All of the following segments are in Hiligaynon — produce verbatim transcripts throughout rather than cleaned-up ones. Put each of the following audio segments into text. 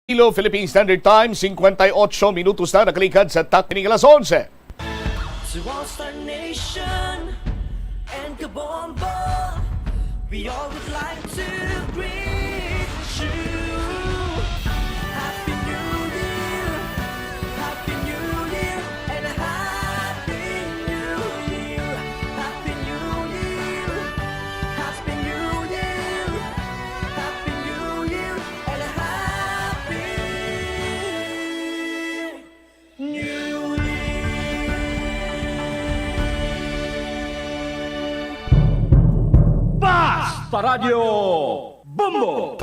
Iloilo, Philippine Standard Time, singkwenta y otso minutos na nakalikad sa takto ning alas onse. To all Star Nation and Kabombo, we all would like to greet you. Happy New Year, Happy New Year, and a Happy New Year. Happy New Year, Happy New Year, Happy New Year, and a Happy New Year. Basta Radyo Bombo!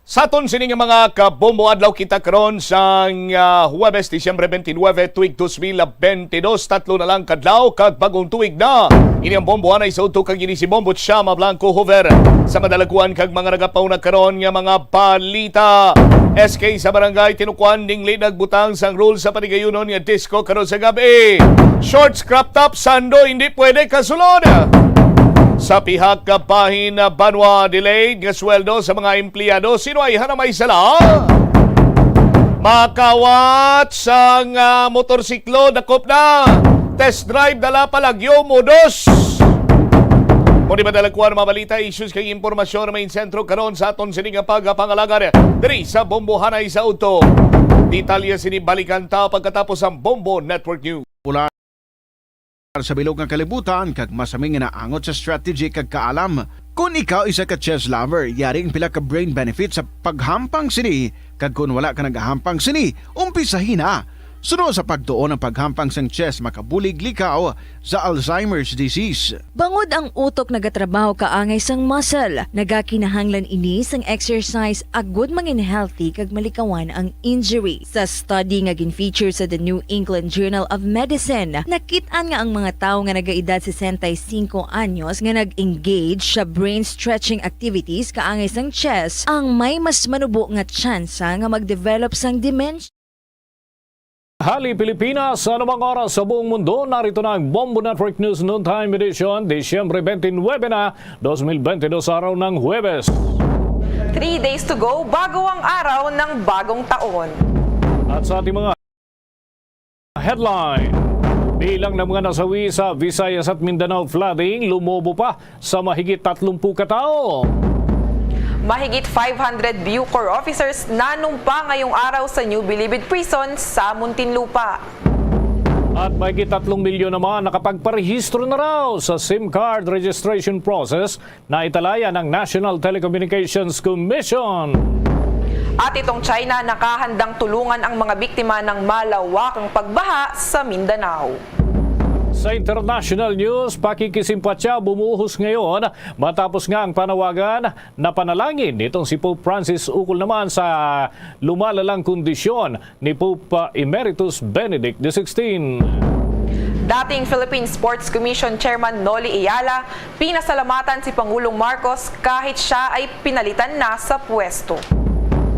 Sa aton sini nga mga kabombo, adlaw kita karon sang, ah, Huwebes, Disyembre twenty-nine, tuig dos mil bentidós. Tatlo na lang kadlaw kag bagong tuig na. Ini ang Bombohanay sa Udto, kag ini si Bombo Chama Blanco Hoover. Sa madalaguan kag mga nagapauna karon nga mga balita, S K sa barangay Tinukuan dingli nagbutang sang rule sa paligayunon nga disco karon sa gab-i. Shorts, crop top, sando, hindi pwede kasulod. Sa pihak ka bahin, banwa, delayed nga sweldo sa mga empleyado. Sino ay hanamay sala? Makawat sang, ah, motorsiklo, dakop na. Test drive, dala pa, lagyo, modos. Kung di madalakuan ang mga balita, issues kag impormasyon, main sentro karon sa aton sini nga pagpangalagad diri sa Bombohanay sa Udto. Detalye sini balikan ta pagkatapos ang Bombo Network News. Popular sa bilog nga kalibutan kag masami nga naangot sa strategy kag kaalam. Kon ikaw isa ka chess lover, yari ang pila ka brain benefits sa paghampang sini, kag kon wala ka nagahampang sini, umpisahi na. Suno sa pagtuon, ang paghampang sang chess makabulig likaw sa Alzheimer's disease. Bangod ang utok nagatrabaho kaangay sang muscle, nagakinahanglan ini sang exercise agud mangin healthy kag malikawan ang injury. Sa study nga gin-feature sa The New England Journal of Medicine, nakit-an nga ang mga tawo nga nagaedad sesenta y cinco anyos nga nag-engage sa brain stretching activities kaangay sang chess ang may mas manubo nga tsansa nga mag-develop sang dementia. Hali Pilipinas, sa anumang oras sa buong mundo, narito na ang Bombo Network News Noontime Edition, Disyembre twenty-nine na, dos mil bentidós, araw ng Huwebes. Three days to go bago ang araw ng bagong taon. At sa ating mga headline, bilang ng mga nasawi sa Visayas at Mindanao flooding lumobo pa sa mahigit tatlumpu ka tawo. Mahigit five hundred Bucor officers nanumpa ngayong araw sa New Bilibid Prison sa Muntinlupa. At mahigit tatlong milyon naman nakapagparehistro na raw sa SIM card registration process na italayan ng National Telecommunications Commission. At itong China nakahandang tulungan ang mga biktima ng malawakang pagbaha sa Mindanao. Sa international news, pakikisimpatya bumuhos ngayon matapos nga ang panawagan na panalangin nitong si Pope Francis ukol naman sa lumalalang kondisyon ni Pope, uh, Emeritus Benedict the sixteenth. Dating Philippine Sports Commission Chairman Noli Ayala, pinasalamatan si Pangulong Marcos kahit siya ay pinalitan na sa pwesto.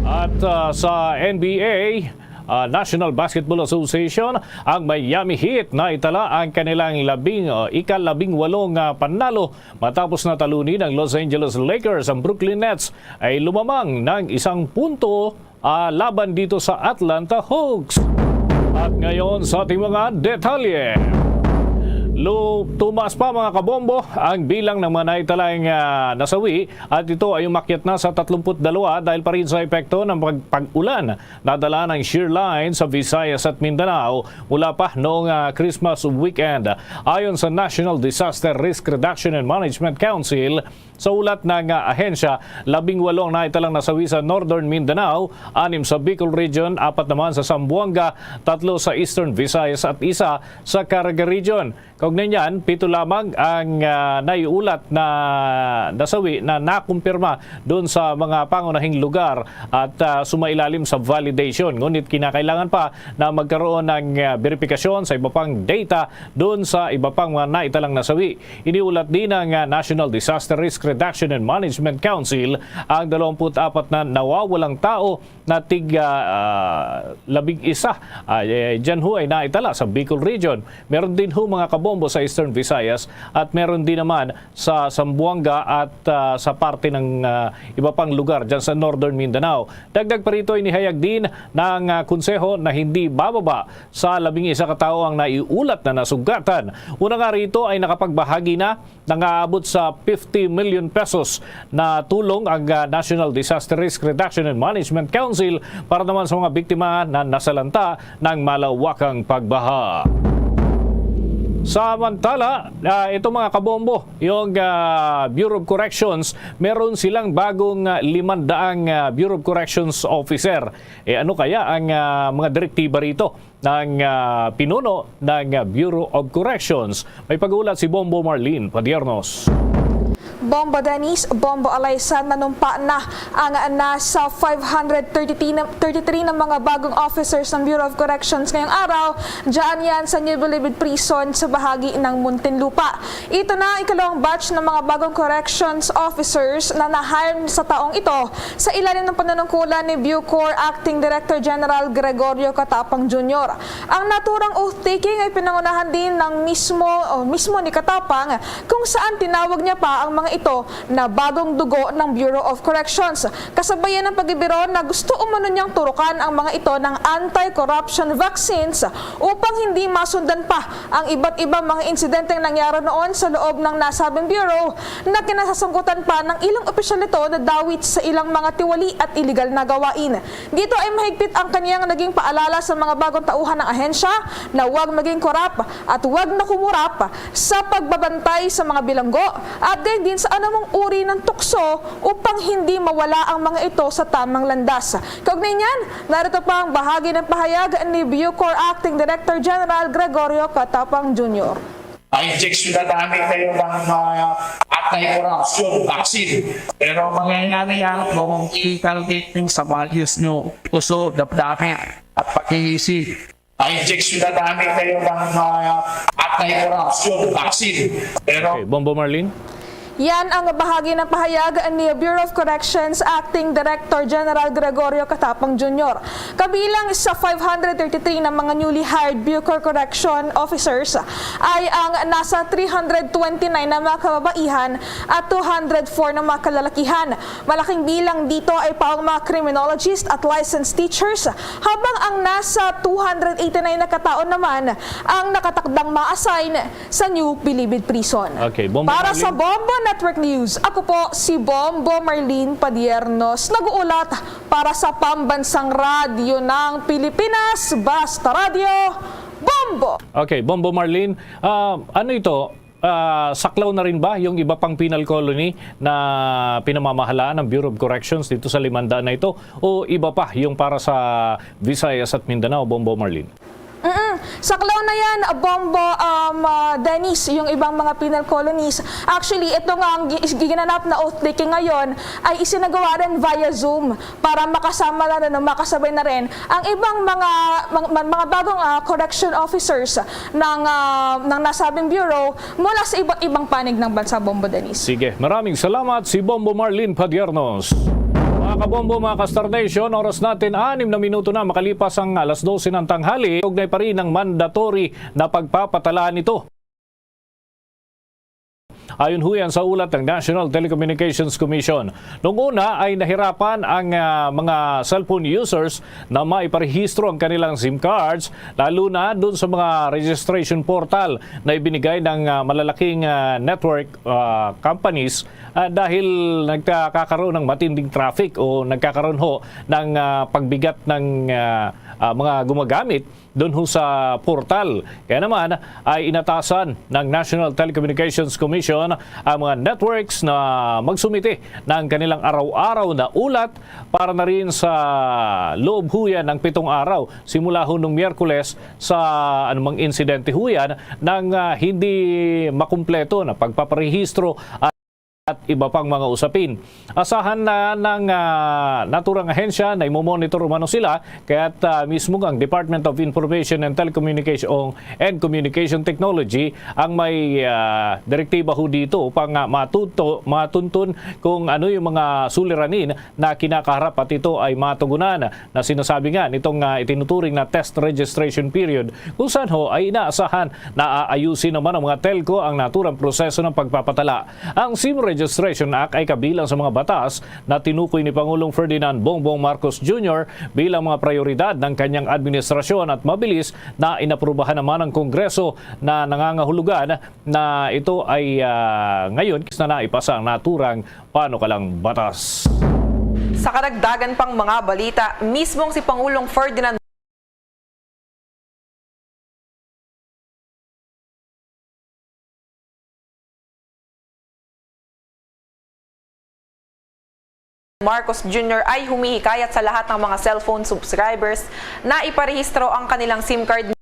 At, uh, sa N B A, uh, National Basketball Association, ang Miami Heat na itala ang kanilang labing, uh, ikalabing walong, uh, panalo matapos na talunin ng Los Angeles Lakers ang Brooklyn Nets ay lumamang ng isang punto ah, laban dito sa Atlanta Hawks. At ngayon sa ating mga detalye. Lu-, tumaas pa, mga kabombo, ang bilang ng mga naitalang, ah, nasawi at ito ay umakyat na sa tatlumpu't dalawa dahil pa rin sa epekto ng pag-, pag-ulan na dala ng shear line sa Visayas at Mindanao mula pa noong, ah, Christmas weekend. Ayon sa National Disaster Risk Reduction and Management Council, sa ulat ng, ah, ahensya, labing walo ang naitalang nasawi sa Northern Mindanao, anim sa Bicol Region, apat naman sa Zamboanga, tatlo sa Eastern Visayas at isa sa Caraga Region. Kaugnay niyan, pito lamang ang, ah, naiulat na nasawi na nakumpirma doon sa mga pangunahing lugar at, ah, sumailalim sa validation. Ngunit kinakailangan pa na magkaroon ng, ah, beripikasyon sa iba pang data doon sa iba pang mga naitalang nasawi. Iniulat din ng, ah, National Disaster Risk Reduction and Management Council ang dalawampu't apat na nawawalang tao na tig, ah, ah, labing isa. Ah, eh, dyan ho ay naitala sa Bicol Region. Meron din ho, mga kabombo, sa Eastern Visayas at meron din naman sa Zamboanga at, ah, sa parte ng, ah, iba pang lugar dyan sa Northern Mindanao. Dagdag pa rito, inihayag din ng, ah, konseho na hindi bababa sa labing isa ka tawo ang naiulat na nasugatan. Una nga rito ay nakapagbahagi na, nangaabot sa fifty million pesos na tulong ang, ah, National Disaster Risk Reduction and Management Council para naman sa mga biktima na nasalanta ng malawakang pagbaha. Samantala, ah, ito, mga kabombo, yung, ah, Bureau of Corrections, meron silang bagong, ah, limandaang, ah, Bureau of Corrections officer. Eh, ano kaya ang, ah, mga direktiba rito ng, ah, pinuno ng, ah, Bureau of Corrections? May pag-uulat si Bombo Marlene Padiernos. Bombo Dennis, Bombo Alaysa, nanumpa na ang nasa five hundred thirty-three na, thirty-three na mga bagong officers ng Bureau of Corrections ngayong araw. Diyan yan sa New Bilibid Prison sa bahagi ng Muntinlupa. Ito na ang ikalawang batch ng mga bagong corrections officers na na-hire sa taong ito sa ilalim ng panunungkulan ni Bucor Acting Director General Gregorio Catapang Junior. Ang naturang oath-taking ay pinangunahan din ng mismo, o mismo ni Catapang, kung saan tinawag niya pa ang mga ito na bagong dugo ng Bureau of Corrections. Kasabayan ng pagbibiro na gusto umano niyang turukan ang mga ito ng anti-corruption vaccines upang hindi masundan pa ang iba't ibang mga insidenteng nangyari noon sa loob ng nasabing bureau na kinasasangkutan pa ng ilang opisyal nito na dawit sa ilang mga tiwali at iligal na gawain. Dito ay mahigpit ang kaniyang naging paalala sa mga bagong tauhan ng ahensya na huwag maging korap at huwag na kumurap sa pagbabantay sa mga bilanggo at gayon din sa anumang uri ng tukso upang hindi mawala ang mga ito sa tamang landas. Kaugnay niyan, narito pa ang bahagi ng pahayag ni Bucor Acting Director General Gregorio Catapang Junior. Ay, injection na namin kayo ng, ah, anti-corruption vaccine. Pero mangyayari yan kung inculcate sa values nyo, puso, damdamin, at pag-iisip. Ay, injection na namin kayo ng, ah, anti-corruption vaccine. Pero Okay, Bombo Marlene? Yan ang bahagi ng pahayag ni Bureau of Corrections Acting Director General Gregorio Catapang Junior. Kabilang sa five hundred thirty-three na mga newly hired Bucor Correction Officers ay ang nasa three hundred twenty-nine na mga kababaihan at two hundred four na mga kalalakihan. Malaking bilang dito ay pa ang mga criminologist at licensed teachers, habang ang nasa two hundred eighty-nine na katao naman ang nakatakdang ma-assign sa New Bilibid Prison. Okay, Bombo Para sa Marlene. Bombo Network News, ako po si Bombo Marlene Padiernos, nag-uulat para sa Pambansang Radyo ng Pilipinas, Basta Radyo, Bombo! Okay, Bombo Marlene, ah, ano ito? Ah, saklaw na rin ba yung iba pang penal colony na pinamamahalaan ng Bureau of Corrections dito sa limandaan na ito? O iba pa yung para sa Visayas at Mindanao, Bombo Marlene? Mm-mm. Saklaw na yan, Bombo, um, ah, Dennis, yung ibang mga penal colonies. Actually, ito nga ang gi-, ginanap na oath-taking ngayon ay isinagawa rin via Zoom para makasama na, ano, makasabay na rin ang ibang mga, mga, mga bagong, ah, correction officers ng, ah, ng nasabing bureau mula sa iba't ibang panig ng bansa, Bombo Dennis. Sige, maraming salamat si Bombo Marlene Padiernos. Mga kabombo, mga ka-Star Nation, oras natin anim na minuto na makalipas ang alas dose ng tanghali. Ugnay pa rin ang mandatory na pagpapatalaan nito. Ayon ho yan sa ulat ng National Telecommunications Commission. Noong una ay nahirapan ang, ah, mga cellphone users na maiparehistro ang kanilang SIM cards, lalo na dun sa mga registration portal na ibinigay ng, ah, malalaking, ah, network, ah, companies, ah, dahil nagkakaroon ng matinding traffic o nagkakaroon ho ng, ah, pagbigat ng, ah, ah, mga gumagamit doon ho sa portal. Kaya naman ay inatasan ng National Telecommunications Commission ang mga networks na magsumite ng kanilang araw-araw na ulat para na rin sa loob ho yan ng pitong araw, simula ho nung Miyerkules, sa anumang insidente ho yan ng, ah, hindi makumpleto na pagpaparehistro at iba pang mga usapin. Asahan na ng, ah, naturang ahensya na imo-monitor umano sila, kaya't, ah, mismo ang Department of Information and Telecommunication and Communication Technology ang may, ah, direktiba ho dito upang, ah, matuto-, matuntun kung ano yung mga suliranin na kinakaharap at ito ay matugunan na sinasabi nga nitong, ah, itinuturing na test registration period, kung saan ho ay inaasahan na aayusin naman ng mga telco ang naturang proseso ng pagpapatala. Ang SIM Registration Act ay kabilang sa mga batas na tinukoy ni Pangulong Ferdinand Bongbong Marcos Junior bilang mga prioridad ng kanyang administrasyon at mabilis na inaprubahan naman ng Kongreso na nangangahulugan na ito ay, ah, ngayon na naipasa ang naturang panukalang batas. Sa karagdagan pang mga balita, mismong si Pangulong Ferdinand Marcos Junior ay humihikayat sa lahat ng mga cellphone subscribers na iparehistro ang kanilang SIM card.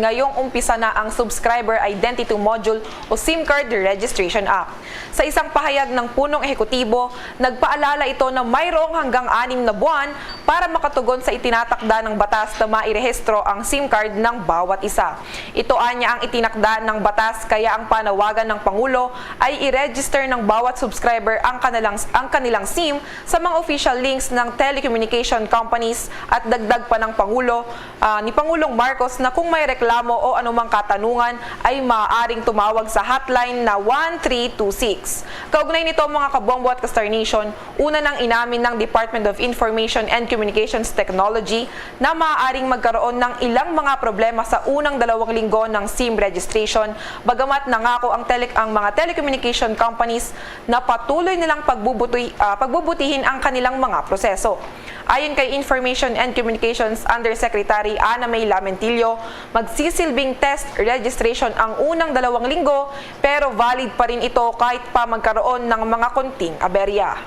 Ngayong umpisa na ang Subscriber Identity Module o SIM Card Registration Act. Sa isang pahayag ng punong ehekutibo, nagpaalala ito na mayroong hanggang anim na buwan para makatugon sa itinatakda ng batas na mairehistro ang SIM card ng bawat isa. Ito anya ang itinakda ng batas, kaya ang panawagan ng Pangulo ay i-register ng bawat subscriber ang kanilang, ang kanilang SIM sa mga official links ng telecommunication companies, at dagdag pa ng Pangulo, ah, ni Pangulong Marcos na kung may reklamo o anumang katanungan ay maaaring tumawag sa hotline na one three two six. Kaugnay nito, mga kabombo at ka-Star Nation, una nang inamin ng Department of Information and Communications Technology na maaaring magkaroon ng ilang mga problema sa unang dalawang linggo ng SIM registration, bagamat nangako ang tele-, ang mga telecommunication companies na patuloy nilang pagbubuti-, ah, pagbubutihin ang kanilang mga proseso. Ayon kay Information and Communications Undersecretary Ana May Lamentillo, magsisilbing test registration ang unang dalawang linggo, pero valid pa rin ito kahit pa magkaroon ng mga konting aberya.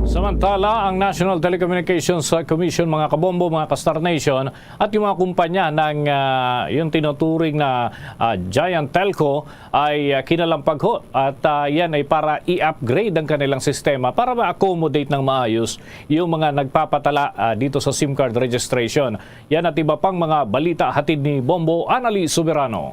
Samantala, ang National Telecommunications Commission, mga kabombo, mga ka-Star Nation, at yung mga kumpanya ng, ah, yung tinuturing na, ah, giant telco ay, ah, kinalampag ho. At, ah, yan ay para i-upgrade ang kanilang sistema para ma-accommodate ng maayos yung mga nagpapatala, ah, dito sa SIM card registration. Yan at iba pang mga balita hatid ni Bombo Anali Soberano.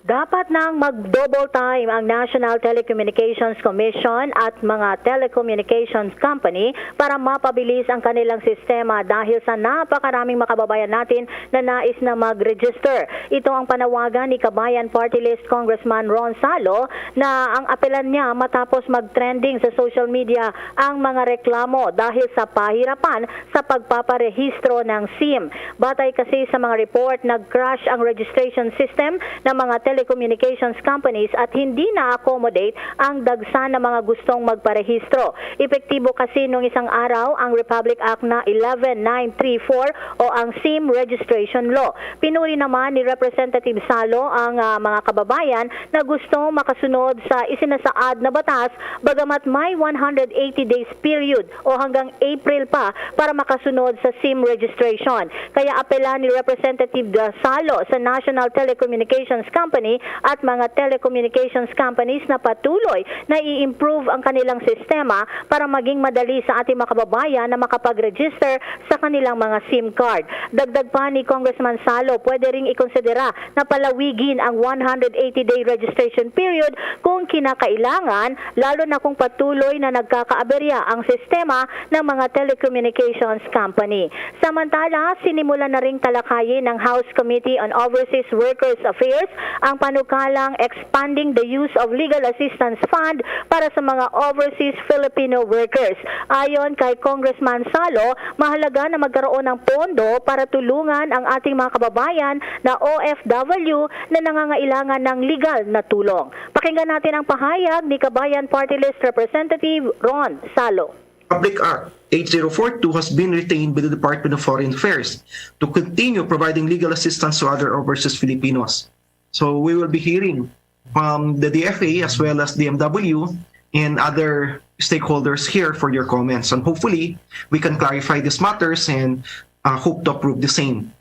Dapat nang mag-double time ang National Telecommunications Commission at mga telecommunications company para mapabilis ang kanilang sistema dahil sa napakaraming makababayan natin na nais na mag-register. Ito ang panawagan ni Kabayan Party List Congressman Ron Salo, na ang apelan niya matapos mag-trending sa social media ang mga reklamo dahil sa pahirapan sa pagpaparehistro ng SIM. Batay kasi sa mga report, nag-crash ang registration system ng mga telecommunications companies at hindi na-accommodate ang dagsa na mga gustong magparehistro. Epektibo kasi nung isang araw ang Republic Act na eleven nine three four o ang SIM Registration Law. Pinuri naman ni Representative Salo ang, ah, mga kababayan na gusto makasunod sa isinasaad na batas, bagamat may one hundred eighty days period o hanggang April pa para makasunod sa SIM registration. Kaya apela ni Representative Salo sa National Telecommunications Company at mga telecommunications companies na patuloy na i-improve ang kanilang sistema para maging madali sa ating mga kababayan na makapag-register sa kanilang mga SIM card. Dagdag pa ni Congressman Salo, pwede ring ikonsidera na palawigin ang one hundred eighty day registration period kung kinakailangan, lalo na kung patuloy na nagkakaaberya ang sistema ng mga telecommunications company. Samantala, sinimulan na ring talakayin ng House Committee on Overseas Workers Affairs ang panukalang Expanding the Use of Legal Assistance Fund para sa mga overseas Filipino workers. Ayon kay Congressman Salo, mahalaga na magkaroon ng pondo para tulungan ang ating mga kababayan na O F W na nangangailangan ng legal na tulong. Pakinggan natin ang pahayag ni Kabayan Party List Representative Ron Salo. Public Act eight zero four two has been retained by the Department of Foreign Affairs to continue providing legal assistance to other overseas Filipinos. So we will be hearing from the D F A as well as D M W and other stakeholders here for your comments. And hopefully, we can clarify these matters and, uh, hope to approve the same.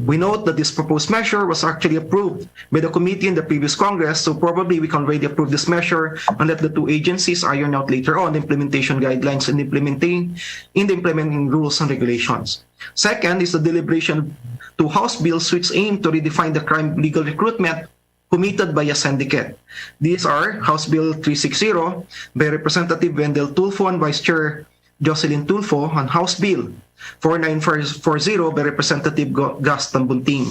We note that this proposed measure was actually approved by the committee in the previous Congress, so probably we can already approve this measure and let the two agencies iron out later on the implementation guidelines and implementing in the implementing rules and regulations. Second is the deliberation to House bills which aim to redefine the crime legal recruitment committed by a syndicate. These are House Bill three sixty by Representative Wendell Tulfo and Vice Chair Jocelyn Tulfo and House Bill four nine four zero by Representative Go- Gus Tambunting.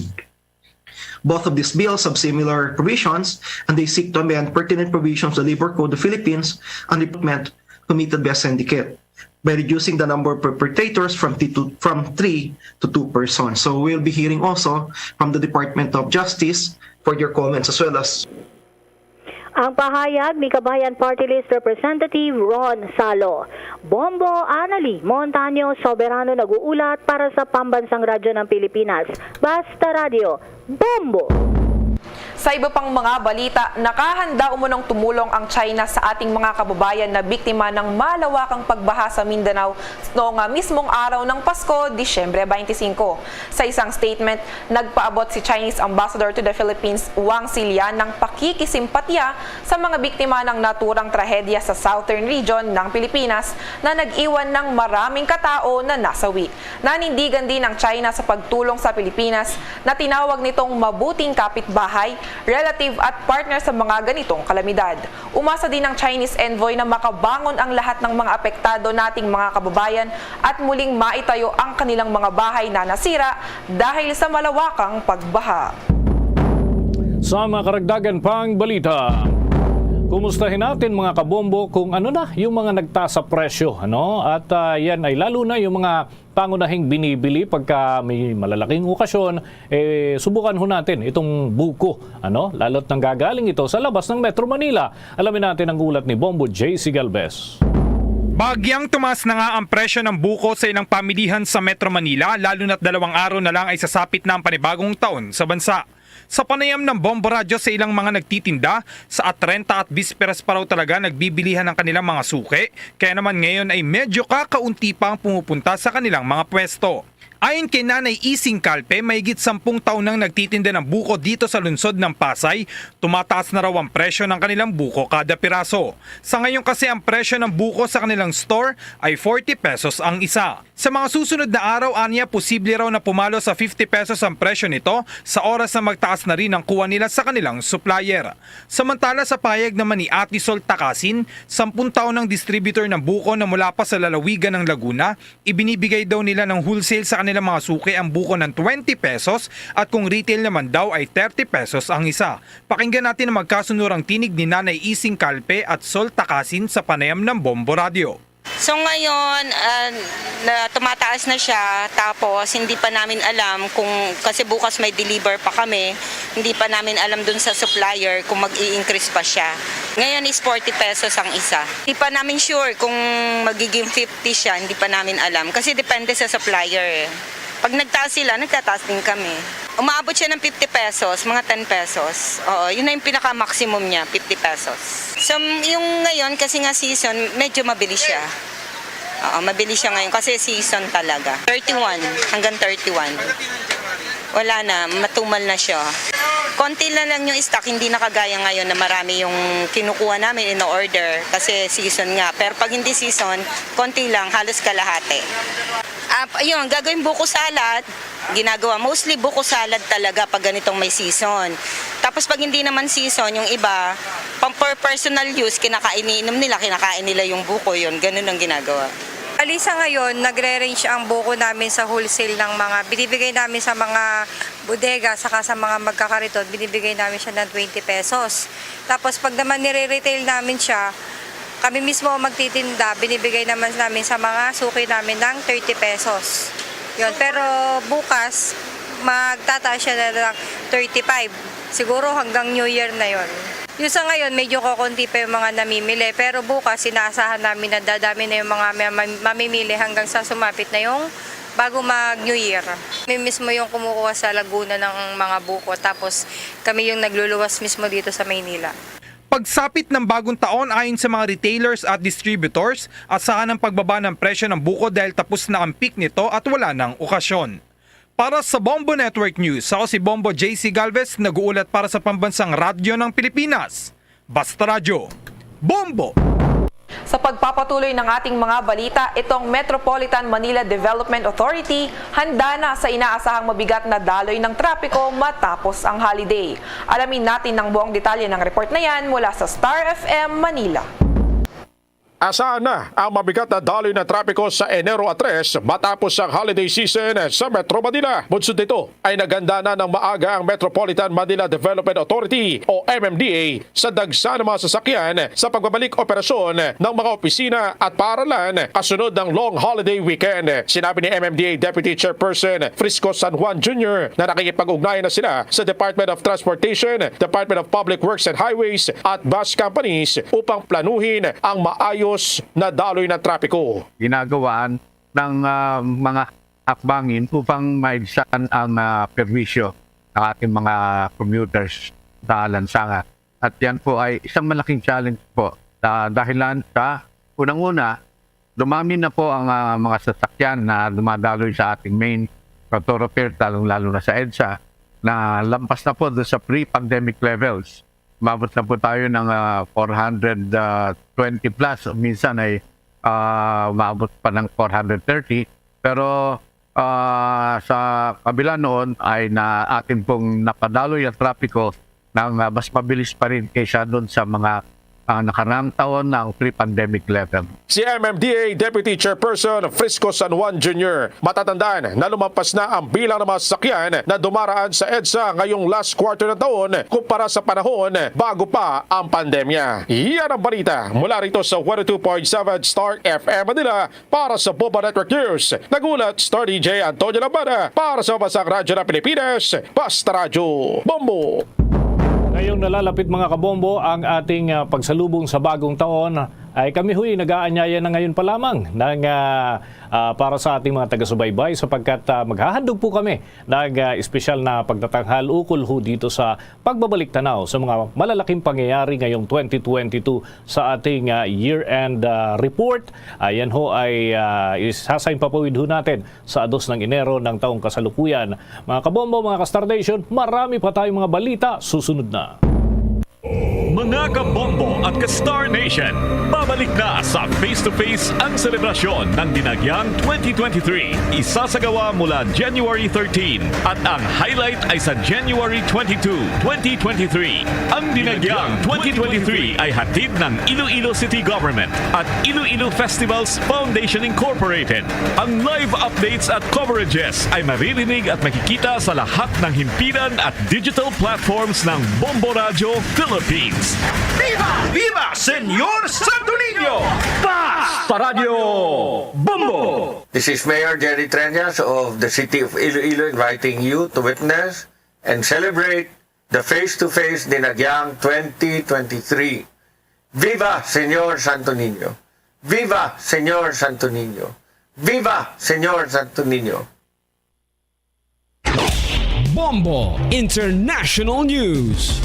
Both of these bills have similar provisions, and they seek to amend pertinent provisions of the Labor Code of the Philippines and recruitment committed by a syndicate by reducing the number of perpetrators from, t- to, from three to two persons. So we'll be hearing also from the Department of Justice for your comments as well as Ang pahayag ni Kabayan Party List Representative Ron Salo. Bombo Anali Montaño, Soberano nag-uulat para sa Pambansang Radyo ng Pilipinas. Basta Radyo, Bombo! Sa iba pang mga balita, nakahanda umunong tumulong ang China sa ating mga kababayan na biktima ng malawakang pagbaha sa Mindanao noong mismong araw ng Pasko, Disyembre twenty-five. Sa isang statement, nagpaabot si Chinese Ambassador to the Philippines, Wang Xilian, ng pakikisimpatya sa mga biktima ng naturang trahedya sa southern region ng Pilipinas na nag-iwan ng maraming katao na nasawi. Nanindigan din ang China sa pagtulong sa Pilipinas na tinawag nitong mabuting kapitbahay, relative at partner sa mga ganitong kalamidad. Umasa din ang Chinese envoy na makabangon ang lahat ng mga apektado nating mga kababayan at muling maitayo ang kanilang mga bahay na nasira dahil sa malawakang pagbaha. Sa mga karagdagan pang balita, kumustahin natin, mga kabombo, kung ano na yung mga nagtaas sa presyo, ano? At ah, yan ay lalo na yung mga pangunahing binibili pagka may malalaking okasyon, eh, subukan ho natin itong buko, ano? Lalo't nanggagaling ito sa labas ng Metro Manila. Alamin natin ang ulat ni Bombo J C Galvez. Bahagyang tumaas na nga ang presyo ng buko sa ilang pamilihan sa Metro Manila, lalo na't dalawang araw na lang ay sasapit na ang panibagong taon sa bansa. Sa panayam ng Bombo Radyo sa ilang mga nagtitinda, sa Atrenta at Bisperas pa raw talaga nagbibilihan ang kanilang mga suki, kaya naman ngayon ay medyo kakaunti pa ang pumupunta sa kanilang mga pwesto. Ayon kay Nanay Ising Calpe, mahigit sampung taon nang nagtitinda ng buko dito sa lungsod ng Pasay, tumataas na raw ang presyo ng kanilang buko kada piraso. Sa ngayon kasi, ang presyo ng buko sa kanilang store ay forty pesos ang isa. Sa mga susunod na araw, anya, posible raw na pumalo sa fifty pesos ang presyo nito sa oras na magtaas na rin ang kuha nila sa kanilang supplier. Samantala, sa pahayag naman ni Ate Sol Takasin, sampung taon ng distributor ng buko na mula pa sa lalawigan ng Laguna, ibinibigay daw nila ng wholesale sa kanilang mga suki ang buko ng twenty pesos at kung retail naman daw ay thirty pesos ang isa. Pakinggan natin ang magkasunurang tinig ni Nanay Ising Calpe at Sol Takasin sa panayam ng Bombo Radyo. So ngayon, ah, na tumataas na siya, tapos hindi pa namin alam kung, kasi bukas may deliver pa kami, hindi pa namin alam dun sa supplier kung mag-i-increase pa siya. Ngayon is forty pesos ang isa. Hindi pa namin sure kung magiging fifty siya, hindi pa namin alam kasi depende sa supplier eh. Pag nagtaas sila, nagtataas din kami. Umaabot siya ng fifty pesos, mga ten pesos. Oo, yun na yung pinaka-maximum niya, fifty pesos. So, yung ngayon, kasi nga season, medyo mabilis siya. Oo, mabilis siya ngayon kasi season talaga. Thirty-one, hanggang thirty-one. Wala na, matumal na siya. Konti na lang yung stock, hindi na kagaya ngayon na marami yung kinukuha namin, in-order, kasi season nga. Pero pag hindi season, konti lang, halos kalahati. Ah, ayun, gagawin buko salad. Ginagawa, mostly buko salad talaga pag ganitong may season. Tapos pag hindi naman season, yung iba, pang per personal use, kinakain, iniinom nila, kinakain nila yung buko, yun. Ganun ang ginagawa. Ali sa ngayon, nagre-range ang buko namin sa wholesale ng mga binibigay namin sa mga bodega saka sa mga magkakariton, binibigay namin siya ng twenty pesos. Tapos pag naman nire-retail namin siya, kami mismo ang magtitinda, binibigay naman namin sa mga suki namin ng thirty pesos. Yun. Pero bukas, magtataas siya na lang thirty-five. Siguro hanggang New Year na yon. Yung sa ngayon, medyo kokonti pa yung mga namimili. Pero bukas, inaasahan namin na dadami na yung mga ma- mamimili hanggang sa sumapit na yung bago mag New Year. Kami mismo yung kumukuha sa Laguna ng mga buko. Tapos kami yung nagluluwas mismo dito sa Maynila. Pagsapit ng bagong taon, ayon sa mga retailers at distributors, asahan ang pagbaba ng presyo ng buko dahil tapos na ang peak nito at wala nang okasyon. Para sa Bombo Network News, ako si Bombo J C Galvez, nag-uulat para sa Pambansang Radyo ng Pilipinas. Basta Radyo, Bombo! Sa pagpapatuloy ng ating mga balita, itong Metropolitan Manila Development Authority handa na sa inaasahang mabigat na daloy ng trapiko matapos ang holiday. Alamin natin ang buong detalye ng report na yan mula sa Star F M Manila. Asahan na ang mabigat na daloy na trapiko sa Enero a tres matapos ang holiday season sa Metro Manila. Bunsod nito ay naghanda na ng maaga ang Metropolitan Manila Development Authority o M M D A sa dagsa ng mga sasakyan sa pagbabalik operasyon ng mga opisina at paaralan kasunod ng long holiday weekend. Sinabi ni M M D A Deputy Chairperson Frisco San Juan Junior na nakikipag-ugnayan na sila sa Department of Transportation, Department of Public Works and Highways at bus companies upang planuhin ang maayos na daloy ng trapiko. Ginagawaan ng ah, mga hakbangin upang maibsan ang ah, perwisyo ng ating mga commuters sa lansangan. At yan po ay isang malaking challenge po sa dahilan sa unang-una, dumami na po ang ah, mga sasakyan na dumadaloy sa ating main thoroughfare, lalong-lalo na sa EDSA, na lampas na po doon sa pre-pandemic levels. Umabot na po tayo ng ah, four hundred twenty plus, minsan ay ah, umabot pa ng four hundred thirty. Pero ah, sa kabila noon ay na atin pong napadaloy ang trapiko ng ah, mas mabilis pa rin kaysa doon sa mga ah, nakaraang taon na ang pre-pandemic level. Si M M D A Deputy Chairperson Frisco San Juan Junior, matatandaan na lumampas na ang bilang ng mga sasakyan na dumaraan sa EDSA ngayong last quarter ng taon kumpara sa panahon bago pa ang pandemya. Iyan ang balita mula rito sa one oh two point seven Star F M Manila. Para sa Bombo Network News, nag-ulat Star D J Antonio Lambada para sa Basang Radyo ng Pilipinas, Basta Radyo, Bombo. Ngayong nalalapit, mga kabombo, ang ating ah, pagsalubong sa bagong taon, ay kami ho'y nag-aanyaya na ngayon pa lamang ng ah, ah, para sa ating mga taga-subaybay, sapagkat ah, maghahandog po kami ng ah, espesyal na pagtatanghal ukol ho dito sa pagbabalik tanaw sa mga malalaking pangyayari ngayong twenty twenty-two sa ating ah, year-end ah, report. Ayan ho ay ah, isasahimpapawid ho natin sa dos ng Enero ng taong kasalukuyan. Mga kabombo, mga ka-Star Nation, marami pa tayong mga balita susunod na. Mga kabombo at ka-Star Nation, babalik na sa face-to-face ang selebrasyon ng Dinagyang twenty twenty-three. Isasagawa mula January thirteen at ang highlight ay sa January twenty-two, twenty twenty-three. Ang Dinagyang twenty twenty-three ay hatid ng Iloilo City Government at Iloilo Festivals Foundation Incorporated. Ang live updates at coverages ay maririnig at makikita sa lahat ng himpilan at digital platforms ng Bombo Radyo Philippines. Viva! Viva Señor Santo Niño! Basta Radyo Bombo! This is Mayor Jerry Treñas of the City of Iloilo inviting you to witness and celebrate the face-to-face Dinagyang twenty twenty-three. Viva Señor Santo Niño! Viva Señor Santo Niño! Viva Señor Santo Niño! Bombo International News.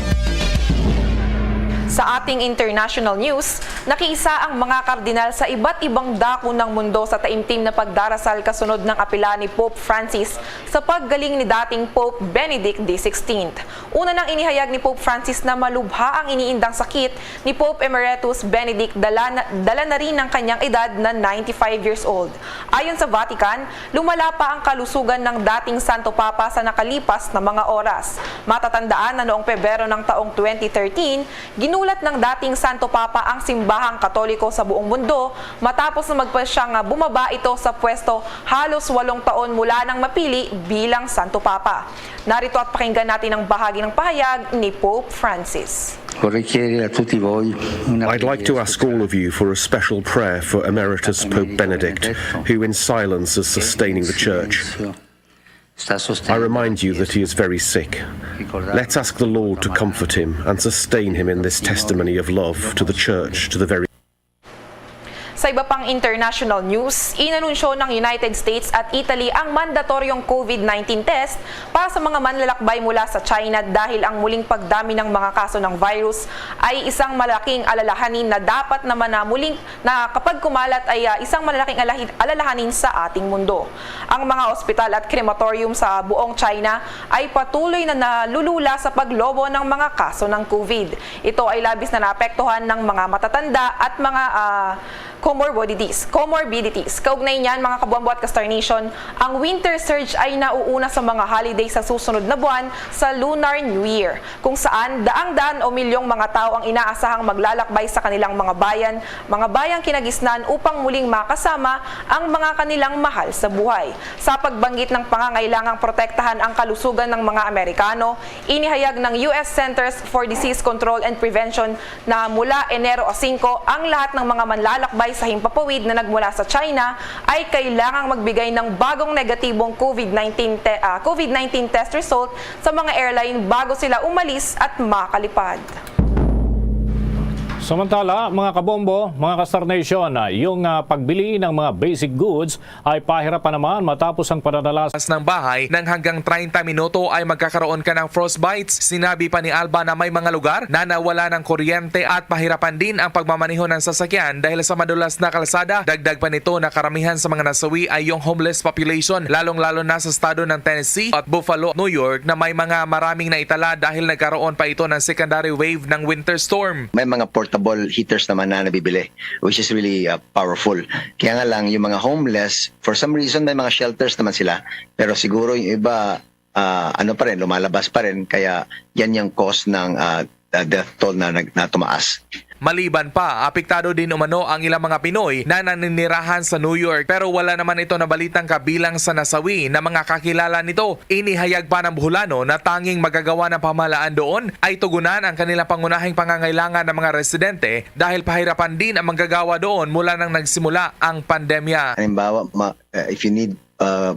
Sa ating international news, nakiisa ang mga kardinal sa iba't ibang dako ng mundo sa taimtim na pagdarasal kasunod ng apila ni Pope Francis sa paggaling ni dating Pope Benedict the sixteenth. Una nang inihayag ni Pope Francis na malubha ang iniindang sakit ni Pope Emeritus Benedict, dala na, dala na rin ng kanyang edad na ninety-five years old. Ayon sa Vatican, lumala pa ang kalusugan ng dating Santo Papa sa nakalipas na mga oras. Matatandaan na noong Pebrero ng taong twenty thirteen, ginulat ng dating Santo Papa ang simbahang Katoliko sa buong mundo matapos na magpa siyang bumaba ito sa pwesto halos walong taon mula nang mapili bilang Santo Papa. Narito at pakinggan natin ang bahagi ng pahayag ni Pope Francis. Vorrei chiedere a tutti voi una I'd like to ask all of you for a special prayer for Emeritus Pope Benedict, who in silence is sustaining the Church. I remind you that he is very sick. Let's ask the Lord to comfort him and sustain him in this testimony of love to the Church to the very Sa iba pang International news, inanunsyo ng United States at Italy ang mandatoryong COVID nineteen test para sa mga manlalakbay mula sa China dahil ang muling pagdami ng mga kaso ng virus ay isang malaking alalahanin na dapat naman na muling na kapag kumalat ay, ah, isang malaking alahi-, alalahanin sa ating mundo. Ang mga ospital at crematorium sa buong China ay patuloy na nalulula sa paglobo ng mga kaso ng COVID. Ito ay labis na naapektuhan ng mga matatanda at mga, ah, comorbidities, comorbidities. Kaugnay niyan, mga kabombo at ka-Star Nation, ang winter surge ay nauuna sa mga holiday sa susunod na buwan sa Lunar New Year, kung saan daang-daan o milyong mga tao ang inaasahang maglalakbay sa kanilang mga bayan, mga bayang kinagisnan upang muling makasama ang mga kanilang mahal sa buhay. Sa pagbanggit ng pangangailangang protektahan ang kalusugan ng mga Amerikano, inihayag ng U S Centers for Disease Control and Prevention na mula Enero singko, ang lahat ng mga manlalakbay sa himpapawid na nagmula sa China ay kailangang magbigay ng bagong negatibong COVID nineteen te-, ah, COVID nineteen test result sa mga airline bago sila umalis at makalipad. Samantala, mga kabombo, mga ka-Star Nation, ah, yung, ah, pagbili ng mga basic goods ay pahirapan naman matapos ang pananalasan ng bahay nang hanggang treinta minuto ay magkakaroon ka ng frostbites. Sinabi pa ni Alba na may mga lugar na nawala ng kuryente at pahirapan din ang pagmamaneho ng sasakyan dahil sa madulas na kalsada. Dagdag pa nito na karamihan sa mga nasawi ay yung homeless population, lalong-lalo na sa estado ng Tennessee at Buffalo, New York, na may mga maraming naitala dahil nagkaroon pa ito ng secondary wave ng winter storm. May mga portable heaters naman na nabibili, which is really, uh, powerful. Kaya nga lang, yung mga homeless, for some reason, may mga shelters naman sila. Pero siguro yung iba, ah, ano pa rin, lumalabas pa rin. Kaya yan yung cause ng, ah, ah, death toll na, nag- na tumaas. Maliban pa, apektado din umano ang ilang mga Pinoy na naninirahan sa New York, pero wala naman ito nabalitang kabilang sa nasawi na mga kakilala nito. Inihayag pa ng Boholano na tanging magagawa ng pamahalaan doon ay tugunan ang kanilang pangunahing pangangailangan ng mga residente dahil pahirapan din ang manggagawa doon mula nang nagsimula ang pandemya. Halimbawa, ma- uh, if you need, uh,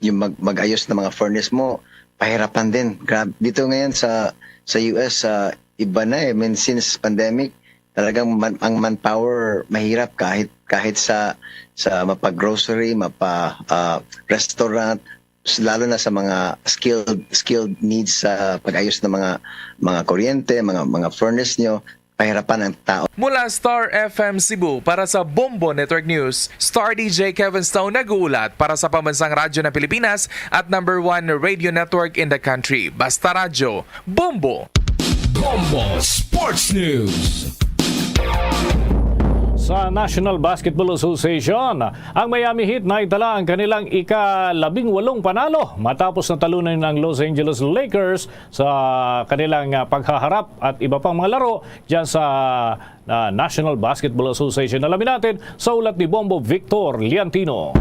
yung mag- mag-ayos ng mga furnace mo, pahirapan din. Grab- dito ngayon sa sa U S, uh, iba na eh. I mean, since pandemic, talagang man- ang manpower mahirap kahit kahit sa sa mapa-grocery, mapa uh, restaurant, s- lalo na sa mga skilled skilled needs sa pag-ayos ng mga mga kuryente, mga mga furnace nyo, pahirapan ang tao. Mula Star F M Cebu, para sa Bombo Network News, Star D J Kevin Stone nag-uulat para sa Pambansang Radyo ng Pilipinas at number one radio network in the country. Basta Radyo, Bombo! Bombo Sports News. Sa National Basketball Association, ang Miami Heat naitala ang kanilang ika-labing walong panalo matapos na talunin ang Los Angeles Lakers sa kanilang, ah, paghaharap at iba pang mga laro dyan sa, ah, National Basketball Association. Alamin natin sa ulat ni Bombo Victor Liantino.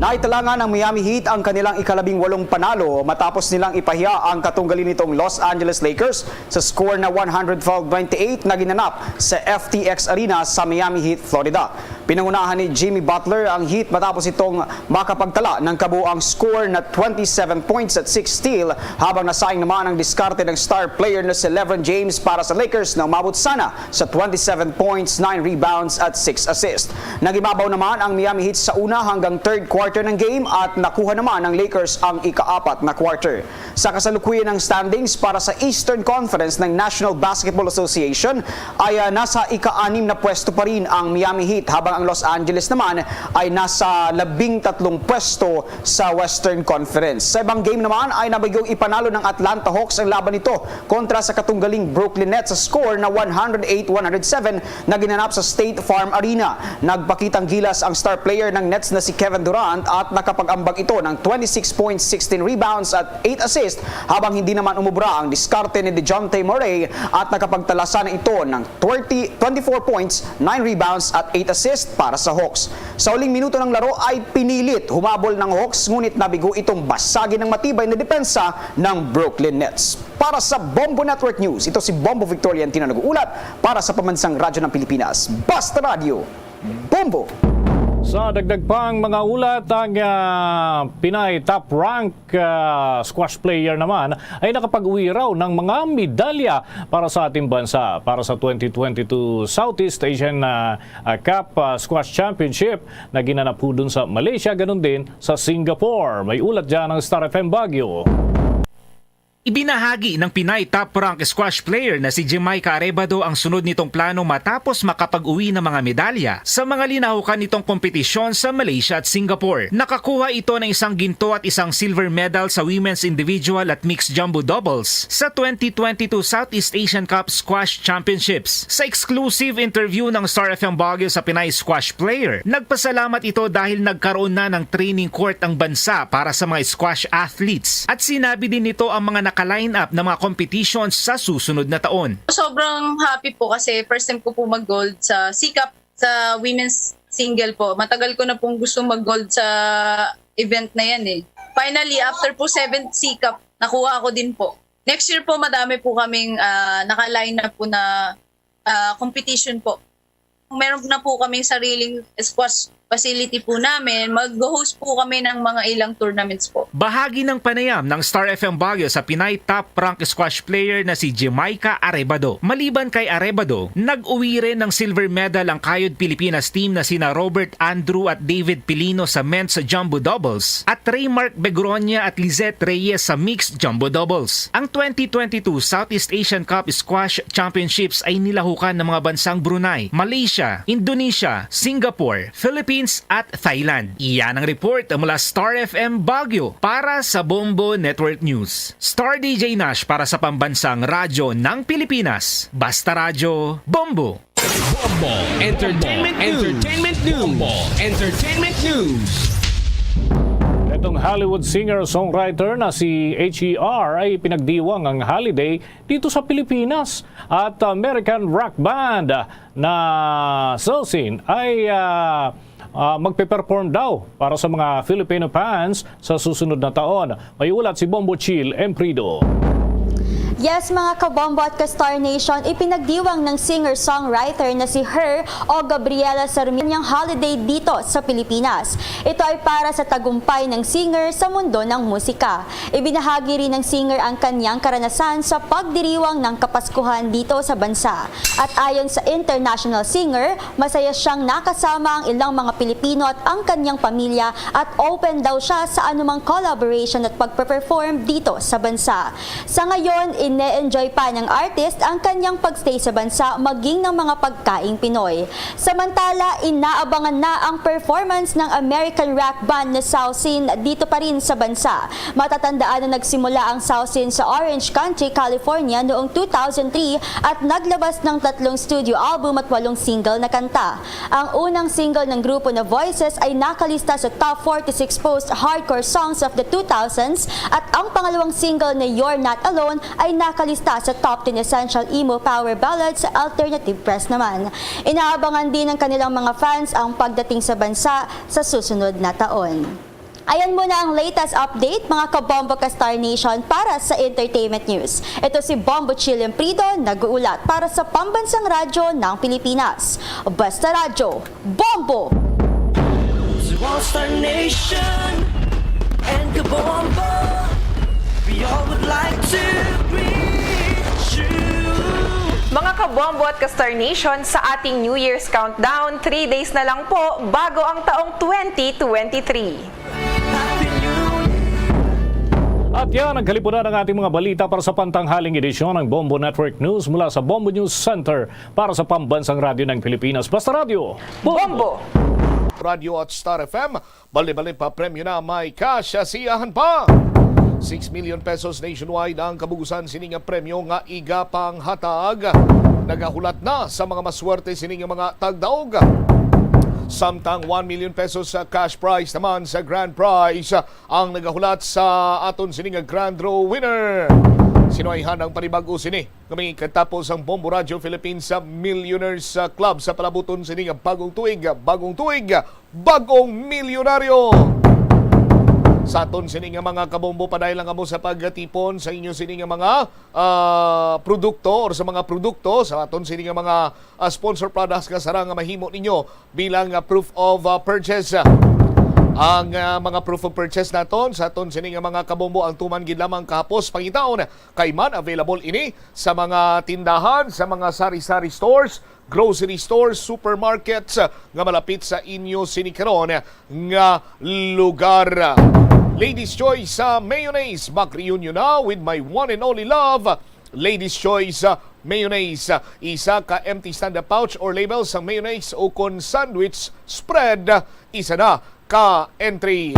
Naitalangan ng Miami Heat ang kanilang ikalabing walong panalo matapos nilang ipahiya ang katunggali nitong Los Angeles Lakers sa score na one hundred twelve ninety-eight na ginanap sa F T X Arena sa Miami Heat, Florida. Pinangunahan ni Jimmy Butler ang Heat matapos itong makapagtala ng kabuoang score na twenty-seven points at six steal, habang nasayang naman ang diskarte ng star player na si LeBron James para sa Lakers na umabot sana sa twenty-seven points, nine rebounds at six assists. Nag-ibabaw naman ang Miami Heat sa una hanggang third quarter ng game at nakuha naman ng Lakers ang ikaapat na quarter. Sa kasalukuyan ng standings para sa Eastern Conference ng National Basketball Association ay, ah, nasa ika-anim na pwesto pa rin ang Miami Heat, habang ang Los Angeles naman ay nasa labing tatlong pwesto sa Western Conference. Sa ibang game naman ay nabigong ipanalo ng Atlanta Hawks ang laban nito kontra sa katunggaling Brooklyn Nets sa score na one hundred eight one hundred seven na ginanap sa State Farm Arena. Nagpakitang gilas ang star player ng Nets na si Kevin Durant at nakapag-ambag ito ng twenty-six points, sixteen rebounds at eight assists, habang hindi naman umubra ang diskarte ni DeJounte Murray at nakapagtala sana ito ng thirty, twenty-four points, nine rebounds at eight assists para sa Hawks. Sa huling minuto ng laro ay pinilit humabol ng Hawks, ngunit nabigo itong basagin ng matibay na depensa ng Brooklyn Nets. Para sa Bombo Network News, ito si Bombo Victor Liantino nag-uulat para sa Pambansang Radyo ng Pilipinas. Basta Radyo, Bombo! Sa dagdag pang mga ulat, ang, ah, Pinay top rank, ah, squash player naman ay nakapag-uwi raw ng mga medalya para sa ating bansa para sa twenty twenty-two Southeast Asian, ah, ah, Cup, ah, Squash Championship na ginanap po dun sa Malaysia, ganun din sa Singapore. May ulat dyan ng Star F M Baguio. Ibinahagi ng Pinay top rank squash player na si Jamaica Arebado ang sunod nitong plano matapos makapag-uwi ng mga medalya sa mga linahukan nitong kompetisyon sa Malaysia at Singapore. Nakakuha ito ng isang ginto at isang silver medal sa women's individual at mixed jumbo doubles sa twenty twenty-two Southeast Asian Cup Squash Championships. Sa exclusive interview ng Star F M Baguio sa Pinay squash player, nagpasalamat ito dahil nagkaroon na ng training court ang bansa para sa mga squash athletes. At sinabi din nito ang mga naka-line up na mga competitions sa susunod na taon. Sobrang happy po kasi first time ko po mag-gold sa C-Cup sa women's single po. Matagal ko na pong gusto mag-gold sa event na yan eh. Finally, after po seventh C-Cup, nakuha ako din po. Next year po, madami po kaming, ah, naka-line up po na, ah, competition po. Meron na po kaming sariling squash facility po namin. Mag-host po kami ng mga ilang tournaments po. Bahagi ng panayam ng Star F M Baguio sa Pinay top rank squash player na si Jamaica Arebado. Maliban kay Arebado, nag-uwi rin ng silver medal ang Kayod Pilipinas team na sina Robert Andrew at David Pilino sa men's jumbo doubles at Raymark Begronia at Lizette Reyes sa mixed jumbo doubles. Ang twenty twenty-two Southeast Asian Cup Squash Championships ay nilahukan ng mga bansang Brunei, Malaysia, Indonesia, Singapore, Philippines at Thailand. Iyan ang report mula Star F M Baguio para sa Bombo Network News. Star D J Nash para sa Pambansang Radyo ng Pilipinas. Basta Radyo, Bombo! Bombo Entertainment News. Entertainment News. Bombo Entertainment News. Itong Hollywood singer-songwriter na si H E R ay pinagdiwang ang holiday dito sa Pilipinas. At American rock band na Saucin ay, ah, ah, magpe-perform daw para sa mga Filipino fans sa susunod na taon. May ulat si Bombo Chill Emprido. Yes, mga kabombo at ka-Star Nation, ipinagdiwang ng singer-songwriter na si Her o Gabriela Sarmiento ang holiday dito sa Pilipinas. Ito ay para sa tagumpay ng singer sa mundo ng musika. Ibinahagi rin ng singer ang kanyang karanasan sa pagdiriwang ng Kapaskuhan dito sa bansa. At ayon sa international singer, masaya siyang nakasama ang ilang mga Pilipino at ang kanyang pamilya at open daw siya sa anumang collaboration at pagpe-perform dito sa bansa. Sa ngayon, ine-enjoy pa ng artist ang kanyang pag-stay sa bansa maging ng mga pagkaing Pinoy. Samantala, inaabangan na ang performance ng American rock band na Saucin dito pa rin sa bansa. Matatandaan na nagsimula ang Saucin sa Orange County, California noong two thousand three at naglabas ng tatlong studio album at walong single na kanta. Ang unang single ng grupo na Voices ay nakalista sa top forty-six post-hardcore songs of the two thousands at ang pangalawang single na You're Not Alone ay nakalista sa top ten essential emo power ballads sa Alternative Press naman. Inaabangan din ng kanilang mga fans ang pagdating sa bansa sa susunod na taon. Ayan muna ang latest update, mga kabombo ka Star Nation, para sa entertainment news. Ito si Bombo Chill Emprido, nag-uulat para sa Pambansang Radyo ng Pilipinas. Basta Radyo, Bombo! To all Star Nation and Kabombo, we all would like to greet you. Mga kabombo at ka-Star Nation, sa ating New Year's countdown, three days na lang po bago ang taong twenty twenty-three. Happy New Year! At yan ang kalipunan ng ating mga balita para sa pantanghaling edisyon ng Bombo Network News mula sa Bombo News Center para sa Pambansang Radyo ng Pilipinas. Basta Radyo, Bombo! Bombo! Radyo at Star F M, bali-bali pa premyo na may kasasiyahan pa. Six million pesos nationwide ang kabugusan sini nga premyo nga igapanghatag. Nagahulat na sa mga maswerte sini nga mga tagdaog. Samtang one million pesos sa cash prize naman sa grand prize ang nagahulat sa aton sini nga grand draw winner. Sinuwayhan ang panibag-o sini. Kami katapos ang Bombo Radio Philippines sa Millionaires, ah, Club sa palabuton sini nga bagong tuig, bagong tuig, bagong milyonaryo. Sa aton sini nga mga kabombo, padayon lang kamo sa pagtipon sa inyo sini nga mga, ah, produkto or sa mga produkto sa aton sini nga mga, ah, sponsor products nga sarang nga mahimo ninyo bilang, ah, proof of, ah, purchase. Ang, ah, mga proof of purchase naton sa aton sini nga mga kabombo, ang tuman gid lamang kahapos pangitaon kay man available ini sa mga tindahan, sa mga sari-sari stores, grocery stores, supermarkets, ah, nga malapit sa inyo sini karon nga lugar. Ladies Choice, ah, Mayonnaise, mag-reunion na with my one and only love, Ladies Choice, ah, Mayonnaise. Ah, isa ka empty stand-up pouch or label sang mayonnaise ukon sandwich spread, ah, isa na ka entry.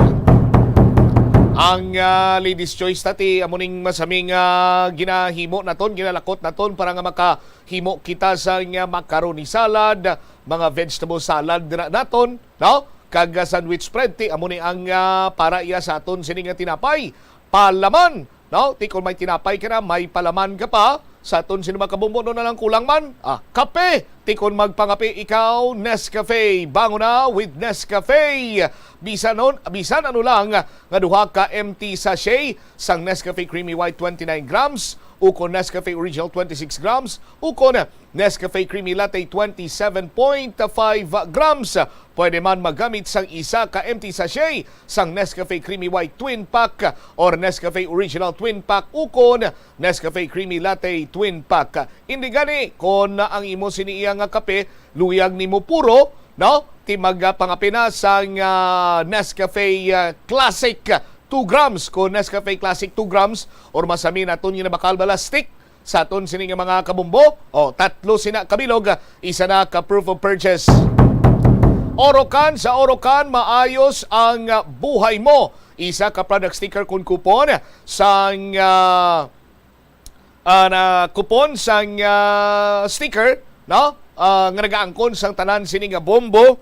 Ang, ah, Ladies Choice, tati, amo ning masaming, ah, ginahimo naton, ginalakot naton para nga makahimo kita sa nga macaroni salad, mga vegetable salad na naton, no? Kag, ah, sandwich spread, ti, amo ni ang, ah, para iya sa aton sini nga tinapay. Palaman, no? Ti kon may tinapay ka na, may palaman ka pa. Sa aton sini mga kabombo, no na lang kulang man? Ah, kape. Ti kon magpangape ikaw, Nescafe. Bangon na with Nescafe. Bisan on, bisan ano lang nga duha ka empty sachet sang Nescafe Creamy White twenty-nine grams, ukon Nescafe Original twenty-six grams, ukon Nescafe Creamy Latte twenty-seven point five grams. Pwede man magamit sang isa ka empty sachet sang Nescafe Creamy White Twin Pack or Nescafe Original Twin Pack ukon Nescafe Creamy Latte Twin Pack. Indi gani, kon ang imo sini iya nga kape, luyag nimo puro, no? Ti magpangape na sang, ah, Nescafe, ah, Classic two grams, kon Nescafe Classic two grams, or masami naton nga nabakal bala stick, sa aton sini nga mga kabombo. O, tatlo sina kabilog, isa na ka proof of purchase. Orocan, sa Orocan, maayos ang buhay mo. Isa ka product sticker kon coupon sang, ah, ah, na coupon sang, ah, sticker, no? Ah, nga nagaangkon sang tanan sini nga bombo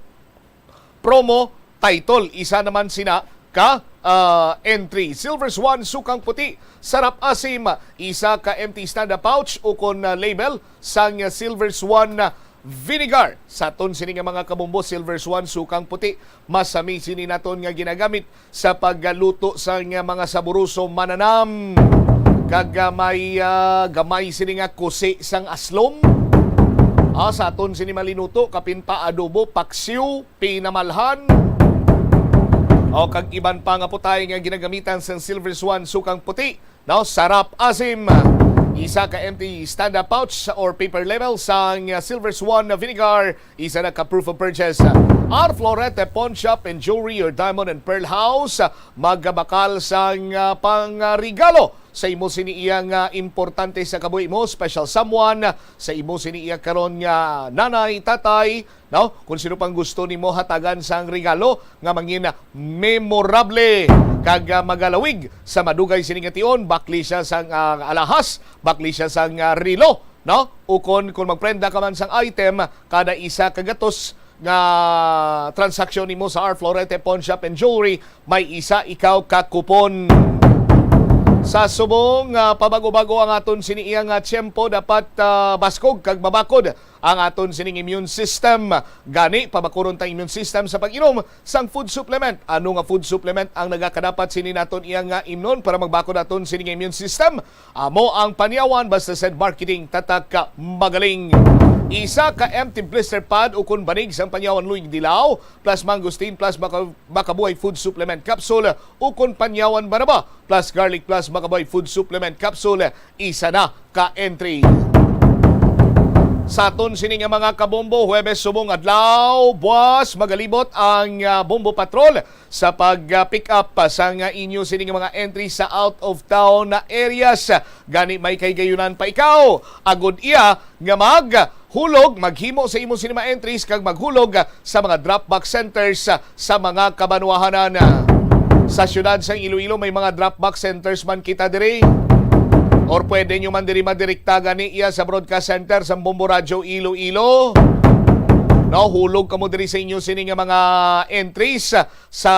promo title. Isa naman sina ka, ah, entry. Silver Swan, sukang puti, sarap asim, isa ka empty stand-up pouch ukon, ah, label sang Silver Swan, ah, vinegar. Sa aton sini nga mga kabombo, Silver Swan, sukang puti, masami sini naton nga ginagamit sa pagluto sang mga saboroso mananam. Kag, ah, may, ah, gamay sini nga kusi sang aslom. Ah, sa aton sini malinuto, kapin pa adobo, paksiw, pinamalhan, o kag iban pa nga putay nga ginagamitan sang Silver Swan sukang puti, no? Sarap asim. Isa ka empty stand-up pouch or paper label sang Silver Swan na vinegar, isa na ka proof of purchase. Our Florete Pawn Shop and Jewelry, your diamond and pearl house. Magabakal sang, ah, pangregalo sa imo sini iya nga importante sa kabuhi mo, special someone, sa imo sini iya karon nga nanay, tatay, no? Kung sino pang gusto nimo hatagan sang regalo nga mangin memorable kag, ah, magalawig sa madugay sini nga tion, bakli siya sang, ah, alahas, bakli siya sang, ah, relo, no? Ukon kung magprenda ka man sang item, kada isa ka gatos nga transaksyon nimo sa Our Florete Pawn Shop and Jewelry, may isa ikaw ka kupon. Sa subong, ah, pabago-bago ang aton sini iya nga tiyempo, dapat, ah, baskog kag mabakod ang aton sining immune system. Gani, pabakuron ta immune system sa pag-inom sang food supplement. Ano nga food supplement ang nagakadapat sini naton iya nga imnon para magbakod aton sining immune system? Amo ang Panyawan, basta said marketing, tatak ka magaling. Isa ka empty blister pad ukon banig sang Panyawan Luig Dilaw, plus mangosteen, plus maka-, makabuhay food supplement capsule, ukon Panyawan Baraba, plus garlic, plus makabuhay food supplement capsule, isa na ka entry. Sa aton sini nga mga kabombo, Huwebes subong adlaw, buwas, magalibot ang, ah, Bombo Patrol sa pag, ah, pick up pa sang, ah, inyo sini nga mga entry sa out of town na areas. Gani may kahigayonan pa ikaw, agod iya nga maghulog, maghimo sa imo sini mga entries kag maghulog, ah, sa mga drop box centers, ah, sa mga kabanwahanan, ah, sa siyudad sang Iloilo. May mga drop box centers man kita diri. Or pwede nyo man diri madirekta gani iya sa broadcast center sa Bombo Radyo Iloilo. No, hulog kamo diri sa inyo sini nga mga entries sa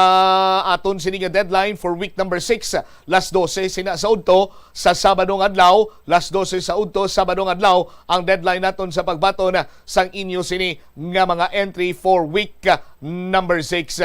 aton sini nga deadline for week number six, las dose sina sa udto sa Sabado nga adlaw, las dose sa udto Sabado nga adlaw ang deadline naton sa pagbaton sang inyo sini nga mga entry for week, ah, number six.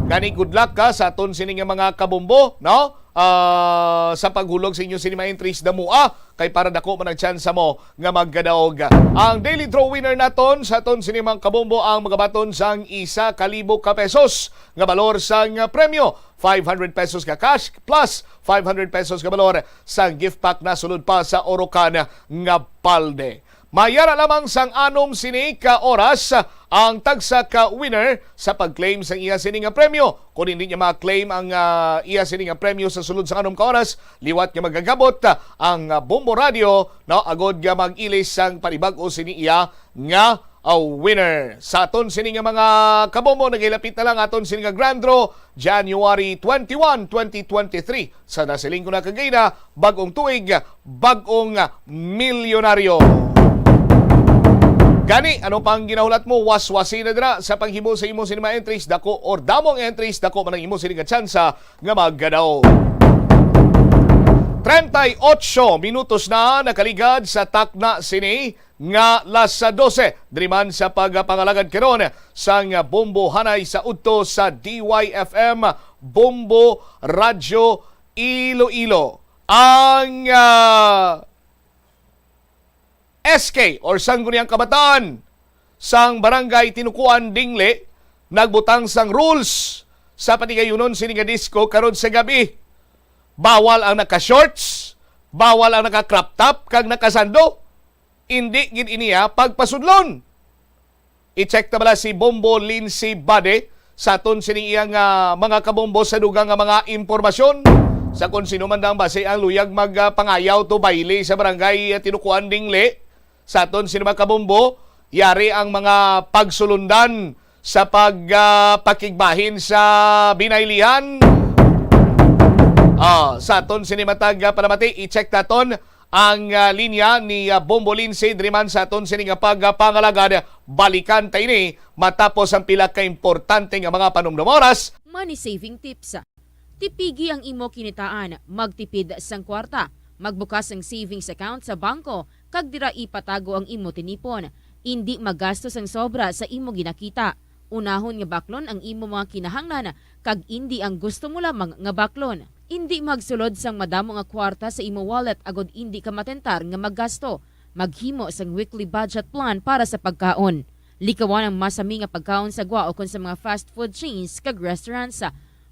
Gani, good luck ka sa aton sini nga mga kabombo, no? Ah, sa paghulog sa inyo sini mga entries, damua, kay para dako man ang tsansa mo nga magkadaog. Ang daily draw winner naton sa aton sini mga kabombo ang magabaton sang isa ka libo ka pesos nga balor sang premyo, five hundred pesos ka cash plus five hundred pesos ka balor sang gift pack na sulod pa sa Orocan nga balde. Mayara lamang sang anom sini ka oras ang tagsa ka winner sa pag-claim sang iya sini nga premyo. Kung hindi niya ma-claim ang, ah, iya sini nga premyo sa sulod sa anom ka oras, liwat nga magagabot, ah, ang, ah, Bombo Radio, no, agod nga mag-ilis sang panibag-o sini iya nga, ah, winner. Sa aton sini nga mga kabombo, nagahilapit na lang aton sini nga grand draw, January twenty-one, twenty twenty-three. Sa nasiling ko na kagina, bag-ong tuig, bag-ong milyonaryo. Gani, ano pang ginahulat mo? Waswasi na dira sa paghimo sa imo sini mga entries, dako or damong entries, dako man ang imo sini nga tsansa nga magkadaog. Treinta y ocho minutos na nakaligad sa takna sini nga las dose. Diri man sa pagpangalagad karon sang Bombo Hanay sa udto sa D Y F M, Bombo Radyo Iloilo. Ang, ah, S K or Sangguniang Kabataan sang Barangay Tinukuan Dingle nagbutang sang rules sa patigayunon sini nga disco karon sa gabi. Bawal ang naka-shorts, bawal ang naka-crop top, kag nakasando. Indi gid iniya pagpasudlon. I-check ta bala si Bombo Lindsay Bade sa aton sining iyang, ah, mga kabombo sa dugang nga mga impormasyon. Sa kon sino man dang basi ang luyag mag, ah, pangayaw to bayle sa barangay, ah, Tinukuan Dingle, sa aton sini mga kabombo, yari ang mga pagsulundan sa pag, ah, pakigbahin sa binaylihan. Ah, sa aton sini matag, ah, panamati, i-check naton ang, ah, linya ni, ah, Bombo Lindsay diri man sa aton sini nga pagpangalagad. Balikan ta ini matapos ang pila ka importante nga mga panumdom oras. Money saving tips. Tipigi ang imo kinitaan, magtipid sang kwarta, magbukas sang savings account sa bangko, kag dira ipatago ang imo tinipon. Indi magasto sang sobra sa imo ginakita. Unahon nga baklon ang imo mga kinahanglan kag indi ang gusto mo lamang nga baklon. Indi magsulod sang madamo nga kwarta sa imo wallet agod indi ka matentar nga maggasto. Maghimo sang weekly budget plan para sa pagkaon. Likawan ang masami nga pagkaon sa gwa ukon sa mga fast food chains kag restaurants.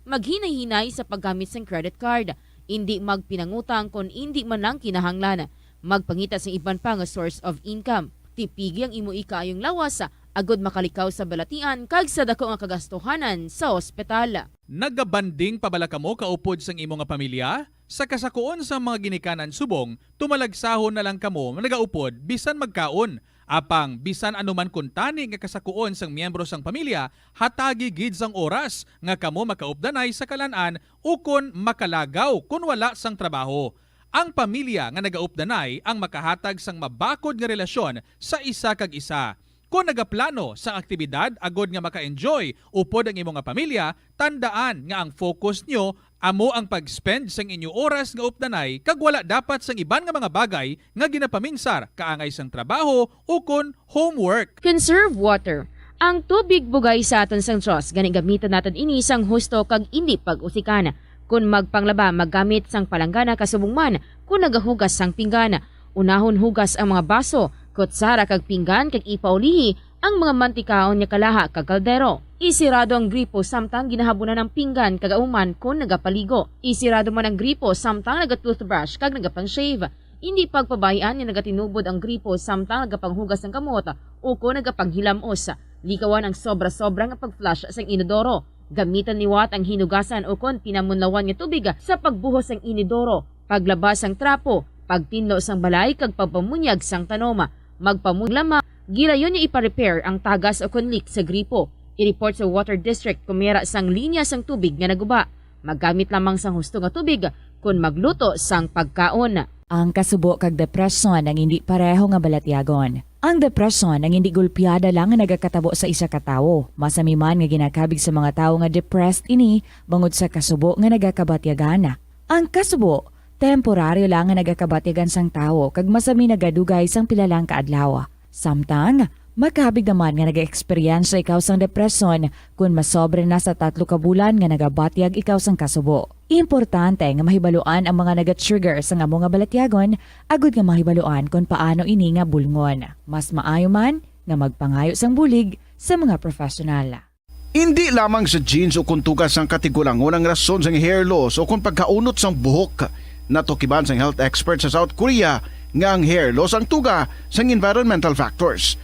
Maghinay-hinay sa paggamit sang credit card. Indi magpinangutang kon indi man lang kinahanglan. Magpangita sang iban pa nga source of income. Tipigi ang imo ikaayong lawas agod makalikaw sa balatian kag sa dako nga kagastuhanan sa ospital. Nagabanding pa bala kamo kaupod sang imo nga pamilya? Sa kasakuon sang mga ginikanan subong, tumalagsahon na lang kamo nagaupod bisan magkaon. Apang bisan ano man kuntani nga kasakuon sang miyembro sang pamilya, hatagi gid sang oras nga kamo makaupdanay sa kalan-an ukon makalagaw kon wala sang trabaho. Ang pamilya nga nagaupdanay ang makahatag sang mabakod nga relasyon sa isa kag isa. Kon nagaplano sang aktibidad agod nga maka-enjoy upod ang imo nga pamilya, tandaan nga ang focus nyo amo ang pag-spend sang inyo oras nga updanay kag wala dapat sang iban nga mga bagay nga ginapaminsar kaangay sang trabaho ukon homework. Conserve water. Ang tubig bugay sa aton sang Dios, gani gamiton naton ini sang husto kag indi pag-usikan. Kon magpanglaba, maggamit sang palanggana kasubong man kon nagahugas sang pinggan. Unahon hugas ang mga baso, kutsara kag pinggan kag ipaulihi ang mga mantikaon nga kalaha kag kaldero. Isirado ang gripo samtang ginahabunan ang pinggan kag auman kon nagapaligo. Isirado man ang gripo samtang naga-toothbrush kag nagapang-shave. Indi pagpabay-an nga nagatinubod ang gripo samtang nagapanghugas sang kamot ukon nagapanghilam-os. Likawan ang sobra-sobra nga pag-flush sang inodoro. Gamitan liwat ang hinugasan ukon pinamunlawan nga tubig sa pagbuhos sang inodoro, paglaba sang trapo, pagtinlo sang balay kag pagpamunyag sang tanom. Magpamunyag lamang, gilayon nga ipa-repair ang tagas ukon leak sa gripo. I-report sa Water District kon may ara sang linya sang tubig nga naguba. Maggamit lamang sang husto nga tubig kon magluto sang pagkaon. Ang kasubo kag depresyon ang indi pareho nga balatyagon. Ang depresyon ang indi gulpiada lang nga nagakatabo sa isa ka tawo. Masami man nga ginakabig sa mga tawo nga depressed ini bangod sa kasubo nga nagakabatyagan. Ang kasubo, temporaryo lang nga nagakabatyagan sang tawo kag masami nagadugay sang pila lang ka adlaw. Samtang, Makabig naman nga nag-eksperyensya ikaw sang depresyon kon masobra na sa tatlo ka bulan nga nagabatyag ikaw sang kasubo. Importante nga mahibaluan ang mga naga-trigger sang amo nga balatyagon agud nga mahibaluan kon paano ini nga bulngon. Mas maayo man nga magpangayo sang bulig sa mga professional. Indi lamang sa genes ukon tuga sang katigulangon ang rason sang hair loss ukon pagkaunot sang buhok. Natukiban sang health expert sa South Korea nga ang hair loss ang tuga sang environmental factors.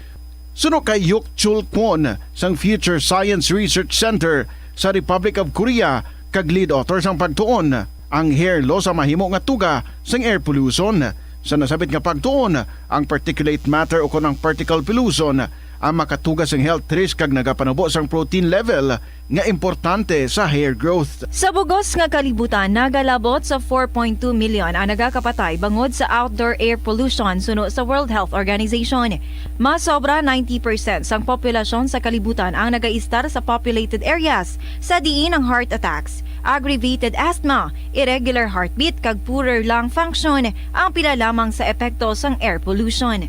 Suno kay Hyuk Chul Kwon sang Future Science Research Center sa Republic of Korea kag lead author sang pagtuon, ang hair loss ang mahimo nga tuga sang air pollution. Sa nasabit nga pagtuon, ang particulate matter ukon ang particle pollution ang makatuga sang health risk kag nagapanubo sang protein level nga importante sa hair growth. Sa bugos nga kalibutan, nagalabot sa four point two million ang nagakapatay bangod sa outdoor air pollution suno sa World Health Organization. Mas sobra ninety percent sang populasyon sa kalibutan ang nagaistar sa populated areas, sa diin ang heart attacks, aggravated asthma, irregular heartbeat, kag poorer lung function ang pila lamang sa epekto sang air pollution.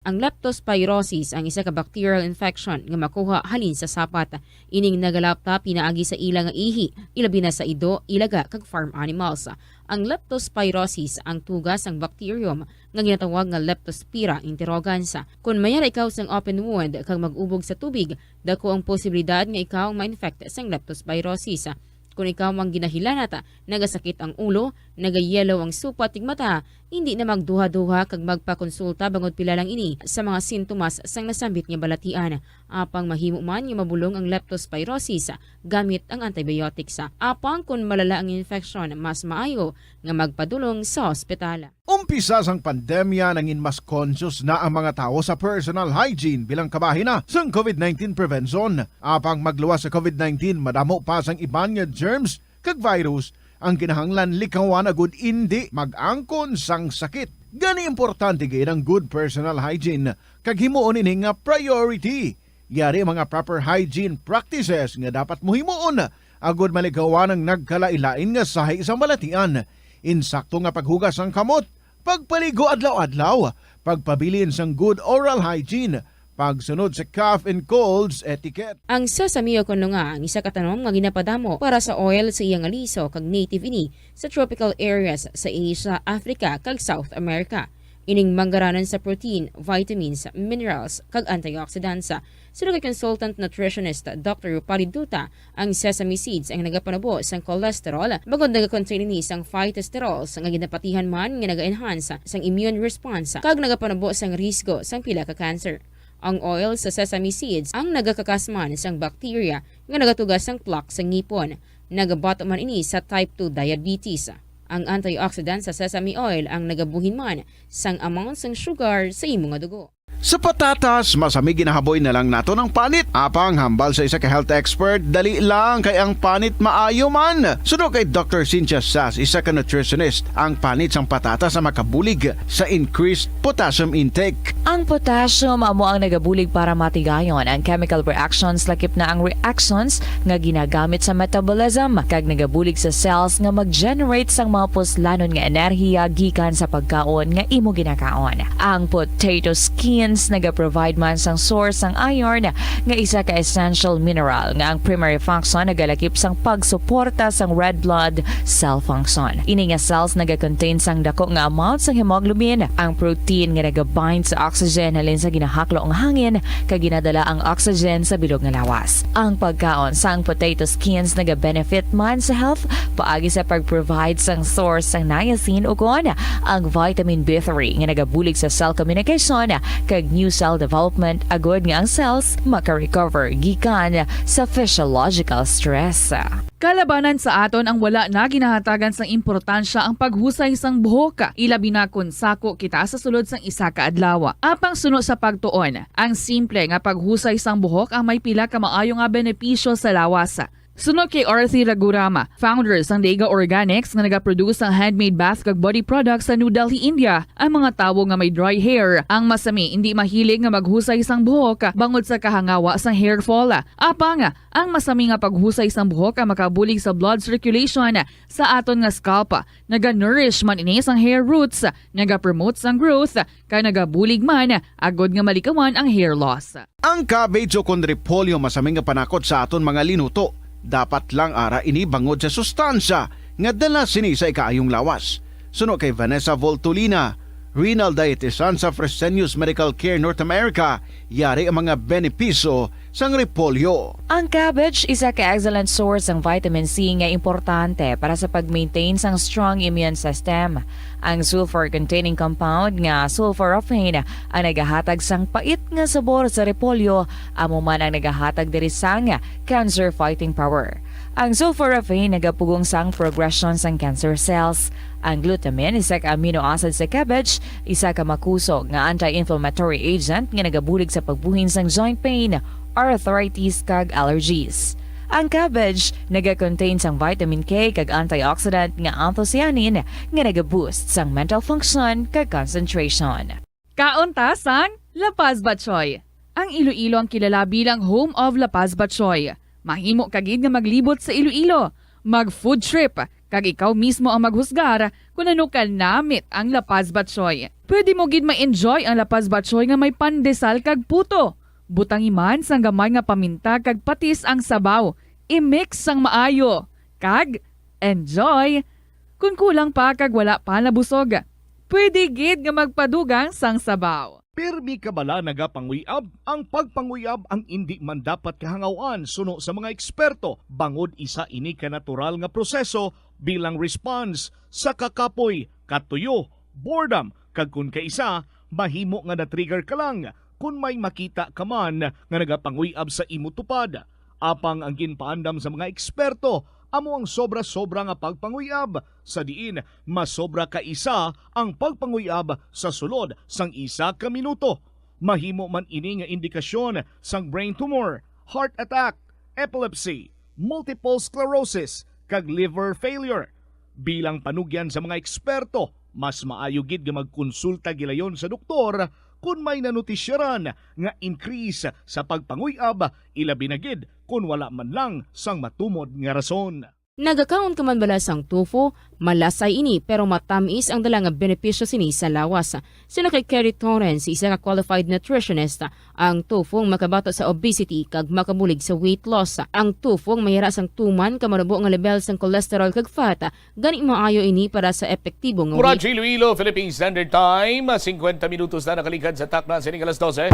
Ang leptospirosis ang isa ka bacterial infection nga makuha halin sa sapat. Ining nagalapta pinaagi sa ila nga ihi, ilabi na sa ido, ilaga, kag farm animals. Ang leptospirosis ang tuga sang bacterium nga ginatawag nga Leptospira interrogans. Kon mayara ikaw sang open wound kag mag-ubog sa tubig, dako ang posibilidad nga ikaw ma-infect sang leptospirosis. Kon ikaw ang ginahilanat, nagasakit ang ulo, nagayellow ang supat ug mata, indi na magduha-duha kag magpakonsulta bangod pila lang ini sa mga sintomas sang nasambit nga balatian. Apang mahimo man nga mabulong ang leptospirosis gamit ang antibiotics. Apang kon malala ang infeksyon, mas maayo nga magpadulong sa ospital. Umpisa sang pandemya, nangin mas conscious na ang mga tawo sa personal hygiene bilang kabahin na sang covid nineteen prevention. Apang magluwas sa covid nineteen, madamo pa sang iban nga germs kag virus ang kinahanglan likawan agud indi mag-angkon sang sakit. Gani, importante gid ang good personal hygiene kag himuon ini nga priority. Yari mga proper hygiene practices nga dapat mo himuon agud malikawan ang nagkalain-lain nga sahi sang balatian. Insakto nga paghugas sang kamot, pagpaligo adlaw-adlaw, pagpabilin sang good oral hygiene, pagsunod sa cough and colds etiquette. Ang sesame o kon nga ang isa ka tanom nga ginapadamo para sa oil sa iya nga liso kag native ini sa tropical areas sa Asia, Africa, kag South America. Ining manggaranon sa protein, vitamins, minerals, kag antioxidants. Suno kay consultant nutritionist Doctor Rupali Duta, ang sesame seeds ang nagapanubo sang cholesterol, bangod nagakontain ini sang phytosterols nga ginapatihan man nga naga-enhance sang immune response kag nagapanubo sang risgo sang pila ka cancer. Ang oil sa sesame seeds ang nagakakas man sang bacteria nga nagatuga sang plaque sa ngipon. Nagabato man ini sa type two diabetes. Ang antioxidant sa sesame oil ang nagabuhin man sang amount sang sugar sa imo nga dugo. Sa patatas, masami ginahaboy na lang naton ang panit. Apang hambal sa isa ka health expert, dali lang kay ang panit maayo man. Suno kay Doctor Cynthia Sass, isa ka nutritionist, ang panit sang patatas ang makabulig sa increased potassium intake. Ang potassium amo ang nagabulig para matigayon ang chemical reactions, lakip na ang reactions nga ginagamit sa metabolism, kag nagabulig sa cells nga mag-generate sang mga puslanon nga enerhiya gikan sa pagkaon nga imo ginakaon. Ang potato skins nagaprovide man sang source sang iron, nga isa ka essential mineral nga ang primary function nagalakip sang pagsuporta sang red blood cell function. Ini nga cells nagakontain sang dako nga amount sang hemoglobin, ang protein nga nagabind sa oxygen halin sa ginahaklo nga hangin, kag ginadala ang oxygen sa bilog nga lawas. Ang pagkaon sang potato skins nagabenefit man sa health paagi sa pag-provide sang source sang niacin, ukon ang vitamin B three nga nagabulig sa cell communication kag new cell development, agud nga ang cells maka-recover gikan sa physiological stress. Kalabanan sa aton ang wala na ginahatagan sang importansya ang paghusay sang buhok, ilabi na kon sako kita sa sulod sang isa ka adlaw. Apang suno sa pagtuon, ang simple nga paghusay sang buhok ang may pila ka maayo nga benepisyo sa lawas. Suno kay Arthi Raghuram, founder sang Dega Organics nga nagaproduce sang handmade bath kag body products sa New Delhi, India, ang mga tawo nga may dry hair ang masami indi mahilig nga maghusay sang buhok bangod sa kahangawa sang hair fall. Apang ang masami nga paghusay sang buhok ang makabulig sa blood circulation sa aton nga scalp. Naga-nourish man ini sang hair roots, nagapromote sang growth, kag nagabulig man agod nga malikawan ang hair loss. Ang cabbage ukon repolyo masami nga panakot sa aton mga linuto. Dapat lang ara ini bangod sa sustansya nga dala sini sa ikaayong lawas. Suno kay Vanessa Voltolina, renal dietitian sa Fresenius Medical Care North America, yari ang mga benepisyo sang repolyo. Ang cabbage isa ka excellent source sang vitamin C nga importante para sa pag-maintain sang strong immune system. Ang sulfur-containing compound nga sulforaphane ang nagahatag sang pait nga sabor sa repolyo, amo man ang nagahatag diri sang cancer fighting power. Ang sulforaphane nagapugong sang progression sang cancer cells. Ang glutamine, isa ka amino acid sa cabbage, isa ka makusog nga anti-inflammatory agent nga nagabulig sa pagbuhin sang joint pain, arthritis, kag allergies. Ang cabbage nagakontain sang vitamin K kag antioxidant nga anthocyanin nga nagaboost sang mental function kag concentration. Kaon ta sang La Paz Batchoy. Ang Iloilo ang kilala bilang home of La Paz Batchoy. Mahimo ka gid nga maglibot sa Iloilo, mag-food trip, kag ikaw mismo ang maghusgar kon ano ka namit ang La Paz Batchoy. Pwede mo gid ma-enjoy ang La Paz Batchoy nga may pandesal kag puto. Butangi man sang gamay nga paminta kag patis ang sabaw. I-mix sang maayo. Kag enjoy! Kon kulang pa kag wala pa nabusog, pwede gid nga magpadugang sang sabaw. Pirmi ka bala nagapanguyab? Ang pagpanguyab ang indi man dapat kahangaw-an suno sa mga eksperto, bangod isa ini ka natural nga proseso bilang response sa kakapoy, katuyo, boredom, kag kon kaisa, mahimo nga na-trigger ka lang kon may makita ka man nga nagapanguyab sa imo tupad. Apang ang ginpaandam sa mga eksperto amo ang sobra-sobra nga pagpanguyab, sa diin masobra ka isa ang pagpanguyab sa sulod sang isa ka minuto. Mahimo man ini nga indikasyon sang brain tumor, heart attack, epilepsy, multiple sclerosis, kag liver failure. Bilang panugyan sa mga eksperto, mas maayo gid nga magkonsulta gilayon sa doktor kon may nanotisyaran nga increase sa pagpanguyab, ilabi na gid kon wala man lang sang matumod nga rason. Nagakaon ka man bala sang tofu? Malasay ini, pero matamis ang dala nga benepisyo sini sa lawas. Suno kay Kerry Torrens, isa ka qualified nutritionist, ang tofu ang makabato sa obesity kag makabulig sa weight loss. Ang tofu ang mahira sang tuman ka manubo nga level sang cholesterol kag fat, gani maayo ini para sa epektibo nga Radyo weight. Iloilo, Philippine Standard Time, singkwenta minutos na nakaligad sa takna sining alas dose.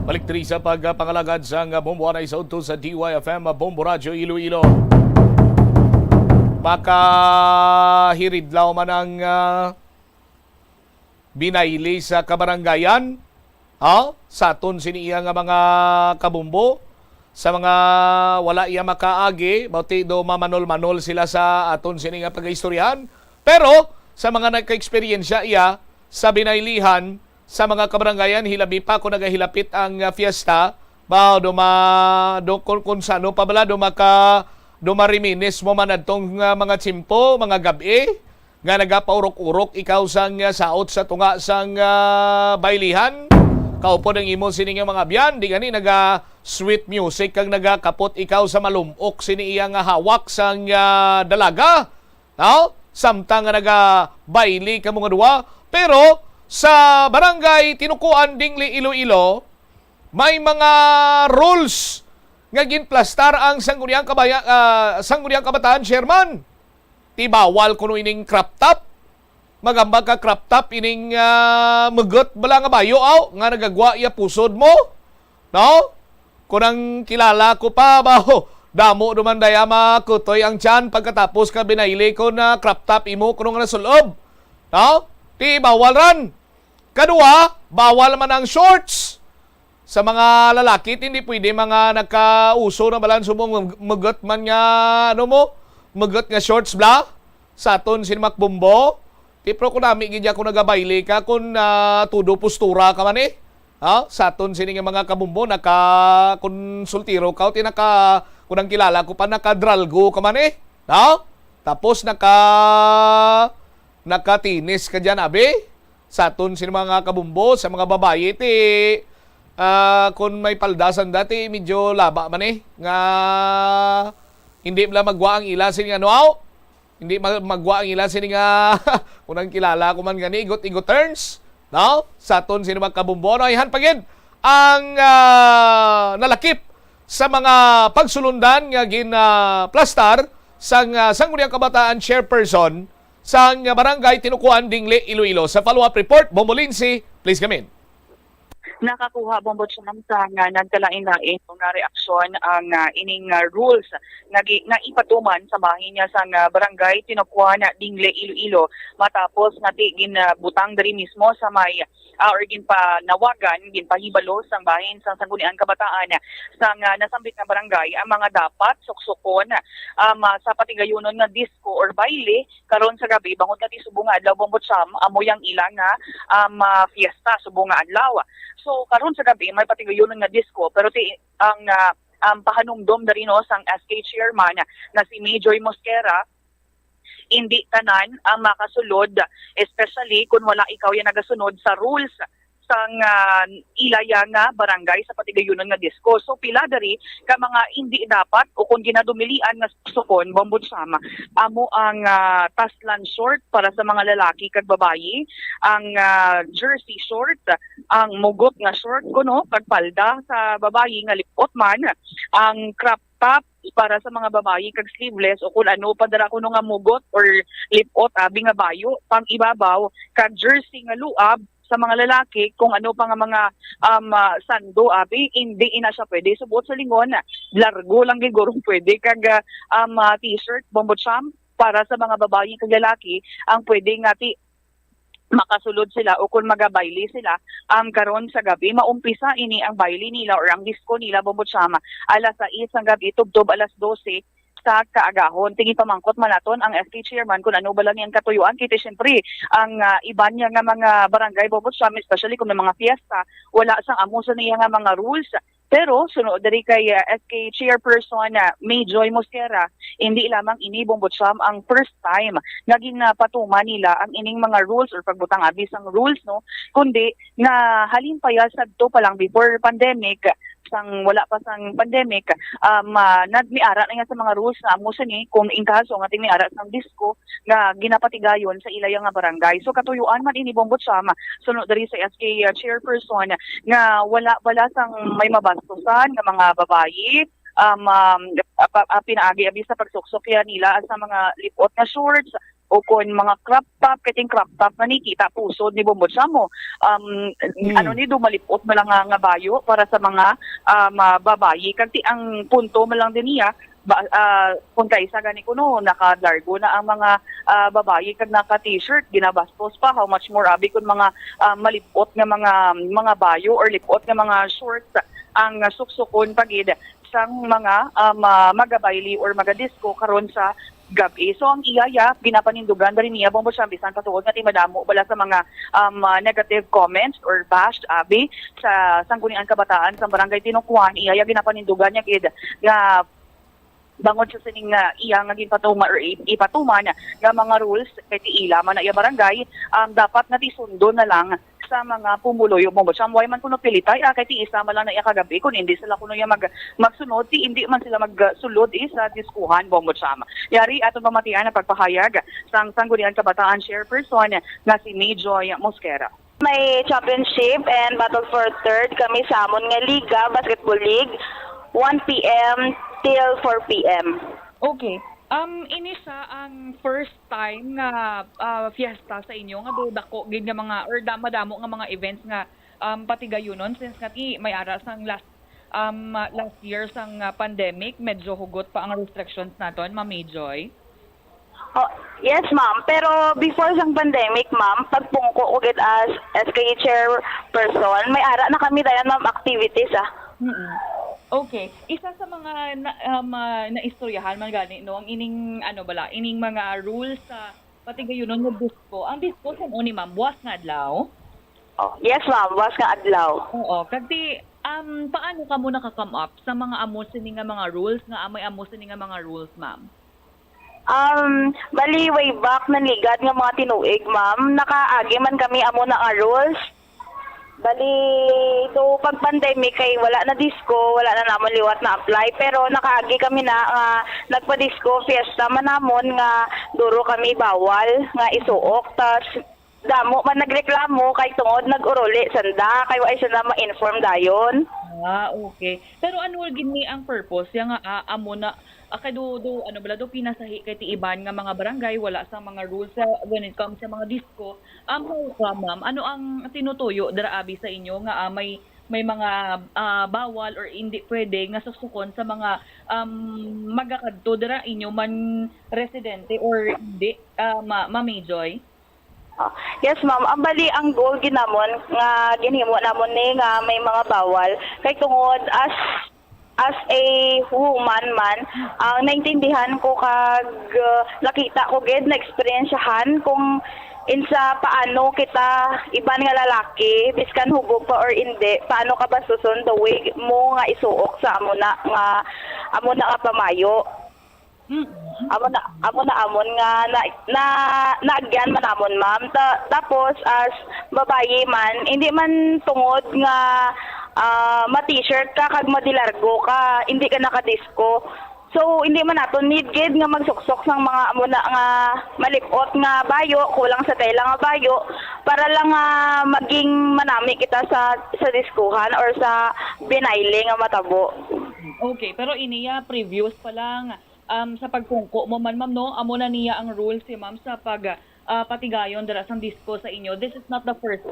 Balik diri sa pagpangalagad sang Bombo Anay sa udto sa D Y F M, Bombo Radyo Iloilo. Makahiridlaw man ang, ah, binayli sa kabarangayan, ha? Sa aton sini iya nga mga kabombo, sa mga wala iya makaagi, bauti do mamanol-manol sila sa aton sini nga pagaistoryahan. Pero sa mga nagka-eksperyensya iya sa binaylihan sa mga kabarangayan, hilabi pa kung nagahilapit ang, ah, fiesta, ba, do ma-, do, kung, kung sano pa bala, do maka-, do mariminis mo man adtong, ah, mga tiyempo, mga gab-i, nga nagapaurok-urok ikaw sang, ah, saot sa tunga sang, ah, baylihan. Kaupod ang imo sini nga mga abyan, di gani naga sweet music kag nagakapot ikaw sa malum-ok sini iya nga hawak sang, ah, dalaga. No? Samtang nga nagabayli kamo nga duha. Pero sa barangay Tinukuan, Dingli, Iloilo, may mga rules nga ginplastar ang Sangguniang Kabaya-, ah, Sangguniang Kabataan Chairman. Ti bawal kuno ining crop top. Magambag ka crop top ining, ah, mugot bala nga bayo, aw, nga nagagwa iya pusod mo. No? Kun ang kilala ko pa, ba, oh, damo duman daya makutoy ang tiyan pagkatapos ka binayli kun, ah, crop top imo kuno nga nasulob. No? Ti bawal ran. Kadua, bawal man ang shorts. Sa mga lalaki, hindi pwede mga nakauso na balan subong mag-, mugot man nga, ano mo, mugot nga shorts bla. Sa aton sin Makbombo, ti pro ko nami gid ako nagabayli ka kun, ah, tudo postura ka man eh. Ha? Sa aton sini nga mga kabombo, naka, kun soltero ka, o ti naka, Kung ang kilala ko pa, nakadralgo ka man eh. No? Tapos naka, nakatinis ka dyan, abi? Sa aton sini mga kabumbo, sa mga babayi, ti, ah, kung may paldasan dati, medyo laba man eh. Nga, hindi man lang magwa ang ila sini nga, no? Hindi ma-, magwa ang ila sini nga, kung ang kilala ko man gani, igot-igot turns, no? Sa aton sini mga kabumbo, no? Ayhan pa gid ang, ah, nalakip sa mga pagsulundan nga ginaplastar sang, ah, Sangguniang Kabataan Chairperson sang Barangay Tinukuan, Dingle, Iloilo. Sa follow-up report, Bombo Lindsay, please come in. Nakakuha, Bombo Cham, sa nga nagkalain-lain nga reaksyon ang, ah, ining, ah, rules nga gi-, nga ipatuman sa bahin niya sang, ah, Barangay Tinukuan, Dingle, Iloilo, matapos nga ti ginabutang diri mismo sa may, ah, or ginpanawagan, ginpahibalo sang bahin sang Sangguniang Kabataan sang, ah, nasambit nga barangay ang mga dapat suksukon, um, ah, sa patigayunon nga disco or baile karon sa gabi, bangod nga ti subong nga adlaw, Bombo Cham, amo yang ila nga, um, ah, fiesta subong nga adlaw. So, karon sa gabi, may patigayunon nga disco, pero ti ang, ah, ang pahanumdom diri, no, sang S K chairman na si Mijoy Mosquera, indi tanan ang makasulod, especially kung wala ikaw ya nagasunod sa rules sang, ah, ila ya nga barangay sa patigayunon nga disco. So, pila diri ka mga indi dapat o kung ginadumilian nga suksukon, Bombo Cham, amo ang, ah, taslan short para sa mga lalaki kag babayi, ang, ah, jersey short, ang mugot nga short kuno kag palda sa babayi nga lip-ot man, ang crop top para sa mga babayi kag sleeveless o kung ano pa dira kuno nga mugot or lip-ot abi nga bayo pang ibabaw, kag jersey nga luab sa mga lalaki, kung ano pa nga mga, um, ah, sando abi, hindi ina siya pwede. Subuot sa lingon, largo lang gid gurong pwede, kag, ah, um, ah, t-shirt, Bombo Cham, para sa mga babayi kag lalaki ang pwede nga ti makasulod sila o kung magabayle sila ang karon sa gabi. Maumpisa ini ang bayle nila or ang disco nila, Bombo Cham, alas sais sang gabi tubtob alas dose sa kaagahon. Ti ginpamangkot man naton ang S K chairman kung ano bala ni ang katuyuan. Kay ti, syempre, ang, ah, iban niya nga mga barangay, Bombo Cham, especially kung may mga fiesta, wala sang amo sa niya nga mga rules. Pero suno diri kay, ah, S K chairperson na May Joy Mosquera, hindi lamang ini, Bombo Cham, ang first time nga ginapatuman nila ang ining mga rules or pagbutang abi sang rules, no, kundi nga halin pa ya sadto pa lang before pandemic, sang wala pa sang pandemic, um, ah, nag-, miara na nga sa mga rules nga amo sini kung in kaso nga ti miara sang disco nga ginapatigayon sa ilaya nga barangay. So, katuyuan man ini, Bombo Cham, suno diri sa S K chairperson, nga wala bala sang may mabastusan nga mga babayi, um, um, apa-, ah, pinaagi abi sa pagsuksok ya nila sa mga lip-ot nga shorts o kon mga crop top, kay ting crop top na ni kita pusod ni Bombo Cham mo. Um, Mm. Ano ni, dumalip-ot mo lang nga, nga bayo para sa mga, um, ah, babayi. Kag ti ang punto mo lang din niya, ba, ah, kung kaisa gani kuno, nakalargo na ang mga, ah, babayi kag naka-t-shirt, ginabastos pa, how much more abi kung mga, ah, malip-ot nga mga, mga bayo or lip-ot nga mga shorts ang, ah, suksukon pa gid sang mga, ah, ma-, magabayle or magadisco karon sa gab-i. So, ang iya ya, ginapanindugan diri niya, Bombo Cham, bisan pa tuod nga ti madamo bala sa mga, um, ah, negative comments or bashed abi sa Sangguniang Kabataan sa Barangay Tinukuan, iya ya ginapanindugan niya gid nga bangod sa sining, ah, iya nga ginpatuman or i-, ipatuman nga mga rules kay ti ila man na iya barangay, um, dapat nga ti sundon na lang sa mga pumuluyo, Bombo Cham. Way man kuno pilitay, ah, kay ti isa man lang na iya kagab-i, kun hindi sila kuno ya mag-, magsunod, ti hindi man sila magsulod, eh, sa diskuhan, Bombo Cham. Yari aton pamatian ang pagpahayag sang Sangguniang Kabataan chairperson nga si May Joy Mosquera. May championship and battle for third kami sa amon nga liga, basketball league, one P M till four P M. Okay. Um, ini siya ang first time nga, ah, fiesta sa inyo nga daw dako gid nga mga, or da-, madamo nga mga events nga, um, patigayunon, since nga ti may ara sang last, um, last year sang, ah, pandemic, medyo hugot pa ang restrictions naton, Ma'am Joy. Oh, yes, ma'am. Pero before sang pandemic, ma'am, pagpungko ko gid as S K chairperson, may ara na kami dayon, ma'am, activities, ah. Mm-mm. Okay. Isa sa mga na, um, ah, naistoryahan man gani, no, ang ining, ano bala, ining mga rules sa patigayunon nga disco. Ang disco sa ni, ma'am, buwas nga adlaw? Oh, yes, ma'am, buwas nga adlaw. Oo, kag ti, Um, paano kamo naka-come up sa mga amo sini nga mga rules, nga may amo sini nga mga rules, ma'am? Um, bali, way back, nanligad nga mga tinuig, ma'am, nakaagi man kami amo na nga rules. Bali, do pag pandemic kay wala na disco, wala na namon liwat na-apply, pero nakaagi kami na nga nagpa-disco fiesta man namon nga duro kami bawal nga isuok. Tas damo man nagreklamo kay tungod nag-uruli sanda, kay wa sanda ma-inform dayon. Ah, okay. Pero ano gid ni ang purpose ya nga, ah, amo na, ah, kay do, do, ano bala, do pinasahi kay ti iban nga mga barangay wala sa mga rules sa, when it comes sa mga disco. Um, how come, ma'am? Ano ang tinutuyo dira abi sa inyo nga, ah, may, may mga, ah, bawal or hindi pwede nga suksukon sa mga, um, magakadto dira inyo man residente or hindi, ah, ma-, Ma'am Joy? Ah, yes, ma'am. Ang bali, ang goal ginamon nga ginhimo namon ni nga may mga bawal kay tungod as as a woman man, ang naintindihan ko kag uh, nakita ko gid, na-eksperyensyahan kung insa paano kita iban nga lalaki, biskan hubog pa or indi, paano ka bastuson the way mo nga isuok sa amo na nga amo na nga pamayo. Mm. Amo na, amo na amon nga na, na naagyan man amon, ma'am. Ta, tapos as babayi man, hindi man tungod nga ah, ma-t-shirt ka kag madilargo ka, hindi ka nakadisko. So hindi man nato need gid nga magsuksok sang mga amo na nga malip-ot nga bayo, kulang sa tela nga bayo, para lang nga maging manami kita sa sa diskuhan or sa binayle nga matabo. Okay, pero iniya previous pa lang, um, sa pagpungko mo man, ma'am, no? Amo na niya ang rules, si ma'am, sa pag, ah, patigayon dira sang disco sa inyo. This is not the first.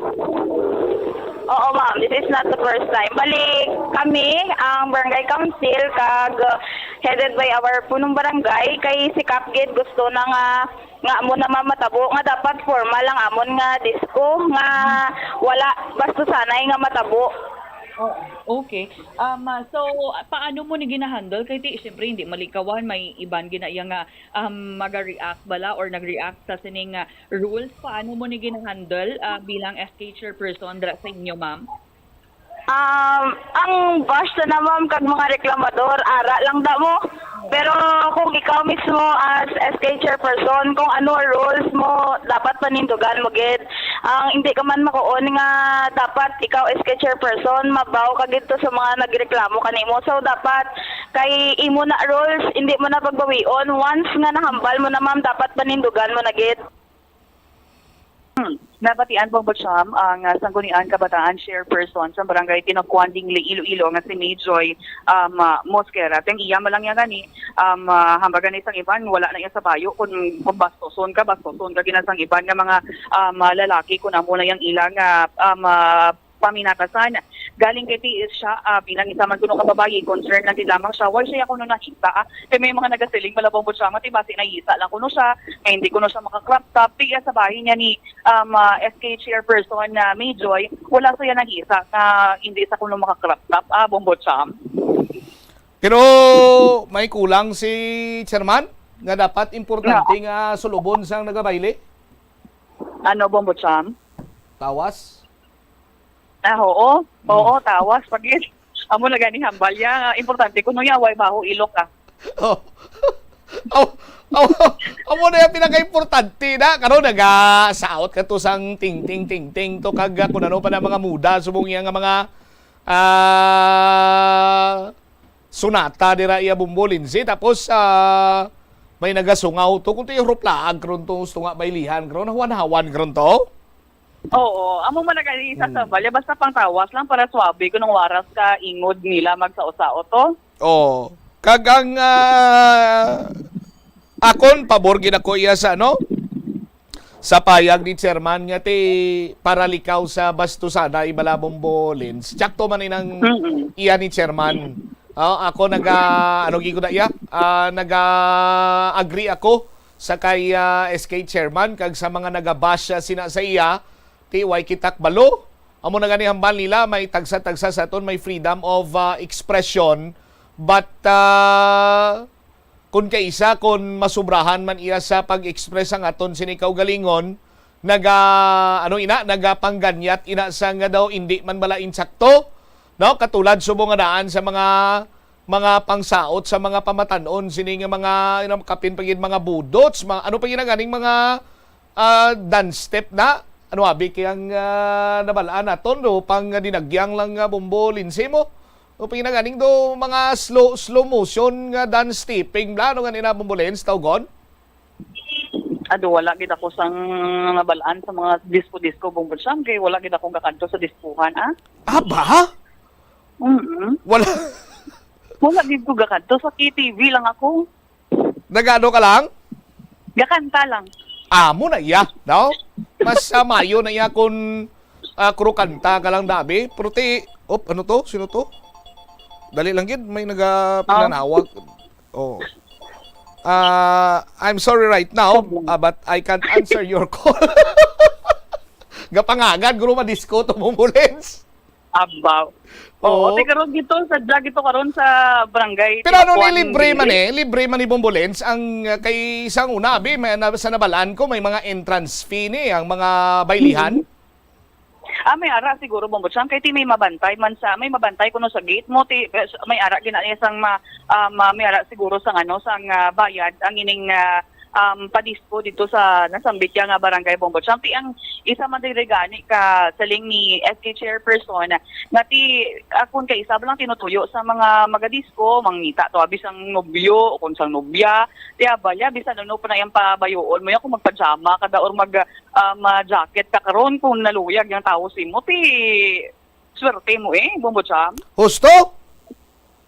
Oo, ma'am. This is not the first time. Bali, kami, ang barangay council, kag uh, headed by our punong barangay, kay si Kap gid gusto na nga nga amo na mamatabo nga dapat formal ang amon nga disco nga wala bastusanay nga matabo. Oh, okay. Um, ah, so, ah, paano mo ni ginahandle? Kay ti, syempre, hindi malikawan, may iban ginaya nga um, maga-react bala or nag-react sa sining ah, rules. Paano mo ni ginahandle ah, bilang S K chairperson dira sa inyo, ma'am? Um, ang bash na, ma'am, kag mga reklamador, ara lang da mo. Pero kung ikaw mismo as S K chairperson, kung ano ang rules mo, dapat panindugan mo gid. Ang hindi ka man makuon nga dapat ikaw S K chairperson, mabaw ka gid to sa mga nagreklamo kanimo. So dapat kay imo na rules, hindi mo na pagbawion. Once nga nahambal mo na, ma'am, dapat panindugan mo na gid. Hmm. Nabatian, Bombo Cham, ang ah, Sangguniang Kabataan Chairperson sa Barangay Tinocuan, Dingle, Iloilo, nga si Mayjoy um, ah, Mosquera. Teng iya malang niya gani, um, ah, hambal gani sang iban, wala na iya sa bayo kung, kung bastoson ka, bastoson ka gina sang iban nga mga um, ah, lalaki kung amo na yang ilang ah, um, ah, paminatasan. Galing kay ti siya, ah, bilang isa man kuno ka babayi, concern lang gid lamang siya. Why siya kuno nahisa? Ah, kay may mga nagasiling, malabong po siya, mati basi nahisa lang kuno siya, nga hindi kuno siya maka-crop top. Tiya sa bahin niya ni um, ah, S K chairperson na Mayjoy, wala siya nahisa nga hindi sa kuno maka-crop top. Ah, Bombo Cham. Pero may kulang si chairman nga dapat importante nga sulubon sang nagabayle. Ano, Bombo Cham? Tawas. Ah, oo. Oo, tawas. Pag Amo na gani hambal ya, importante kuno ya, way baho ilok ah. Oh. Aw, aw, amo na yung pinaka-importante na. Karon nagasaot ka to sang ting ting ting ting to kag ah, kung ano pa na mga muda subong iya nga mga ah, sunata dira iya Bombo Lindsay. Tapos ah, may nagasungaw to kung to yung ruplaag karon to gusto nga baylihan karon hawan-hawan karon to. Oo, amo man na gani sa Hmm. Sambal ya, basta pang tawas lang para swabe kunong waras ka ingod nila magsaot-saot to. Oh, kag ang ah, akon pabor gid ako iya sa ano sa payag ni chairman nga ti paralikaw sa bastusana ibalabong bolins. Tsakto man inang Mm-mm. iya ni chairman. Oh, ako naga ano gid ko na iya? Ah, naga agree ako sa kay ah, S K chairman kag sa mga naga-bash ah, sina sa iya ti way kita kabalo. Amo na gani hambal nila may tagsa-tagsa sa aton may freedom of ah, expression, but ah, kun kaisa kun masubrahan man iya sa pag-express ang aton sini kaugalingon, naga ano ina nagapangganyat ina sa nga daw indi man bala insakto. No, katulad subong nga daan sa mga, mga pangsaot sa mga pamatan-on sini nga mga, you know, kapin pa gid mga budots, mga, ano pa gid ang ganing mga, ah, dance step na? Ano abi kay ang, ah, nabalaan naton do pang dinagyang lang nga Bombo Lindsay mo? O pa gid ang ganing do mga slow, slow motion nga dance stepping bla, ano nga nina Bombo Lens, tawgon? Ado, wala gid ako sang nabalaan sa mga disco-disco, Bongbong Sam, kay wala gid ako gakadto sa diskuhan, ah. Aba? Mm. Wala. Wala gid ko gakadto, sa K T V lang ako. Nagano ka lang? Gakanta lang. Amo na iya, no? Mas ah, mayo na iya kung ah, krukanta ka lang dabi. Pero ti, op, ano to? Sino to? Dali lang gid, may naga pinanawag. Oh. Ah, I'm sorry right now, ah, but I can't answer your call. Gapangagan, guro, madisco to mo, Mulens. Abaw. Oo, Oo. Ti karon gito, sa vlog ito karon sa barangay. Pero ano ni Timapuan, libre man Dili. Eh? Libre man ni Bombolens ang uh, kay isang una, abi, may, na, sa nabalaan ko, may mga entrance fee ni ang mga baylihan. Ah, may ara siguro, Bombo Chang, kay ti may mabantay man sa, may mabantay kuno sa gate mo, ti may ara gina niya sang ma, ah, ma- may ara siguro sang ano, sang ah, bayad ang ining ah, um, padisco dito sa nasambit ya nga barangay, Bombo Chang. Ti ang isa man diri gani ka siling ni S K chairperson nga ti akon kay isa lang tinutuyo sa mga magadisco, mangita to abi sang nobyo o kung sang nobya, ti abalya bisan ano pa na yang pabayuon mo ya kung magpajama ka da or mag um, ah, jacket ka karon kung naluyag yung tawo sa imo, ti swerte mo eh, Bombo Cham. Husto?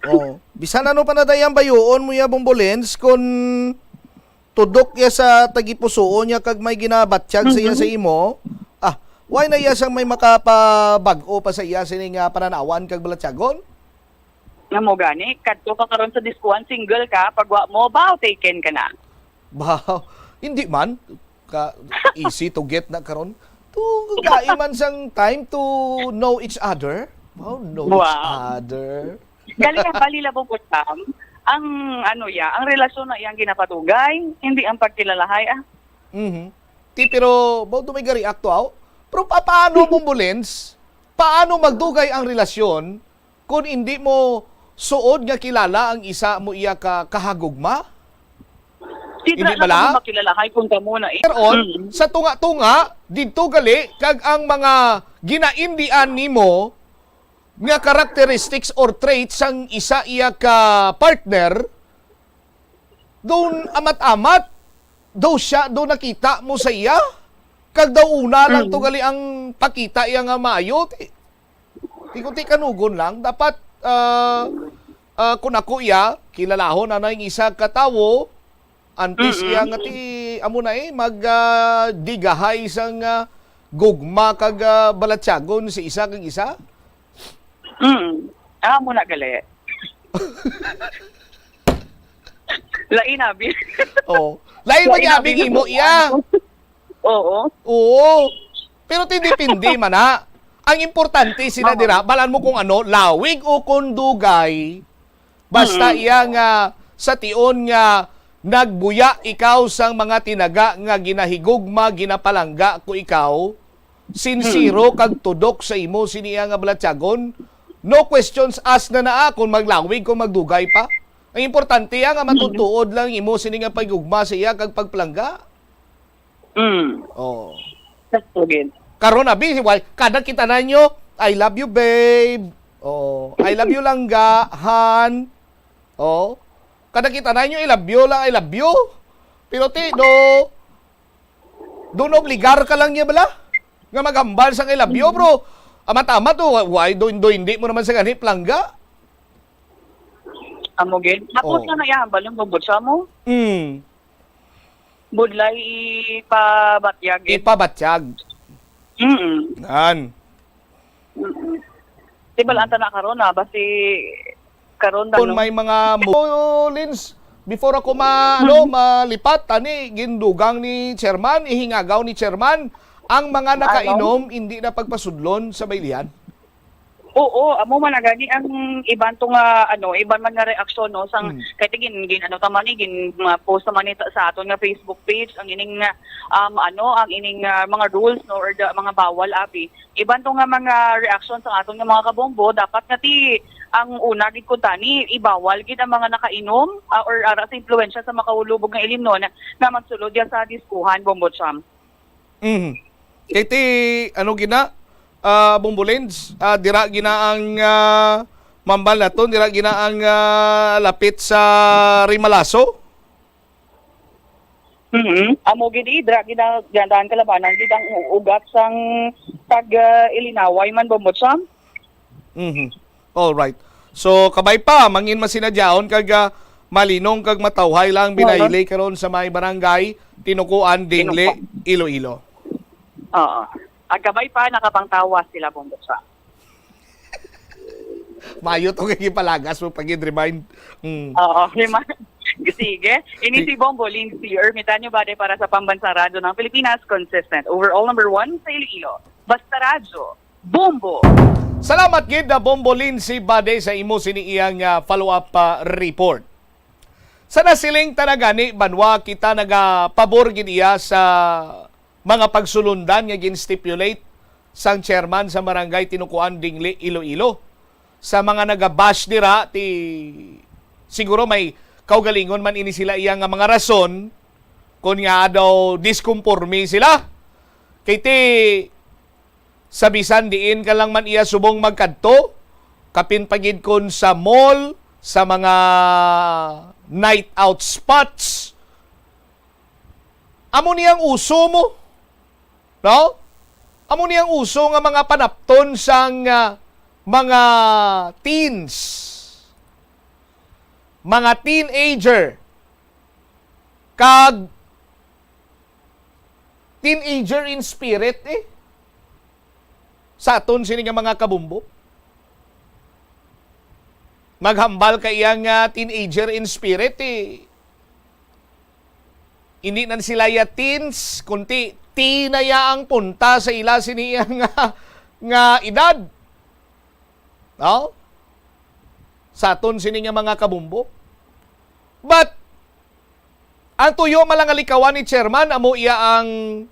Oh, bisan ano pa na dayang bayuon mo ya, Bombolens, kung tudok ya sa tagipusuon niya kag may ginabatyag sa iya sa imo, ah, why na iya sang may makapabag-o pa sa iya sini nga pananawan kag balatyagon? Nga mo gani, kadto ka karon sa diskuhan, single ka, pagwa mo, baw, taken ka na. Ba, hindi man. Ka, easy to get na karon. To gai man sang time to know each other. Oh, know each Wow. Other. Gali ang bali labo po, Sam. Ang ano ya, ang relasyon na iyang ginapatugay, hindi ang pagkilalahay ah. Mhm. Ti, pero, ba't may gari akto, aw? Pero pa, paano, Bombolens? Paano magdugay ang relasyon kung hindi mo suod nga kilala ang isa mo iya ka kahagugma? Hindi Hindi na bala? Kamo makilalahay kung kamo na eh. Pero on, Mm. sa tunga-tunga, didto gali, kag ang mga ginaindian nimo nga characteristics or traits sang isa iya ka partner, doon amat-amat, daw siya, daw nakita mo sa iya, kag daw una lang to Mm. gali ang pakita iya nga maayo. Ti, ti, ti kanugon lang, dapat, ah, ah, kung ako iya, kilalahon na na yung isa ka tawo, antes Mm-mm. iya nga ti, amo na eh, mag, ah, digahay sang ah, gugma kag ah, balatyagon si isa kag isa. Mm. Ah, mo na gali. Lain abi. Oh. Lain man Lain niya abi abing na imo po. iya. Oo. Oo. Pero ti depende man na. Ang importante sila Oo. Dira, balan mo kung ano, lawig o kung dugay. Basta Mm. iya nga sa tion nga nagbuya ikaw sang mga tinaga nga ginahigugma, ginapalangga ko ikaw, sinsero kag tudok sa imo sini iya nga balatyagon. No questions asked na naa kung maglawig, kung magdugay pa. Ang importante iya nga matutuod lang imo sini nga paghigugma sa iya kag pagpalangga. Mm. Oh. That's so good. Karon abi, why? Kada kita na nyo, "I love you, babe." Oh, "I love you, langga, han." Oh. Kada kita na nyo, "I love you lang, I love you." Pero ti, do, do obligar ka lang niya bala? Nga maghambal sa "I love you", bro. Amat-amat to, why do, do hindi mo naman sa gani, palangga? Amo gid. Tapos Oh. na na yan, balong bubutsa mo. Mm. Budlay ipabatyag. Eh. Ipabatyag. Mm. Nan. Mm. Di ba lang ta na karon na basi karon Kung ano? May mga mo, Lins, before ako ma, ano, malipat, tani, gindugang ni chairman, ihingagaw ni chairman, ang mga Ano? Nakainom, hindi na pagpasudlon sa baylihan. Oo, amo man na gani ang iban to nga, ano, iban man nga reaksyon, no, sang Mm. kay gin, gin, ano, ta man ni, gin, mga post naman ni sa, sa aton nga Facebook page, ang ining, um, ano, ang ining, ah, mga rules, no, or the, mga bawal, abi. Iban to nga mga reaksyon sa aton nga mga kabombo, dapat nga ti ang una gid kuntani, ibawal gid ang mga nakainom, ah, or ara sa impluwensya sa makahulubog nga ilimnon nga magsulod diya sa diskuhan, Bombo Cham. Mhm. Kay ti, ano gina, ah, Bombo Lens, ah, dira gina ang, ah, mambal naton, dira gina ang, ah, lapit sa Rimalaso? Mhm. Amo gid, eh, dira gina-, ginadaan kalabanan gid ang u-, ugat sang pag, ah, ilinaway man, Bombo Cham. Mhm. All right. So, kabay pa, mangin masinadyaon kag, ah, malinong kag matawhay lang Oo. binahili karon sa may barangay Tinukuan, Dingle, Tinukuan. Iloilo. Oo. Ag kabay pa, nakapangtawa sila, Bombo Cham. Mayo to kay gipalagas mo pag remind. Mm. Oo, remind. Sige. Ini Si- si Bombo Lindsay Ermitanyo Bade para sa Pambansang Radyo ng Pilipinas, consistent. Overall number one sa Iloilo. Basta Radyo, Bombo. Salamat gid na Bombo Lindsay Bade sa imo sini iyang, ah, follow-up, ah, report. Sa nasiling ta na gani, banwa kita nagapabor gid iya sa mga pagsulundan nga gin-stipulate sang chairman sa Barangay Tinukuan, Dingle, Iloilo. Sa mga nagabash dira, ti, siguro may kaugalingon man ini sila iya nga mga rason kon nga daw diskonporme sila. Kay ti, sa bisan diin ka lang man iya subong magkadto, kapin pa gid kon sa mall, sa mga night out spots, amo ni ang uso mo, no? Amo ni ang uso nga mga panapton sang, ah, mga teens, mga teenager, kag teenager in spirit, eh. Sa aton sini nga mga kabumbo. Maghambal ka iya nga teenager in spirit, eh. Hindi na sila ya teens, kundi teen na ya ang punta sa ila sini nga, nga edad. No? Sa aton sini nga mga kabumbo. But, ang tuyo man lang nga likawan ni chairman, amo iya ang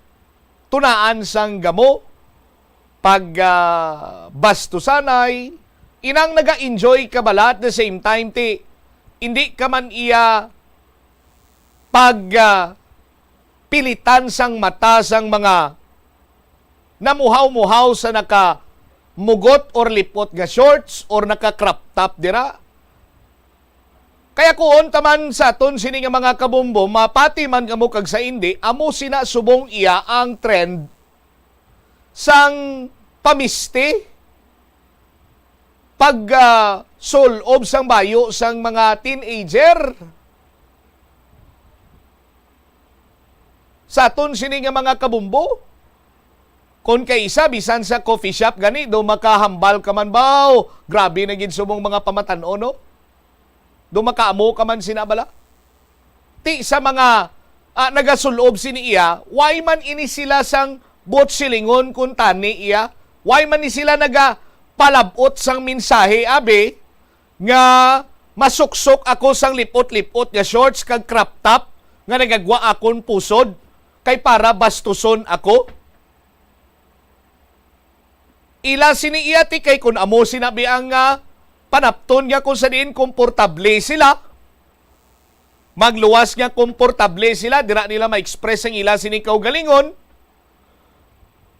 tunaan sang gamo, pag, ah, bastusanay, inang naga-enjoy ka bala at the same time, ti, hindi ka man iya pag, ah, pilitan sang mata sang mga namuhaw-muhaw sa nakamugot or lipot nga shorts or naka-crop top dira. Kaya kuon ta man sa aton sini nga mga kabumbo, mapati man kamo kag sa indi, amo sina subong iya ang trend sang pamisti, pag, ah, sul-ob sang bayo sang mga teenager. Sa aton sini nga mga kabumbo, kon kaisa, bisan sa coffee shop gani, do makahambal ka man ba, "Oh, grabe na gid subong mga pamatan-on, no?" Do makaamo ka man sina bala? Ti sa mga, ah, nagasul-ob sini iya, why man ini sila sang buot silingon kuntani iya? Why man ni sila nagapalab-ot sang mensahe, abi, nga masuksok ako sang lipot-lipot nga shorts kag crop top nga nagagwa akon pusod kay para bastuson ako? Ila sini iya ti kay kun amo sina bi ang, ah, panapton nga kung sa diin komportable sila, magluwas nga komportable sila, dira nila ma-express ang ila sini kaugalingon.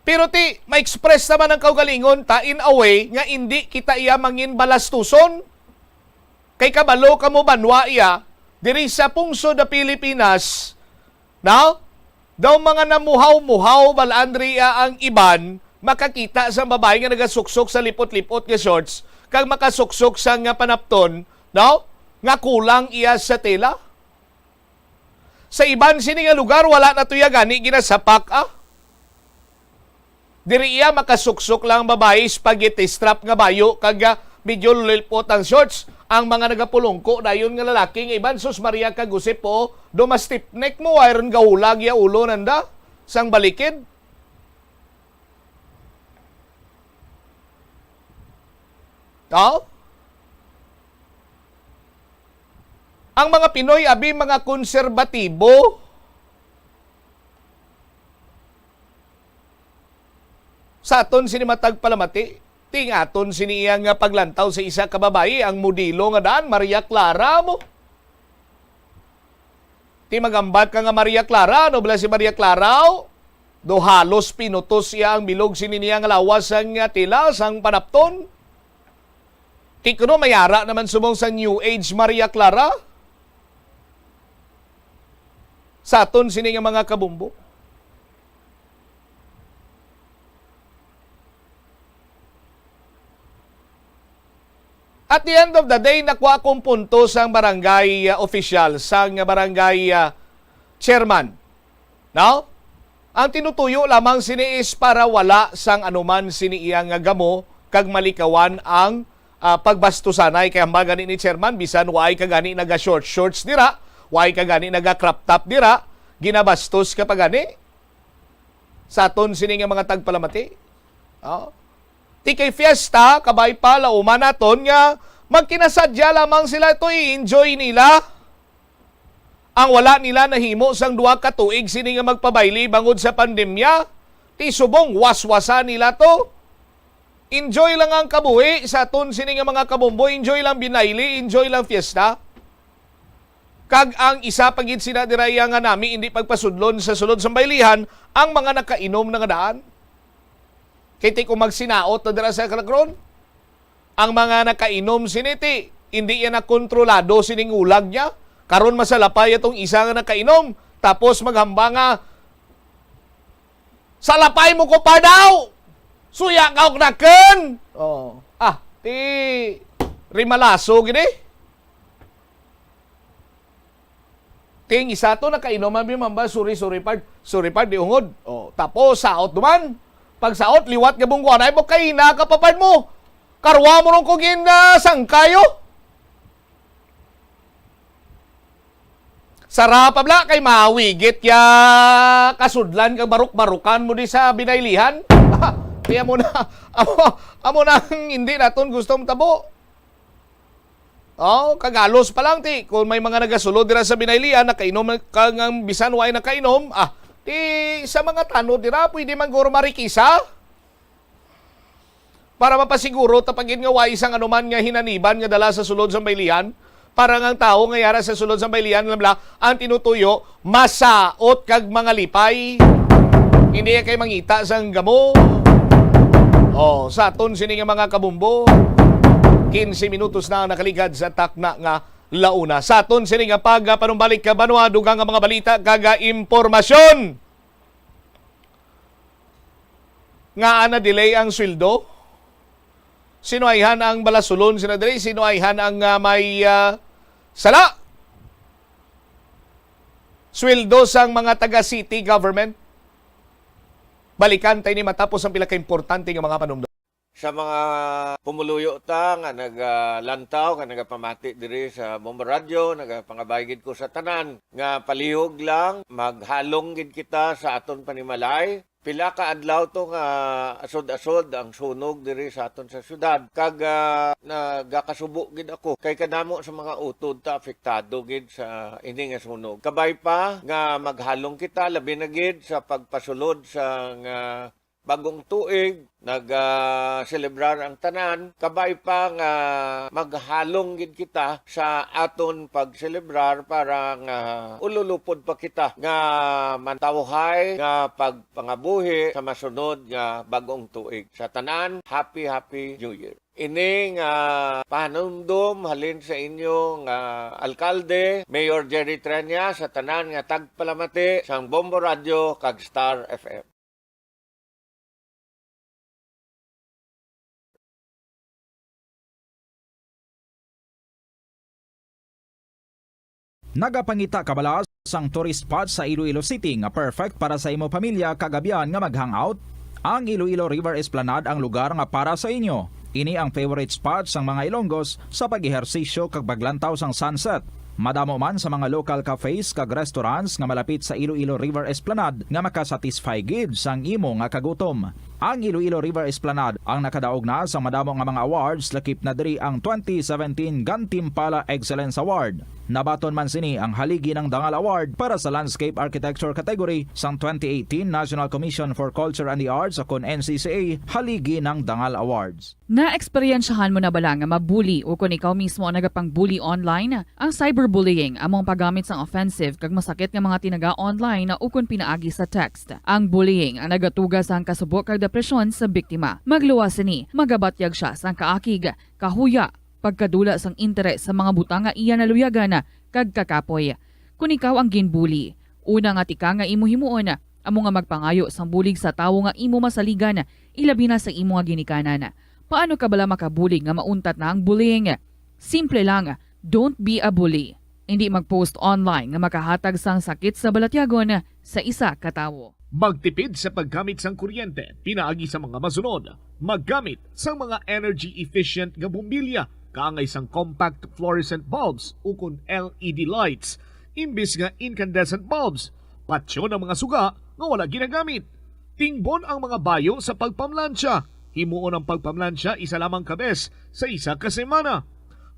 Pero ti, ma-express naman ang kaugalingon ta in a way nga indi kita iya mangin balastuson. Kay kabalo kamo banwa iya, diri sa pungsod sa Pilipinas, no? Daw mga namuhaw-muhaw, bal, Andrea, ang iban makakita sa babae nga nagasuksok sa lipot-lipot nga shorts kag makasuksok sa nga panapton, no? Nga kulang iya sa tela. Sa iban sini nga lugar, wala na tuya gani ginasapak, ah. Diri iya makasuksok lang ang babayi, spaghetti strap nga bayo, kag, ah, medyo lilpot ang shorts. Ang mga nagapulungko dayon nga lalaki nga iban, sus Maria, kagusip po, do ma-stiff neck mo, wayron gahulag iya ulo nanda sang balikid. Oh? Ang mga Pinoy, abi, mga konserbatibo. Sa aton sini matag palamati, ting aton sini iya nga paglantaw sa isa ka babayi, ang modelo nga daan, Maria Clara mo. Ti magambat ka nga Maria Clara, ano bala si Maria Clara, oh? Do halos pinutos iya ang bilog sini niya nga lawas sang, ah, tela, sang panapton. Ti kuno mayara naman subong sa New Age Maria Clara. Sa aton sini nga mga kabumbo. At the end of the day, nakuha akong punto sang barangay, ah, official, sang barangay, ah, chairman. No? Ang tinutuyo lamang sini is para wala sang anuman sini iya nga gamo kag malikawan ang, ah, pagbastusanay. Kay hambal gani ni chairman, bisan waay ka gani naga short shorts dira, waay ka gani naga crop top dira, ginabastos ka pa gani sa aton sini nga mga tagpalamati. Oh. Ti kay fiesta, kabay pa, lauman naton nga magkinasadya lamang sila, ito i-enjoy nila ang wala nila nahimo sang duha ka tuig sini nga magpabayli bangod sa pandemya. Ti subong waswasa nila to. Enjoy lang ang kabuhi sa aton sini nga mga kabombo, enjoy lang binayli, enjoy lang fiesta. Kag ang isa pa gid sina dira iya nga nami indi pagpasudlon sa sulod sang baylihan ang mga nakainom na nga daan. Kay ti kung magsinaot na dira sa Kalagron, ang mga nakainom sini ti indi iya na kontrolado sining ulag niya. Karon masalapay atong isa nga nakainom, tapos maghamba nga, "Salapay mo ko pa daw! Suya ka og nakon!" Oh. Ah, ti rimalaso gid eh. Ting isa to, nakainom man, bimamba, sorry, sorry, pard. Sorry, pard, di ungod. Oh, tapos, saot naman. Pag saot, liwat nga bungguan, ay mo, kaina ka pa, pard mo. Karwa mo ron ko gin, ah, sangkayo. Sara pa bala, kay mawigit ya kasudlan kag barok-barokan mo di sa binaylihan. Kaya mo na, amo, amo na ang hindi naton gusto matabo. Oh, kagalos pa lang, ti, kung may mga nagasulod dira sa binaylian, nakainom na ka nga bisan way nakainom, ah, ti, sa mga tanod dira, pwede man guro marikisa. Para mapasiguro ta pa gid nga way sang anuman nga hinaniban nga dala sa sulod sang baylian, para nga ang tawo nga yara sa sulod sang baylian, alam la, ang tinutuyo, masaot kag mangalipay. Hindi kay mangita sang gamo. Oh, sa aton sini nga mga kabumbo, quince minutos na ang nakaligad sa takna nga launa. Sa aton sini nga pagpanumbalik ka banwa, dugang nga mga balita kag impormasyon. Nga ana delay ang sweldo? Sino ayhan ang balasulon sina diri? Sino ayhan ang, ah, may, ah, sala? Sweldo sang mga taga city government. Balikan tayo ni matapos ang pila ka importante nga mga panumdom. Sa mga pumuluyo ta nga nagalantaw, nga nagapamati diri sa Bombo Radyo, nagapangabay gid ko sa tanan nga palihog lang, maghalong gid kita sa aton panimalay. Pila ka adlaw to nga asod-asod ang sunog diri sa aton sa syudad. Kag, ah, nagakasubo gid ako kay kadamo sa mga utod ta apektado gid sa ini nga sunog. Kabay pa nga maghalong kita, labi na gid sa pagpasulod sa nga bagong tuig, nag, ah, selebrar ang tanan. Kabay pa nga maghalong gid kita sa aton pagselebrar para nga ululupod pa kita nga mantawhay nga pagpangabuhi sa masunod nga bagong tuig. Sa tanan, happy, happy New Year. Ini nga panumdom halin sa inyo nga alkalde, Mayor Jerry Treña, sa tanan nga tagpalamati sang Bombo Radyo kag Star F M. Nagapangita ka bala sang tourist spot sa Iloilo City nga perfect para sa imo pamilya kag abyan nga mag-hangout? Ang Iloilo River Esplanade ang lugar nga para sa inyo. Ini ang favorite spot sang mga Ilonggos sa pag-ehersisyo kag paglantaw sang sunset. Madamo man sa mga local cafes kag restaurants nga malapit sa Iloilo River Esplanade nga makasatisfy gid sang imo nga kagutom. Ang Iloilo River Esplanade ang nakadaog na sa madamo nga mga awards, lakip na diri ang twenty seventeen Gantimpala Excellence Award. Nabaton man sini ang Haligi ng Dangal Award para sa Landscape Architecture category sang twenty eighteen National Commission for Culture and the Arts, o kon N C C A Haligi ng Dangal Awards. Naeksperyensyahan mo na bala nga mabuli o kon ikaw mismo ang nagapang-bully online? Ang cyberbullying amo ang paggamit sang offensive kag masakit nga mga tinaga online ukon pinaagi sa text. Ang bullying ang nagatuga sang kasubo kag depresyon sa biktima. Magluwas sini, magabatyag sia sang kaakig, kahuya, pagkadula sang interes sa mga butang nga iya naluyagan, kag kakapoy. Kon ikaw ang ginbully, una nga tikang nga imo himuon amo nga magpangayo sang bulig sa tawo nga imo masaligan, ilabi na sa imo nga ginikanan. Paano ka bala makabulig nga mauntat na ang bullying? Simple lang, don't be a bully. Indi mag-post online nga makahatag sang sakit sa balatyagon sa isa ka tawo. Magtipid sa paggamit sang kuryente pinaagi sa mga masunod: maggamit sang mga energy efficient nga bombilya kaangay sang compact fluorescent bulbs ukon L E D lights imbis nga incandescent bulbs. Patyon ang mga suga nga wala ginagamit. Tingbon ang mga bayo sa pagpamlansya. Himuon ang pagpamlansya isa lamang ka bes sa isa ka semana.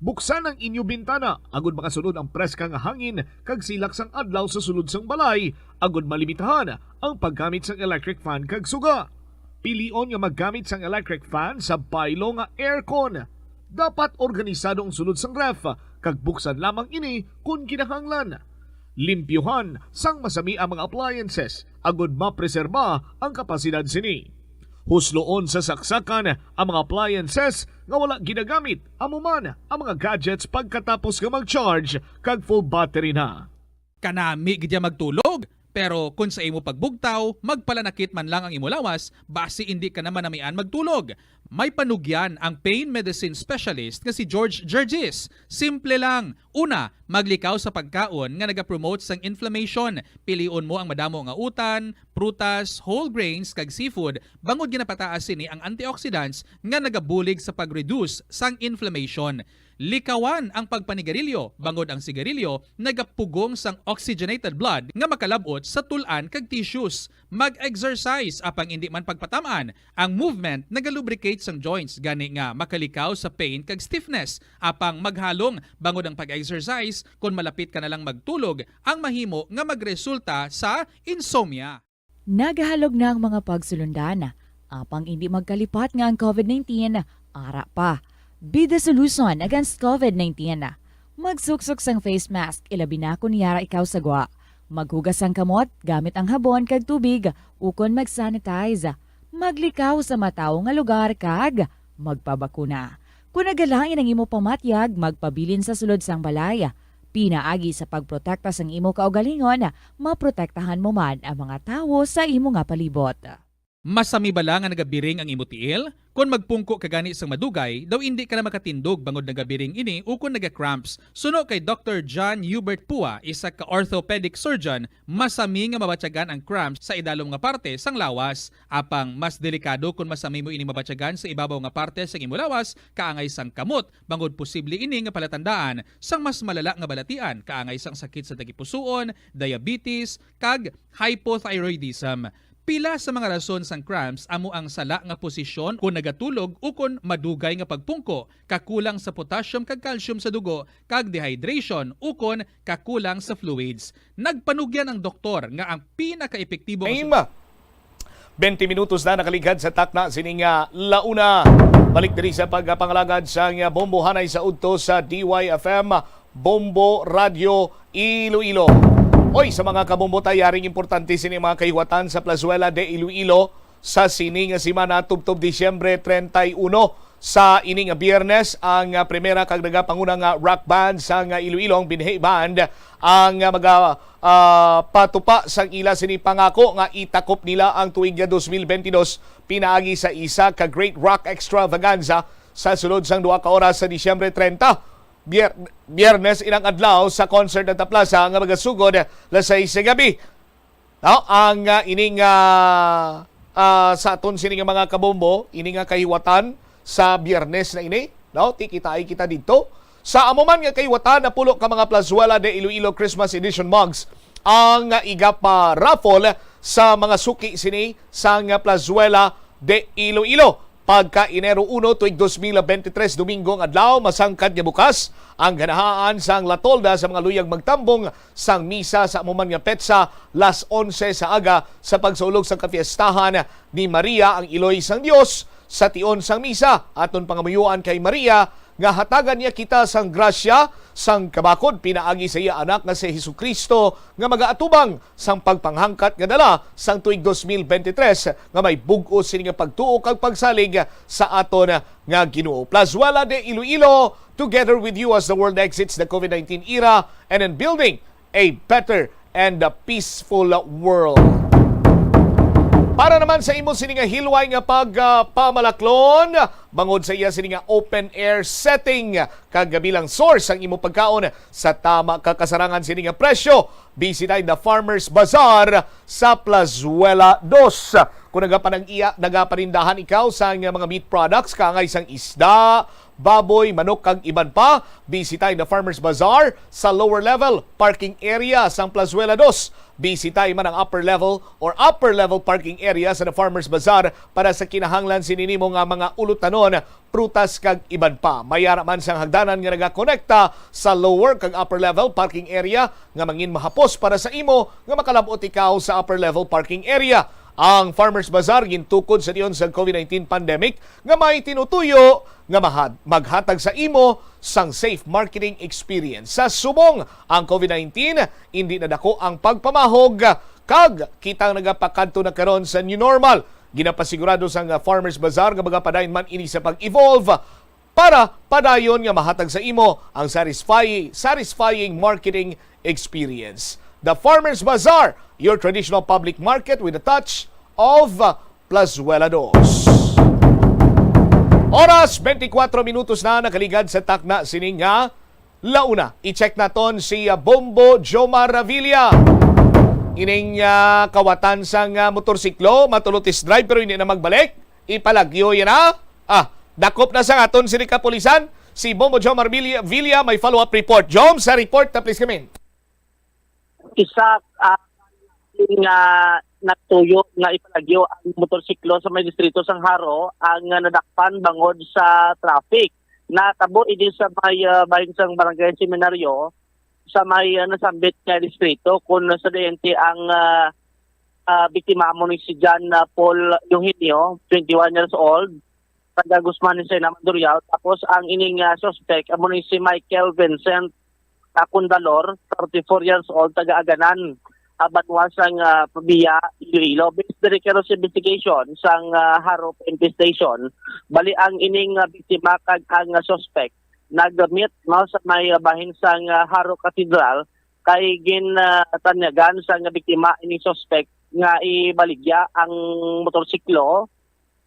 Buksan ang inyo bintana agud makasulod ang preska nga hangin kag silak sang adlaw sa sulod sang balay, agud malimitahan ang paggamit sang electric fan kag suga. Pilion nga maggamit sang electric fan sa baylo nga aircon. Dapat organisado ang sulod sang ref, kag buksan lamang ini kon kinahanglan. Limpyuhan sang masami ang mga appliances agud mapreserba ang kapasidad sini. Husloon sa saksakan ang mga appliances nga wala ginagamit, amo man ang mga gadgets pagkatapos nga mag-charge kag full battery na. Kanami gid ya magtulog, pero kon sa imo pagbugtaw, magpalanakit man lang ang imo lawas, basi indi ka na manamian magtulog. May panugyan ang pain medicine specialist nga si George Gergis. Simple lang. Una, maglikaw sa pagkaon nga nagapromote sang inflammation. Pilion mo ang madamo nga utan, prutas, whole grains, kag seafood, bangod ginapataas sini ang antioxidants nga nagabulig sa pag-reduce sang inflammation. Likawan ang pagpanigarilyo, bangod ang sigarilyo nagapugong sang oxygenated blood nga makalab-ot sa tul-an kag tissues. Mag-exercise, apang indi man pagpatam-an. Ang movement nagalubricate sang joints, gani nga makalikaw sa pain kag stiffness. Apang maghalong, bangod ang pag-exercise, kon malapit ka na lang magtulog, ang mahimo nga magresulta sa insomnia. Nagahalog na ang mga pagsulundan, apang indi magkalipat nga ang COVID nineteen ara pa. Be the solution against COVID nineteen. Magsuksok sang face mask, ilabi na kon yara ikaw sa gwa. Maghugas sang kamot gamit ang habon kag tubig, ukon mag-sanitize. Maglikaw sa matawo nga lugar kag magpabakuna. Kon nagalain ang imo pamatyag, magpabilin sa sulod sang balay. Pinaagi sa pagprotekta sang imo kaugalingon, maprotektahan mo man ang mga tawo sa imo nga palibot. Masami bala nga nagabiring ang imo tiil? Kon magpungko ka gani sang madugay, daw indi ka na makatindog bangod nagabiring ini ukon naga-cramps. Suno kay Doctor John Hubert Pua, isa ka orthopedic surgeon, masami nga mabatyagan ang cramps sa idalom nga parte sang lawas. Apang mas delikado kon masami mo ini mabatyagan sa ibabaw nga parte sang imo lawas, kaangay sang kamot, bangod posible ini nga palatandaan sang mas malala nga balatian, kaangay sang sakit sa tagipusoon, diabetes, kag hypothyroidism. Pila sa mga rason sang cramps amo ang sala nga posisyon kon nagatulog ukon madugay nga pagpungko, kakulang sa potassium kag calcium sa dugo, kag dehydration ukon kakulang sa fluids. Nagpanugyan ang doktor nga ang pinakaepektibo nga Aim. Bente minutos na nakalighad sa takna sining, ah, launa. Balik diri sa pagpangalagad sang, ah, bombo hanay sa udto sa D Y F M, Bombo Radio Iloilo. Oy, sa mga kabombo, tayaring importante sini mga kahiwatan sa Plazuela de Iloilo sa sini nga semana, tubtob Disyembre treinta y uno. Sa ini nga Biyernes, ang, ah, primera kag nagapanguna nga rock band sa nga Iloilo, ang Binhi Band, ang, ah, maga, ah, patupa sang ila sini pangako nga itakop nila ang tuig nga dos mil bentidós pinaagi sa isa ka Great Rock Extravaganza sa sulod sang duha ka oras sa Disyembre treinta. Bier-, Biyernes inang adlaw sa Concert at Plaza nga magasugod las sais sa gabi. No, ang, ah, ining, ah, ah, sa aton sini nga mga kabombo, ini nga kahiwatan sa Biyernes na ini, no? Ti, kitai kita didto. Sa amo man nga kahiwatan, napulo ka mga Plazuela de Iloilo Christmas Edition mugs ang, ah, igapa-raffle sa mga suki sini sang, ah, Plazuela de Iloilo. Pagka Enero uno, tuig dos mil bente tres, Domingo ang adlaw, masangkad nga bukas ang ganahaan sang La Tolda sa mga luyag magtambong sang misa sa amo man nga petsa, las onse sa aga, sa pagsaulog sang kapiestahan ni Maria, ang Iloy sang Dios, sa tion sang misa. Aton pangamuyuan kay Maria nga hatagan niya kita sang grasya sang kabakod pinaagi sa iya Anak nga si Jesu-Cristo, nga magaatubang sang pagpanghangkat nga dala sang tuig dos mil bente tres, nga may bug-os sini nga pagtuo kag pagsalig sa aton nga Ginoo. Plazuela de Iloilo, together with you as the world exits the COVID nineteen era and in building a better and a peaceful world. Para naman sa imo sini nga hilway nga pag, ah, pamalaklon, bangod sa iya sini nga open air setting, kag bilang source ang imo pagkaon sa tama ka kasarangan sini nga presyo, bisitay The Farmers Bazaar sa Plazuela dos. Kung nagapanag-iya, nagapanindahan ikaw sang mga meat products, kaangay sang isda, baboy, manok, kag iban pa, bisitay The Farmers Bazaar sa lower level parking area sang Plazuela dos. Bisitay man ang upper level or upper level parking area sa The Farmers Bazaar para sa kinahanglan sini nimo nga mga ulutanon, prutas, kag iban pa. May ara man sang hagdanan nga nagakonekta sa lower kag upper level parking area nga mangin mahapos para sa imo nga makalab-ot ikaw sa upper level parking area. Ang Farmers Bazaar gintukod sa tion sa COVID nineteen pandemic nga may tinutuyo nga mahad-, maghatag sa imo sang safe marketing experience. Sa subong ang COVID nineteen, indi na dako ang pagpamahog, kag kita nagapakadto na karon sa new normal. Ginapasigurado sang Farmers Bazaar nga magapadayon man ini sa pag-evolve para padayon nga mahatag sa imo ang satisfy-, satisfying marketing experience. The Farmers Bazaar, your traditional public market with a touch of Plazuela dos. Oras, twenty-four minutos na nakaligad sa takna sini nga launa. I-check naton si, ah, Bombo Jomar Ravilla. Ining, ah, kawatan sang, ah, motorsiklo, matulo test drive pero hindi na magbalik. Ipalagyo yan, ha? Ah, dakop na sa aton sini kapulisan. Si Bombo Jomar Villa, Villa may follow-up report. Jom, sa report na please come in. Isa, ah, nga nagtuyo nga ipalagyo ang motorsiklo sa may distrito sang Jaro ang, ah, nadakpan bangod sa traffic. Natabo ini sa may, ah, bahin sang Barangay Seminaryo sa may, ah, nasambit nga distrito, kun sa dayente ang, ah, ah, biktima amo ni si John, ah, Paul Eugenio, twenty-one years old, taga Guzman, Ensenada, Mandurriao. Tapos ang ining, ah, suspect amo ni si Michael Vincent, ah, Condalor, thirty-four years old, taga Aganan, ah, banwa sang, ah, Pavia, Iloilo. Based diri karon sa investigation sang, ah, Jaro P N P Station, bali ang ining, ah, biktima kag ang, ah, suspect nag-meet, no, sa may, ah, bahin sang, ah, Jaro Cathedral, kay gin, ah, tanyagan sang biktima ining suspect nga ibaligya ang motorsiklo,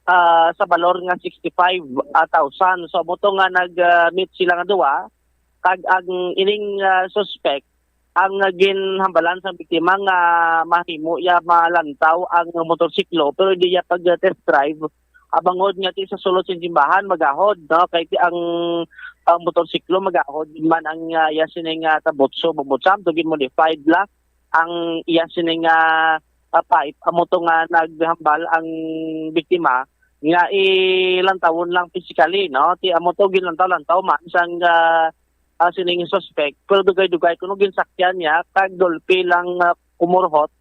ah, sa balor nga sixty-five thousand. So, amo to nga nag, ah, meet sila nga duwa, kag ang ining, ah, suspect ang, ah, ginhambalan sang biktima nga mahimo iya malantaw ang motorsiklo, pero di iya pag-test drive, ah, bangod nga ti sa sulod sing simbahan magahod, no? Kay ti ang, ang motorsiklo magahod man ang, ah, iya sini nga tabutso, bubutsam, to gin-modified la ang iya sini nga, ah, pipe. Amo to nga naghambal ang biktima nga ilantawon lang physically, no? Ti amo to ginlantaw-lantaw man sang, ah, ah, sining suspect, pero dugay-dugay kuno ginsakyan niya kag gulpi lang, ah, kumurhot,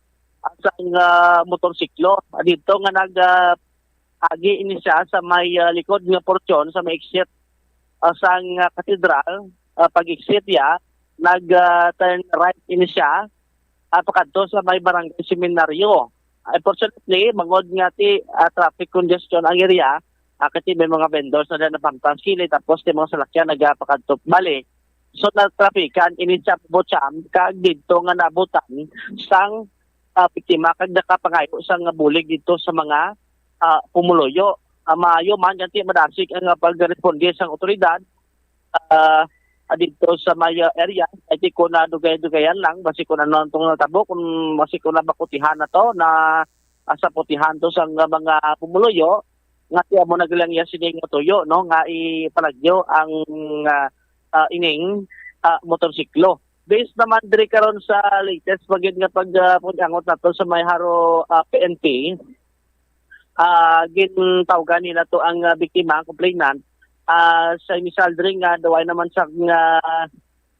ah, sang, ah, motorsiklo. Ah, dito nga nag, ah, agi ini siya sa may, ah, likod nga portion sa may exit, ah, sang, ah, katedral, ah, pag-exit ya, nag, ah, turn right ini siya, ah, pakadto sa may barangay seminaryo. Unfortunately, bangod nga ti, ah, traffic congestion ang area, ah, kasi may mga vendors na napamtas kilid, tapos ti mga salakyan nagapakadto bali. So, natrapikan ini siya, Bocham, kag didto nga nabutan sang, ah, biktima kag nakapangayo sang bulig didto sa mga, ah, pumuluyo. Ah, maayo man nga ti madasig ang, ah, pagresponde sang otoridad, ah, ah, didto sa may, ah, area. Ay, ti ko na dugay-dugayan lang, basi kung ano ang tong natabo, kung basi kung nabakutihan na to, na, ah, sa putihan to sang, ah, mga pumuluyo, nga ti amo na galang iya sining tuyo, no, nga ipalagyo ang, ah, ah, ining, ah, motorsiklo. Based naman diri karon sa latest pa gid nga pag, ah, pag-angot nato sa may Jaro, ah, P N P, Ah, gintawgan nila to ang, ah, biktima, ang complainant, ah, sa initial diri nga daw ay naman sa nga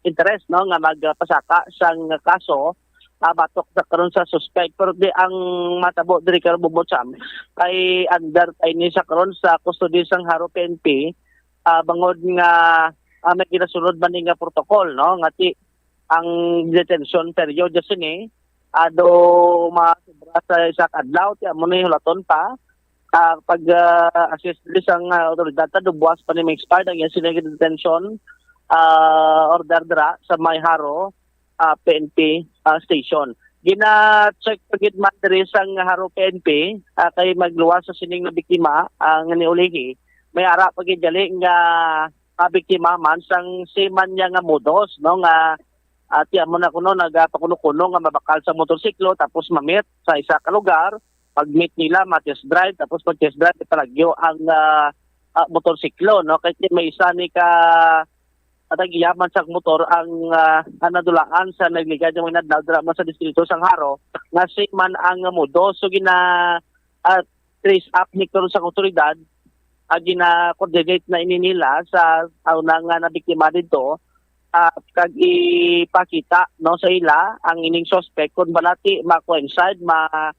interest, no, nga magpasaka sang kaso, ah, batok sa karon sa suspect. Pero di ang matabo diri karon, Bobotsam, kay under pa ini sa karon sa custody sang Jaro P N P, ah, bangod nga, ah, may ginasunod man ni nga protocol, no, nga ti ang detention period sini, ah, do masubra sa isa ka adlaw, ti amo ni hulaton pa, ah, pag, ah, assist diri sang, ah, otoridad, ta do buwas pa ni ma-expired ang iya sini detention, ah, order dira sa may Jaro, ah, P N P, ah, station. Gina-check pa gid man diri sang Jaro P N P, ah, kay magluwas sa sining nga biktima, ah, nga niulihi. May ara pa gid gali nga, ah, biktima man sang same man niya nga modus, no, nga, ah, ti amo na kuno nagapakuno-kuno nga mabakal sa motorsiklo tapos ma-meet sa isa ka lugar. Pag-meet nila, ma-test drive, tapos pag-test drive, ipalagyo ang, ah, ah, motorsiklo, no? Kay may isa ni ka, ah, tag-iya man sa motor ang, ah, ang nadulaan sa nagligad nga mga adlaw dira man sa distrito sang Jaro, nga same man ang modus. So, gina, ah, trace up ni karon sa otoridad, ah, gina-coordinate na ini nila sa una nga nabiktima didto, ah, kag ipakita, no, sa ila ang ining suspect kung bala ti ma-coincide, ma,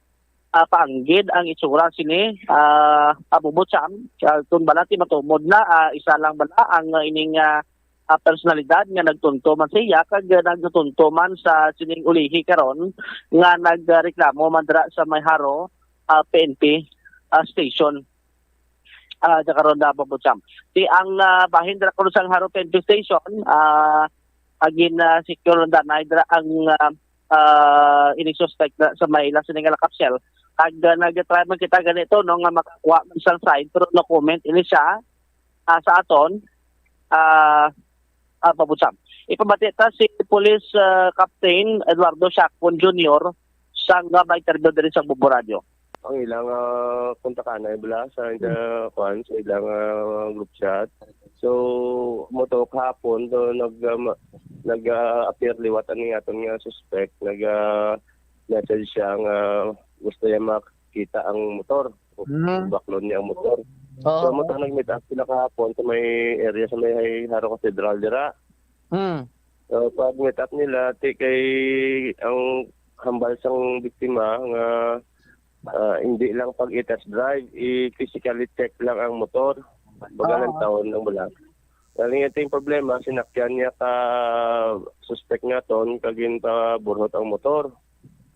ah, paanggid ang itsura sini, ah, Abubo Cham, ah, kung bala ti matumod na, ah, isa lang bala ang, ah, ining, ah, ah, personalidad nga nagtunto man sa iya kag, ah, nagtunto man sa sining ulihi karon nga nagreklamo man dira sa may Jaro, ah, P N P, ah, station, ah, sa karon na, Bobo Cham. Ti ang, ah, bahin dira kuno sang Jaro P N P station, ah, agin, ah, secure na danay dira ang, ah, ah, ining suspect na sa may ila sini nga lakapsel. Kag, ah, nag-try man kita ganito, no, nga makakuha man sang sign, pero no comment ini siya, ah, sa aton, ah, ah, Bobo Cham. Ipamati ta si Police, ah, Captain Eduardo Shacpon Junior sang, ah, ma-interview diri sa Bobo Radio. Ang ilang, ah, kontakanay bala sa, Hmm. sa, kuwan, sa ilang, ah, group chat. So, mo to kahapon, so, nag, ah, ma-, nag, ah, appear liwat ani aton nga suspect, nag, ah, message siya nga gusto niya makita ang motor. Mm. Baklon niya ang motor. Oo. So, mo to nag-meet up sila kahapon sa may area sa may Jaro Cathedral dira. Mm. So, pag-meet up nila, ti kay ang hambal sang biktima nga, ah, hindi lang pag i-test drive, i-physically check lang ang motor. Baga lang Oo. Taon lang bala. Kani nga ting problema, sinakyan niya ka suspect nga ton, kag ginpaburhot ang motor.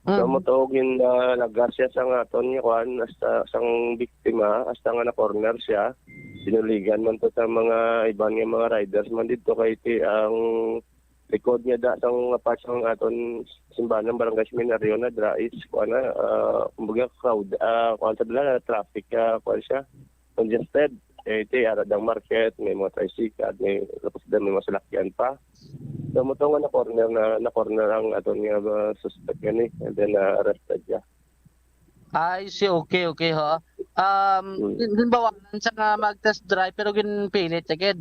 So, Mm. mo to, gin, ah, lagas siya sa nga ton nga kuan, hasta sang biktima, hasta nga na-corner siya. Sinuligan man to sa mga iban nga mga riders man didto kay ti ang likod niya da sang part sang aton simbahan ng Barangay Seminaryo na dira is kuan na, ah, kumbaga crowd, ah, kuan sa dala, traffic, ah, kuan siya, congested. Eh, ti ara dang market, may mga tricycle, may, tapos din may mga salakyan pa. So, mo to nga na-corner na, na-corner ang aton nga, ah, suspect gani, and then, ah, arrested siya. I see. Okay, okay, ha. Um, Hmm. Gin-, ginbawalan siya nga mag-test drive, pero ginpilit siya gid.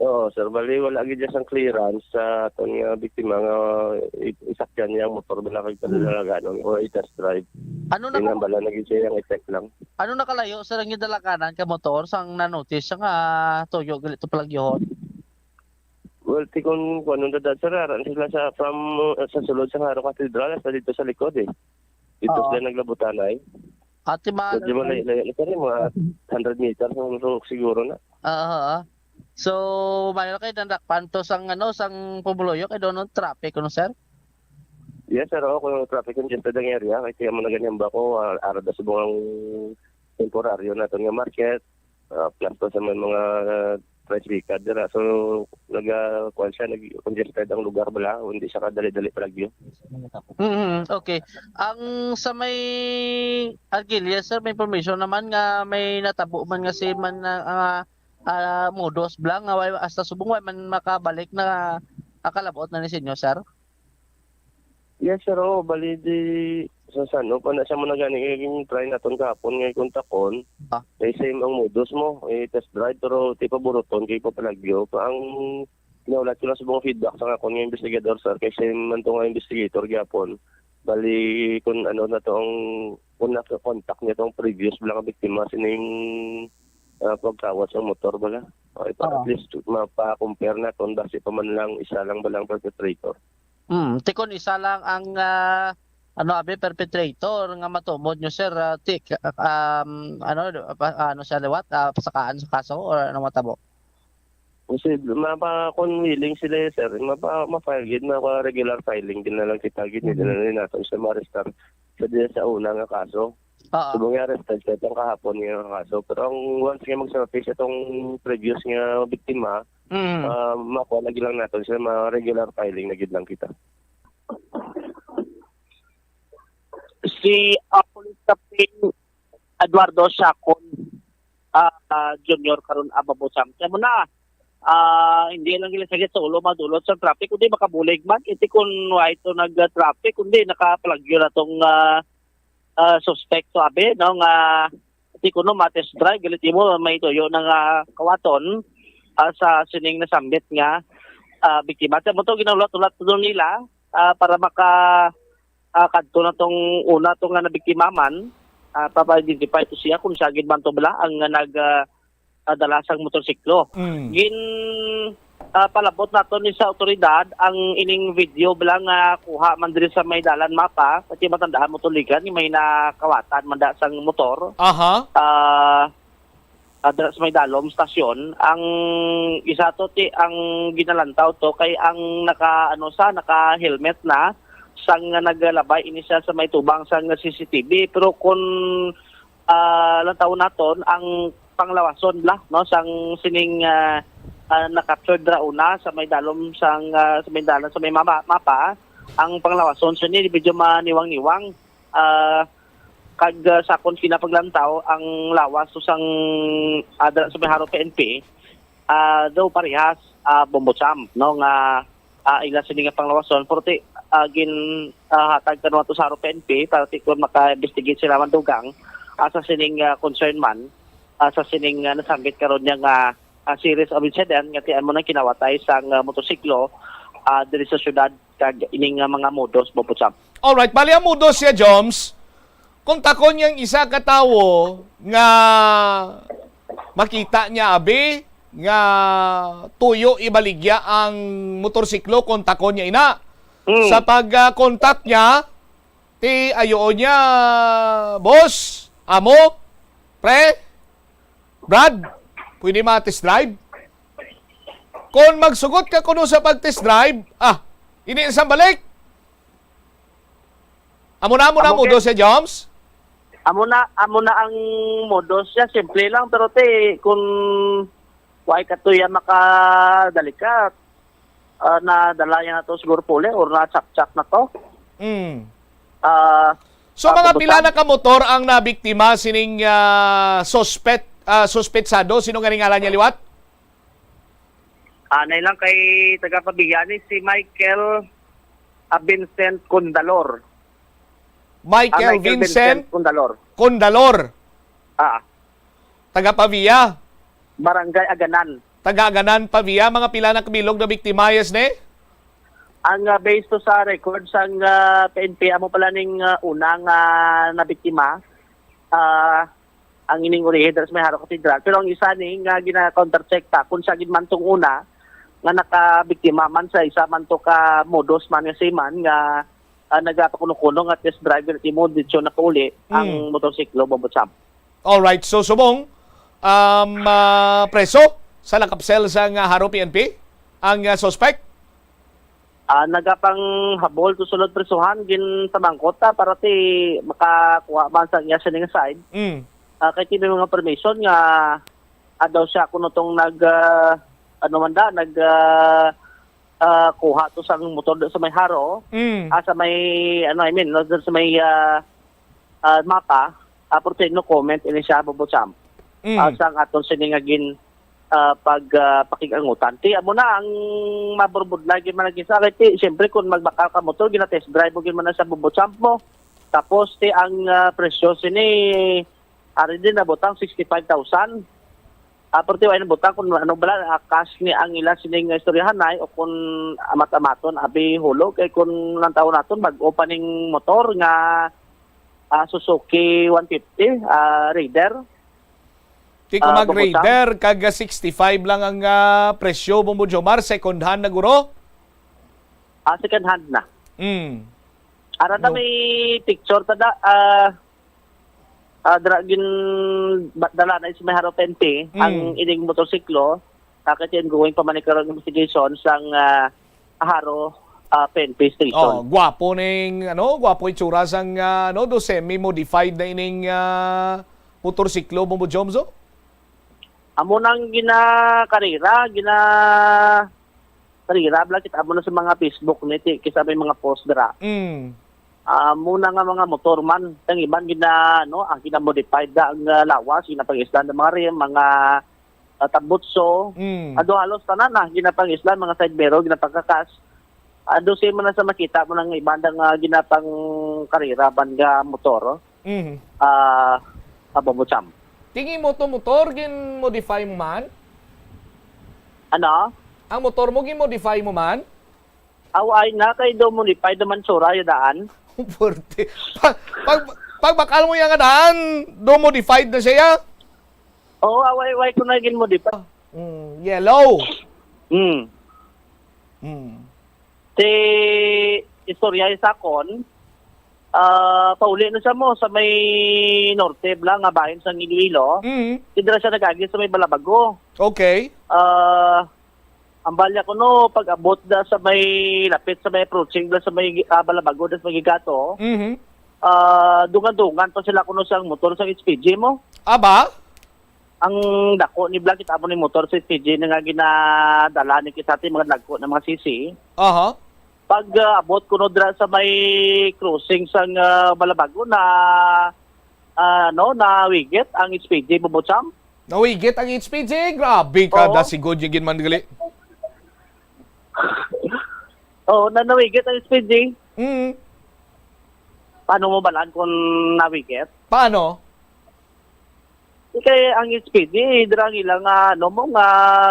Oo, sir. Bali, wala gid siya sang clearance sa aton nga biktima nga i-, isakyan niya ang motor bala kag Hmm. padalaganon o i-test drive. Ano na Yun lang ka-, bala, naging siya yung effect lang. Ano nakalayo, sir, ang gidalaganan ka motor sang na-notice siya nga tuyo gali to palagyohon? Well, ti kun, kun ano na da, sir, aran sila sa, from, uh, sa sulod sa Jaro Cathedral hasta dito sa likod, eh. Dito Oo. Sila naglabutanay. Ate, ma-, Medyo malayo-layo na, sir, eh, mga hundred meters ang sulok siguro na. Oo, oo. So, may na kayo, dandakpan to sang, ano, sang pumuluyo kay doon traffic, ano, sir? Yes, sir, oo, kung traffic congested ang area, kay kaya mo na ganyan ba ko, ah, arad sa mga temporaryo natin nga market, ah, plus pa sa may mga, ah, tricycle dira. So, nag, ah, kuwan siya, nag-congested ang lugar bala, hindi siya kadali-dali palagyo. Mm, okay. Ang sa may Argilya, sir, may information naman nga may natabo man nga si man na, ah, ah, modus bala nga way, hasta subong way man makabalik na, ah, kalabot na ni sinyo, sir? Yes, sir. Oo, bali di sa, sa ano pa na siya mo na gani, eh, yung try naton kahapon nga kontakon. Ah. Eh, same ang modus mo, eh, test drive, pero ti paburuton kay papalagyo. Pa ang pinaulat ko lang sa mga feedback sa akon nga investigador, sir, kay same man to nga investigator gyapon. Bali, kung ano na to ang, kung naka-contact niya tong previous bala nga biktima, sining, ah, pagkawat sang motor bala. O, ipa-, Oo. at least, mapa-compare na kung basi pa man lang isa lang bala ang perpetrator. Hmm, ti kon isa lang ang, ah, ano, abi, perpetrator nga matumod nyo, sir, ah, ti, um, ano, pa-, ano siya liwat, ah, pasakaan sa kaso or ano matabo? Kasi mapa-, kung willing sila, sir, mapa-, ma-file gid, mapa-regular filing din na lang kita gid, hindi na lang nato siya ma-arrestar sa, sa una nga kaso. Oo. Subong nga arrested siya itong kahapon nga kaso. Pero ang once nga mag-surface itong previous nga biktima, Mm. ah, makuha lagi lang nato siya, ma-regular filing na gid lang kita. Si, ah, Police Captain Eduardo Siacon, ah, ah, Junior karon, ah, Bobotsang. Kaya mo na, ah, hindi lang gila sakit sa ulo madulot sa traffic, kundi makabulig man. Iti kung why ito nag-traffic, kundi nakapalagyo na tong, ah, ah, suspect to, abi, no, nga iti kuno ma-test drive, galit mo, may tuyo na nga kawaton, ah, sa sining nasambit nga, ah, biktima. Sa mo to, ginahulat-hulat to nila, ah, para maka, ah, kadto na tong una to nga nabiktima man, ah, papa-identify to siya kung siya gid man to bala ang nag, ah, ah, dala sang motorsiklo. Mm. Gin, ah, palabot nato ni sa awtoridad ang ining video bala nga kuha man diri sa may dalan mapa, kasi matandaan mo tuligan, may nakawatan man da sang motor. Aha. Ah, ah, dira sa may Dalom stasyon. Ang isa to ti ang ginalantaw to kay ang naka, ano, sa naka-helmet na sang naglabay ini siya sa may tubang sang C C T V. Pero kung, ah, lantawon naton ang panglawason bala, no, sang sining, ah, ah, na-captured ra una sa may Dalom sang, ah, sa may dalan sa may mama-, mapa, ang panglawason sini medyo maniwang-niwang. Ah, kag, ah, sa akon kinapaglantaw, ang lawas usang, ah, dala sa may Jaro P N P, ah, daw parehas, ah, Bombo Champ, no, nga, ah, ila sini nga panglawason, pero ti, ah, gin, ah, hatag kanwa to sa Jaro P N P para ti kon maka-investigate sila man dugang, ah, sa sining, ah, concern man, ah, sa sining, ah, nasambit karon niya nga, ah, series of incident nga ti amo nang kinawatay sang, ah, motorsiklo, ah, diri sa syudad kag ining, ah, mga modus, Bombo Champ. Alright, bali ang modus siya, Joms, kontakon niya ang isa ka tawo nga makita niya, abi, nga tuyo ibaligya ang motorsiklo, kontakon niya ina. Mm. Sa pag, ah, contact niya, ti ayoon niya, "Boss, amo, pre, Brad, pwede ma-test drive?" Kung magsugot ka kuno sa pag-test drive, ah, ini isang balik. Amo na, amo na, Amo modus kay siya, Joms? Amo na, amo na ang modus siya. Simple lang, pero ti, kung wa kay katuya makadali ka, ah, nadala niya na to siguro puli or na-chak-chak na to. Mm. Ah, So, ah, mga pila kabutan. Na ka motor ang nabiktima sining, ah, suspect, ah, suspetsado? Sino nga ngalan niya liwat? Anay lang kay taga Pavia ni si Michael, ah, Vincent Condalor. Michael Ah, Michael Vincent Vincent Condalor. Condalor. Ah. Taga Pavia. Barangay Aganan. Taga Aganan, Pavia. Mga pila na kabilog na biktima, yes, ne? Ang, ah, based to sa record sang, ah, P N P, amo pala ning, ah, una nga nabiktima, ah, ang ining urihi dira sa may Jaro Cathedral. Pero ang isa ni nga gina-countercheck ta kung siya gid man tong una nga nakabiktima man sa isa man to ka modus man nga seaman nga, ah, nagapakuno-kuno nga test driver, imo dito nakauli ang Mm. motorsiklo, Bombo Champ. Alright, so subong, um, ah, preso sa lakapsel sa nga Jaro P N P ang, ah, suspect? Ah, nagapanghabol to sulod prisuhan, gin sa mangkot ta para ti makakuha man sa iya sining side. Mm. Ah, kay ti may mga permission nga, ah, daw siya kuno tong nag, ah, ano man da, nag, ah, ah, kuha to sang motor do sa may Jaro, Mm. ah, sa may, ano, I mean, no, dun sa may, ah, ah, mapa, ah, pero no comment ini siya, Bombo Champ. Mm. Ah, sang aton sini nga gin, ah, pag, ah, pakig-angutan. Ti, amo na ang maburbudlay gid man lagi sa, kay ti, siyempre, kung magbakal ka motor, gina-test drive mo gid man na sa Bombo Champ mo. Tapos, ti, ang, ah, presyo sini, ari din nabutang sixty-five thousand. Ah, perti wa nabutang kung ano bala, ah, cash ni ang ila sining istoryahanay o kung amat-amaton abi hulog, kay kung nang taon naton bag-o pa ning motor nga, ah, Suzuki one fifty, ah, Raider. Ti kung Ah, mag-Bogota. Raider, kag sixty-five lang ang, ah, presyo, Bombo Jomar, second hand na guro? Ah, second hand na. Mm. Ara na No. may picture ta da, ah, ah, dra-, gin-, ba-, dala na sa may Haro P N P, Mm. ang ining motorsiklo, ah, kay ongoing pa man ni karon investigation sang, ah, Haro, ah, P N P station. Oh, gwapo ning, ano, gwapo itsura sang, ah, ano, do semi-modified na ining, ah, motorsiklo, Bombo Joms, oh? Amo nang ginakarera, gina-, karera, bala, kita mo na sa mga Facebook ni, ti-, kisa may mga post dira. Mm. Ah, muna nga mga motor man, ang iban gina-, no, ang gina-modified na ang, ah, lawas, ginapangisdan ng mga rim, mga, ah, tambutso. Mm. Ado halos tanan na, ginapangisdan, mga side mirror, ginapangkakas. Ado siya man na sa makita mo ng iban nga ginapang karera man nga motor. Mhm. Ah, Bombo Jomar. Tingi mo to motor, gin-modify mo man? Ano? Ang motor mo, gin-modify mo man? Aw, ay na, kay do modified naman sura yung daan. Porte. Pag, pag, pag bakal mo yung daan, do modified na siya? Oo, away, away ko na gin-modify. Mm, yellow. Hmm. Mm. Si istorya sa akon, ah, pauli na siya mo sa may norte bla nga bahin sa Iloilo. Mm. Di dira siya nag-agi sa may Balabago. Okay. Ah, ang balya ko no, pag-abot da sa may lapit sa may approaching da sa may, ah, Balabago da sa may Gigato. Mhm. Ah, dungan-dungan pa sila kuno sa motor sa H P G mo. Aba? Ang dako ni Bla, kita mo ni motor sa H P G na nga ginadala ni kita ti mga dagko na mga C C. Aha. Pag, ah, abot kuno dira sa may crossing sang, ah, Balabago na, ah, ano, nawigit ang H P G, Bombo Jomar. Nawigit ang H P G? Grabe ka, Oo. Dasigod yung ginman gali. Oo, na nawigit ang H P G. Mm. Paano mo balaan kung nawigit? Paano? Kay ang H P G, dira ang ilang, ah, ano mo, nga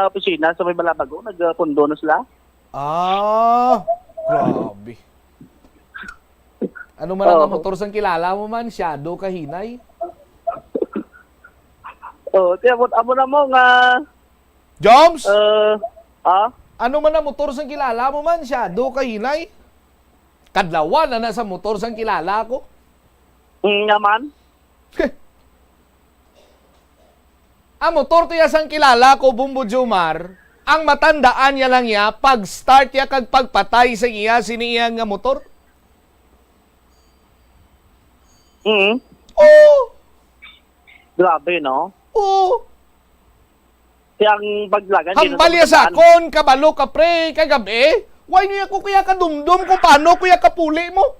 opisina sa may Balabago, nagpundo na sila. Ah, grabe. Ano man ang Oo. motor sang kilala mo man, Shadow Kahinay? Oo, ti amo, amo na mo nga, Joms? eh, ah? Ano man ang motor sang kilala mo man, Shadow Kahinay? Kadlawan na na sa motor sang kilala ko. Mm, naman. Ang motor to ya sang kilala ko, Bombo Jomar, ang matandaan niya lang ya, pag-start ya kag pagpatay sa iya, sini iya nga motor. Mm. Oo. Grabe, no? Oo. Kaya ang paglagan, Hambal ya sa akon, kabalo ka, pre, kagabi. Why niya ko kaya kadumdom kung paano ko ya kapuli mo?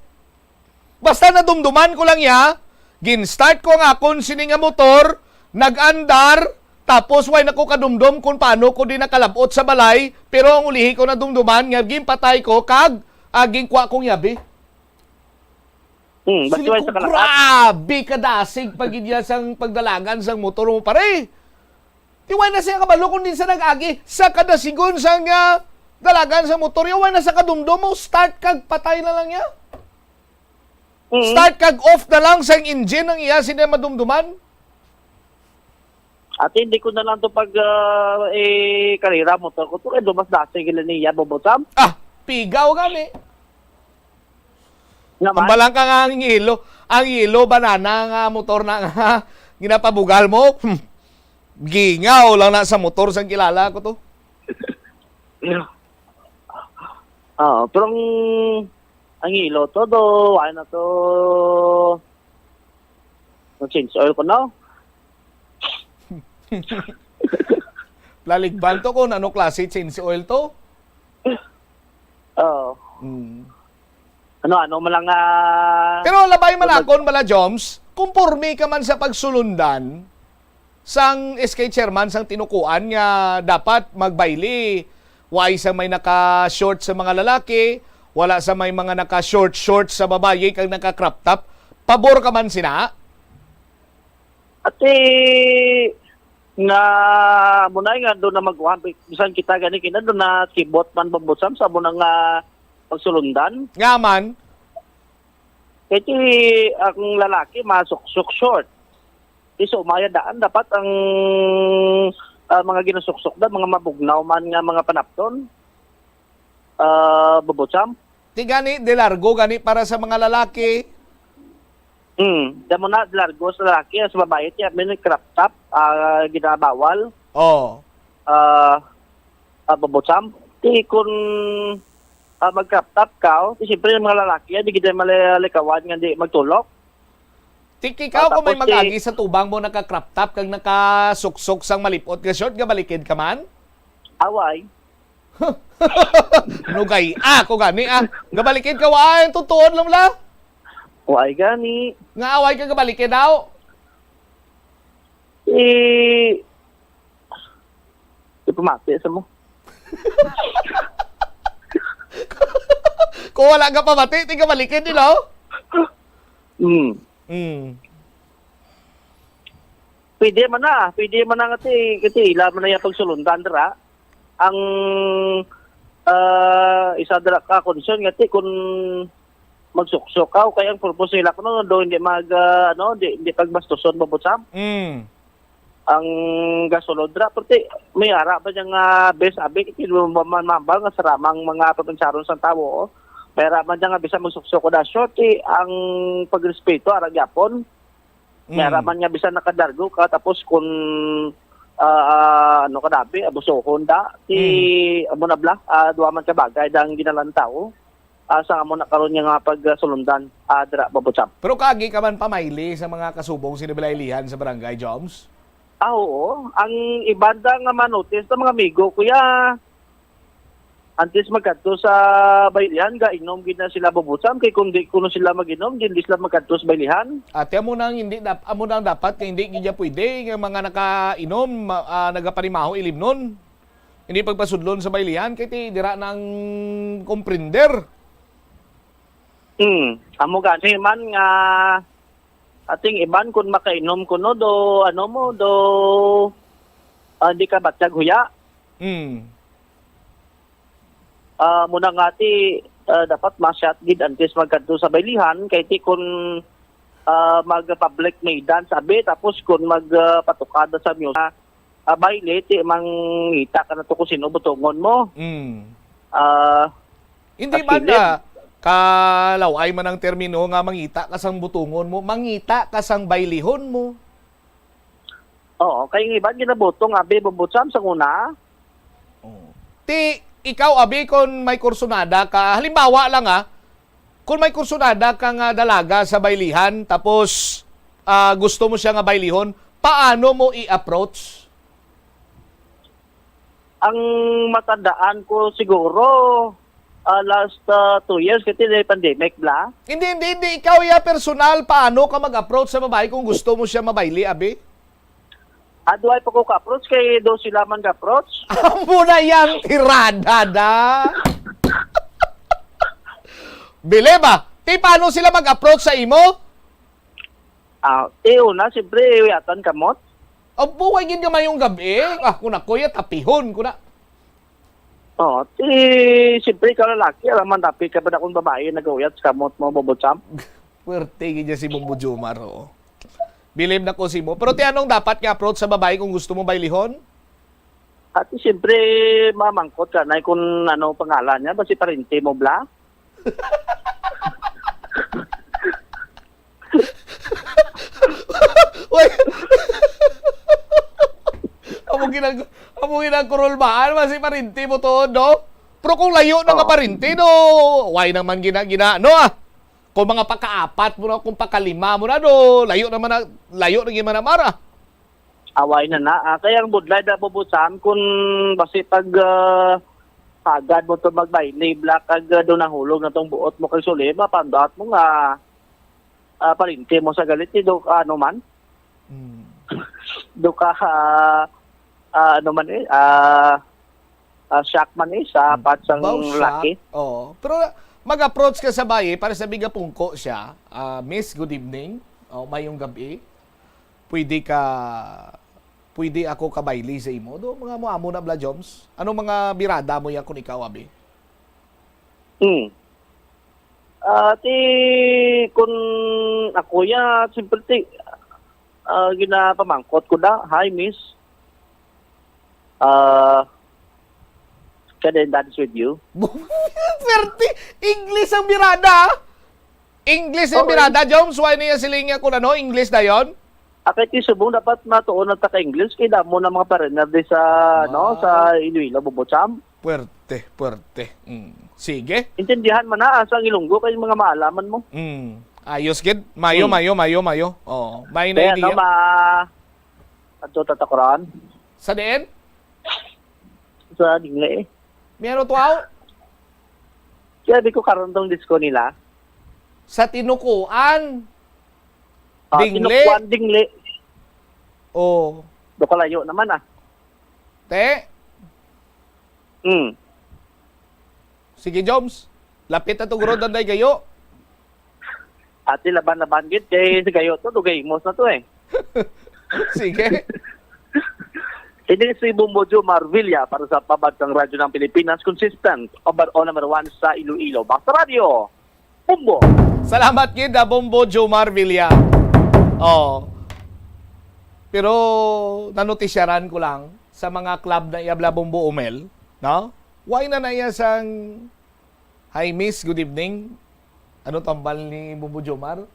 Basta nadumduman ko lang ya, gin-start ko ang akon sini nga motor, nag-andar, tapos way na ko kadumdom kung paano ko di nakalabot sa balay, pero ang ulihi ko nadumduman nga ginpatay ko kag, ah, ginkuha kong yabi. Hmm, basta Sili way ko, sa kalakat. Grabe kadasig pag iya sang pagdalagan sang motor mo, pare. Di way na siya kabalo kung din sa nag-agi sa kadasigon sang, ah, dalagan sa motor. Di way na sa kadumdom mo, start kag patay na lang niya. Mm. Start kag off na lang sang engine ang iya, sila madumduman. Ate, hindi ko na lang to pag, ah, eh, karera motor ko to. Kaya dumas dati gila niya, Bombo Jomar. Ah, pigaw gani. Naman? Ang balang ka nga ang yelo. Ang yelo, banana nga motor na nga ginapabugal mo. Hmm. Gingaw lang na sa motor sang kilala ko to. Oo, pero ang, ang ilo to, do, ano to, ang change oil ko, no? Laligban to kung ano klase change oil to. Oo. Mm. Ano, ano man lang, ah, Pero labay man sunod. Akon bala, Joms, kumporme ka man sa pagsulundan sang S K chairman sang tinukuan nga dapat magbayli, way sa may naka-short sa mga lalaki, wala sa may mga naka-short short sa babayi kag naka-crop top. Pabor ka man sina? Ati, Nga, amo na nga, doon na magkuhan. Bisan kita gani, kina doon na kibot man, Bobotsam, sa amo na nga pagsulundan. Nga man. Kaya ti, ang lalaki, masuksok short. Ti sa umaya daan, dapat ang, ah, mga ginasuksok na, mga mabugnaw man nga mga panapton. Ah, Bobotsam. Ti gani, de largo gani para sa mga lalaki. Hmm, damo na, de largo sa lalaki, sa babae, ti, may crop top, ah, ginabawal. Oh. Ah, ah, Bobotsam. Ti, kun, ah, mag-crop top ka, oh, ti, siyempre, yung mga lalaki, ah, di kita malikawan nga di magtulok. Ti, ikaw, ah, kung may tapos, ti, mag-agi sa tubang mo, naka-crop top, kag nakasuksok sang malipot nga short, gabalikid ka man? Away. Nugay, ah, ko gani, ah. Gabalikid ka, wa, ang tutuon lang la. Wa ay gani. Nga away ka gabalikid daw? Eh, di pamati sa mo. Kung wala ka pamati, di ka balikid, you know? Hmm. Mm. Pwede man na, pwede man na nga ti, ti ila man na yung pagsulundan dira. Ang, ah, isa dira ka concern nga ti kung magsuksok ka, o kaya ang purpose nila kuno do hindi mag, ah, ano, di, hindi pagbastuson, Bobotsam. Mm. Ang gasulod dira, pero ti, may ara ba dyan nga bes, abi, kay di mo man mambal nga saramang mga probinsyanon sang tawo, oh. May ara man dyan nga bisan magsuksok ko da short, ti, ang pagrespeto, ara gyapon. May Mm. ara man nga bisan nakadargo ka, tapos kung, ah, ah, ano ka dabi, abusohon da, ti, Mm. amo na bla, ah, duwa man ka bagay da ang ginalantaw. Ah, sa amo na karon nga pagsulundan, ah, dira, Bobotsam. Pero kaagi ka man pamaili sa mga kasubong sini balaylihan sa barangay, Joms? Ah, oo. Ang iban da nga manotis sa mga amigo, kuya, antes magkadto sa baylihan, gainom gid na sila, Bobotsam, kay kung di kuno sila mag-inom, di, di sila magkadto sa baylihan. Ate, amo nang hindi dap-, amo nang dapat kay hindi gid ya pwede nga mga nakainom, ma-, ah, nagapanimaho ilimnon. Hindi pagpasudlon sa baylihan, kay ti dira nang komprender. Hmm, amo gani man nga ating iban kun makainom kuno do, ano mo, do, ah, di ka batyag huya. Hmm. Ah, muna nga ti, ah, dapat masyat gid antes magkadto sa baylihan, kay ti kun, ah, mag-public maidance abi, tapos kun mag, ah, patukada sa music, ah, bayle, ti mangita ka na to kung sino butongon mo. Mm. Ah, Hindi as man kilid. Na kalaway man ang termino nga mangita ka sang butongon mo, mangita ka sang baylihon mo. Oo, kay ang iban ginabutong abi, Bobotsam, sa una. Oh. Ti, ikaw, abi, kon may kursunada ka, halimbawa lang, ah, kon may kursunada ka nga dalaga sa baylihan, tapos, ah, gusto mo siya nga baylihon, paano mo i-approach? Ang matandaan ko siguro, ah, last, ah, two years, kasi may pandemic, bla. Hindi, hindi, hindi. Ikaw, ya, personal, paano ka mag-approach sa babae kung gusto mo siya mabayli, abi? Ah, duway pa ko ka-approach, kay do sila man ka-approach. Amo na yang tirada, da. Bile ba? Ti, paano sila mag-approach sa imo? Ah, ti una, siyempre, uyatan kamot. Abo, way gid nga mayong gabi. Ah, kun ako, ya, tapihon ko na. Oh, ti, siyempre, ikaw lalaki, alam man, tapi ka ba na kung babae, nag-uyat sa kamot mo, Bobotsam? Puwerte gid niya si Bombo Jomar, oo. Bilib na ko si mo. Pero ti, anong dapat nga approach sa babae kung gusto mo baylihon? At siyempre, mamangkot ka na kung ano pangalan niya. Basi parente mo, bla? Uy! Amo ginag-, amo ginagkurulbaan, basi parente mo to, no? Pero kung layo na nga Oo. Parente, no? Why naman gina-, gina-, no, ah? Kung mga pakaapat mo na, kung pakalima mo na, no? Layo naman na, layo na gid man na, Mara. Away na na. Ah, kaya ang budlay na, Bobotsam, kung basi pag, ah, pagad mo to magbaylay, bla, kag, ah, doon nahulog na tong buot mo kag suli, mapandaot mo nga, ah, parente mo sa galit, eh, do, ano man. Mm. Do ka, ah, ah, ano man, eh, ah, ah, shock man, eh, sa Mm. Part sang Baw shock. Laki. Oo. Pero mag-approach ka sa bayi para sa biga pungko siya. Ah, "Miss, good evening." O, "Mayong gabi." Pwede ka, pwede ako kabayli sa imo? Do, mga mo amo na bala, Joms? Ano mga birada mo yan kung ikaw, abi? Hmm. Ah, ti, kun ako ya, simple ti, ah, ginapamangkot ko da, "Hi, miss. Ah, can I dance with you?" Pwerte! English ang birada, ah! English ang Okay. Birada, Joms. Why niya siling niya kung ano? English na yon? Ah, kay ti subong dapat matuon ang taka English kay damo na mga foreigner di sa, no, Ah. sa Iloilo, Bumbo Cham. Puwerte, puwerte. Mm. Sige. Intindihan man na sa Ilonggo kay mga maalaman mo. Mm. Ayos gid. Mayo, Mm. mayo, mayo, mayo. Oh, may na Kaya idea. no, ma-, adto tatakuran Sa diin? sa Dingle eh. Meron to, aw? Kaya di ko karon tong disco nila. Sa Tinukuan. Ah, Dingle? Tinukuan, Dingle. Oh. Do kalayo naman ah. Te? Hmm. Sige, Joms. Lapit na to, guro, danday gayo. Ati laban-laban gid kay sa gayo to, dugay imos na to eh. Sige. Ini si Bumbo Joe Marvilla para sa Pambansang Radyo ng Pilipinas, consistent, number, o number one sa Iloilo. Basta Radyo, Bumbo! Salamat gid, ah, Bombo Jomar Villa. Oh. Pero nanotisyaran ko lang sa mga club na iya bala Bombo Umel, no? Why na na iya sang, "Hi, miss, good evening." Ano tambal ni Bombo Jomar?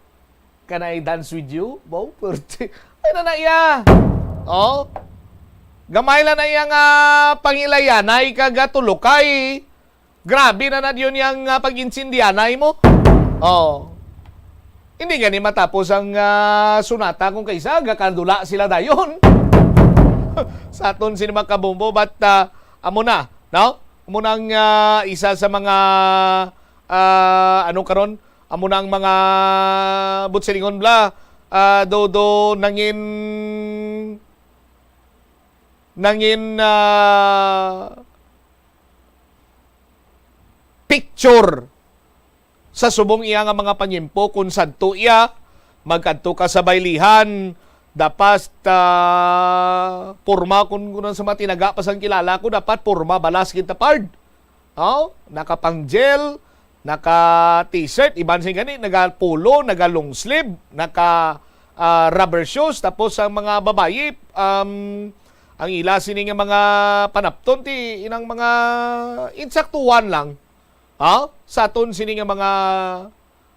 "Can I dance with you?" Wow, pwerte. Ay na na iya. Oh. Gamay lang na iya nga pangilayanay kag tulukay. Grabe na na yun yang, ah, pag-insindihanay mo. Oh. Hindi gani matapos ang, ah, sunata kung kaisa, gakadula sila dayon. Sa aton sini mga kabombo, but, ah, amo na, no? Amo na ang, ah, isa sa mga, ah, ano karon? Amo na ang mga butsilingon bala, ah, do, do, nangin, nangin, ah, picture sa subong iya nga mga panyimpo. Kung sadto iya, magkadto ka sa baylihan, dapat, ah, porma, kung, kung sa mga tinaga pa sang kilala ko, dapat porma balas kita, pard. Oh, naka pang gel, naka t-shirt, iban sing gani, naga polo, naga long sleeve, naka, ah, rubber shoes, tapos ang mga babayi, um, ang ila sini nga mga panapton, ti inang mga insaktuan lang. Ha? Sa aton sini nga mga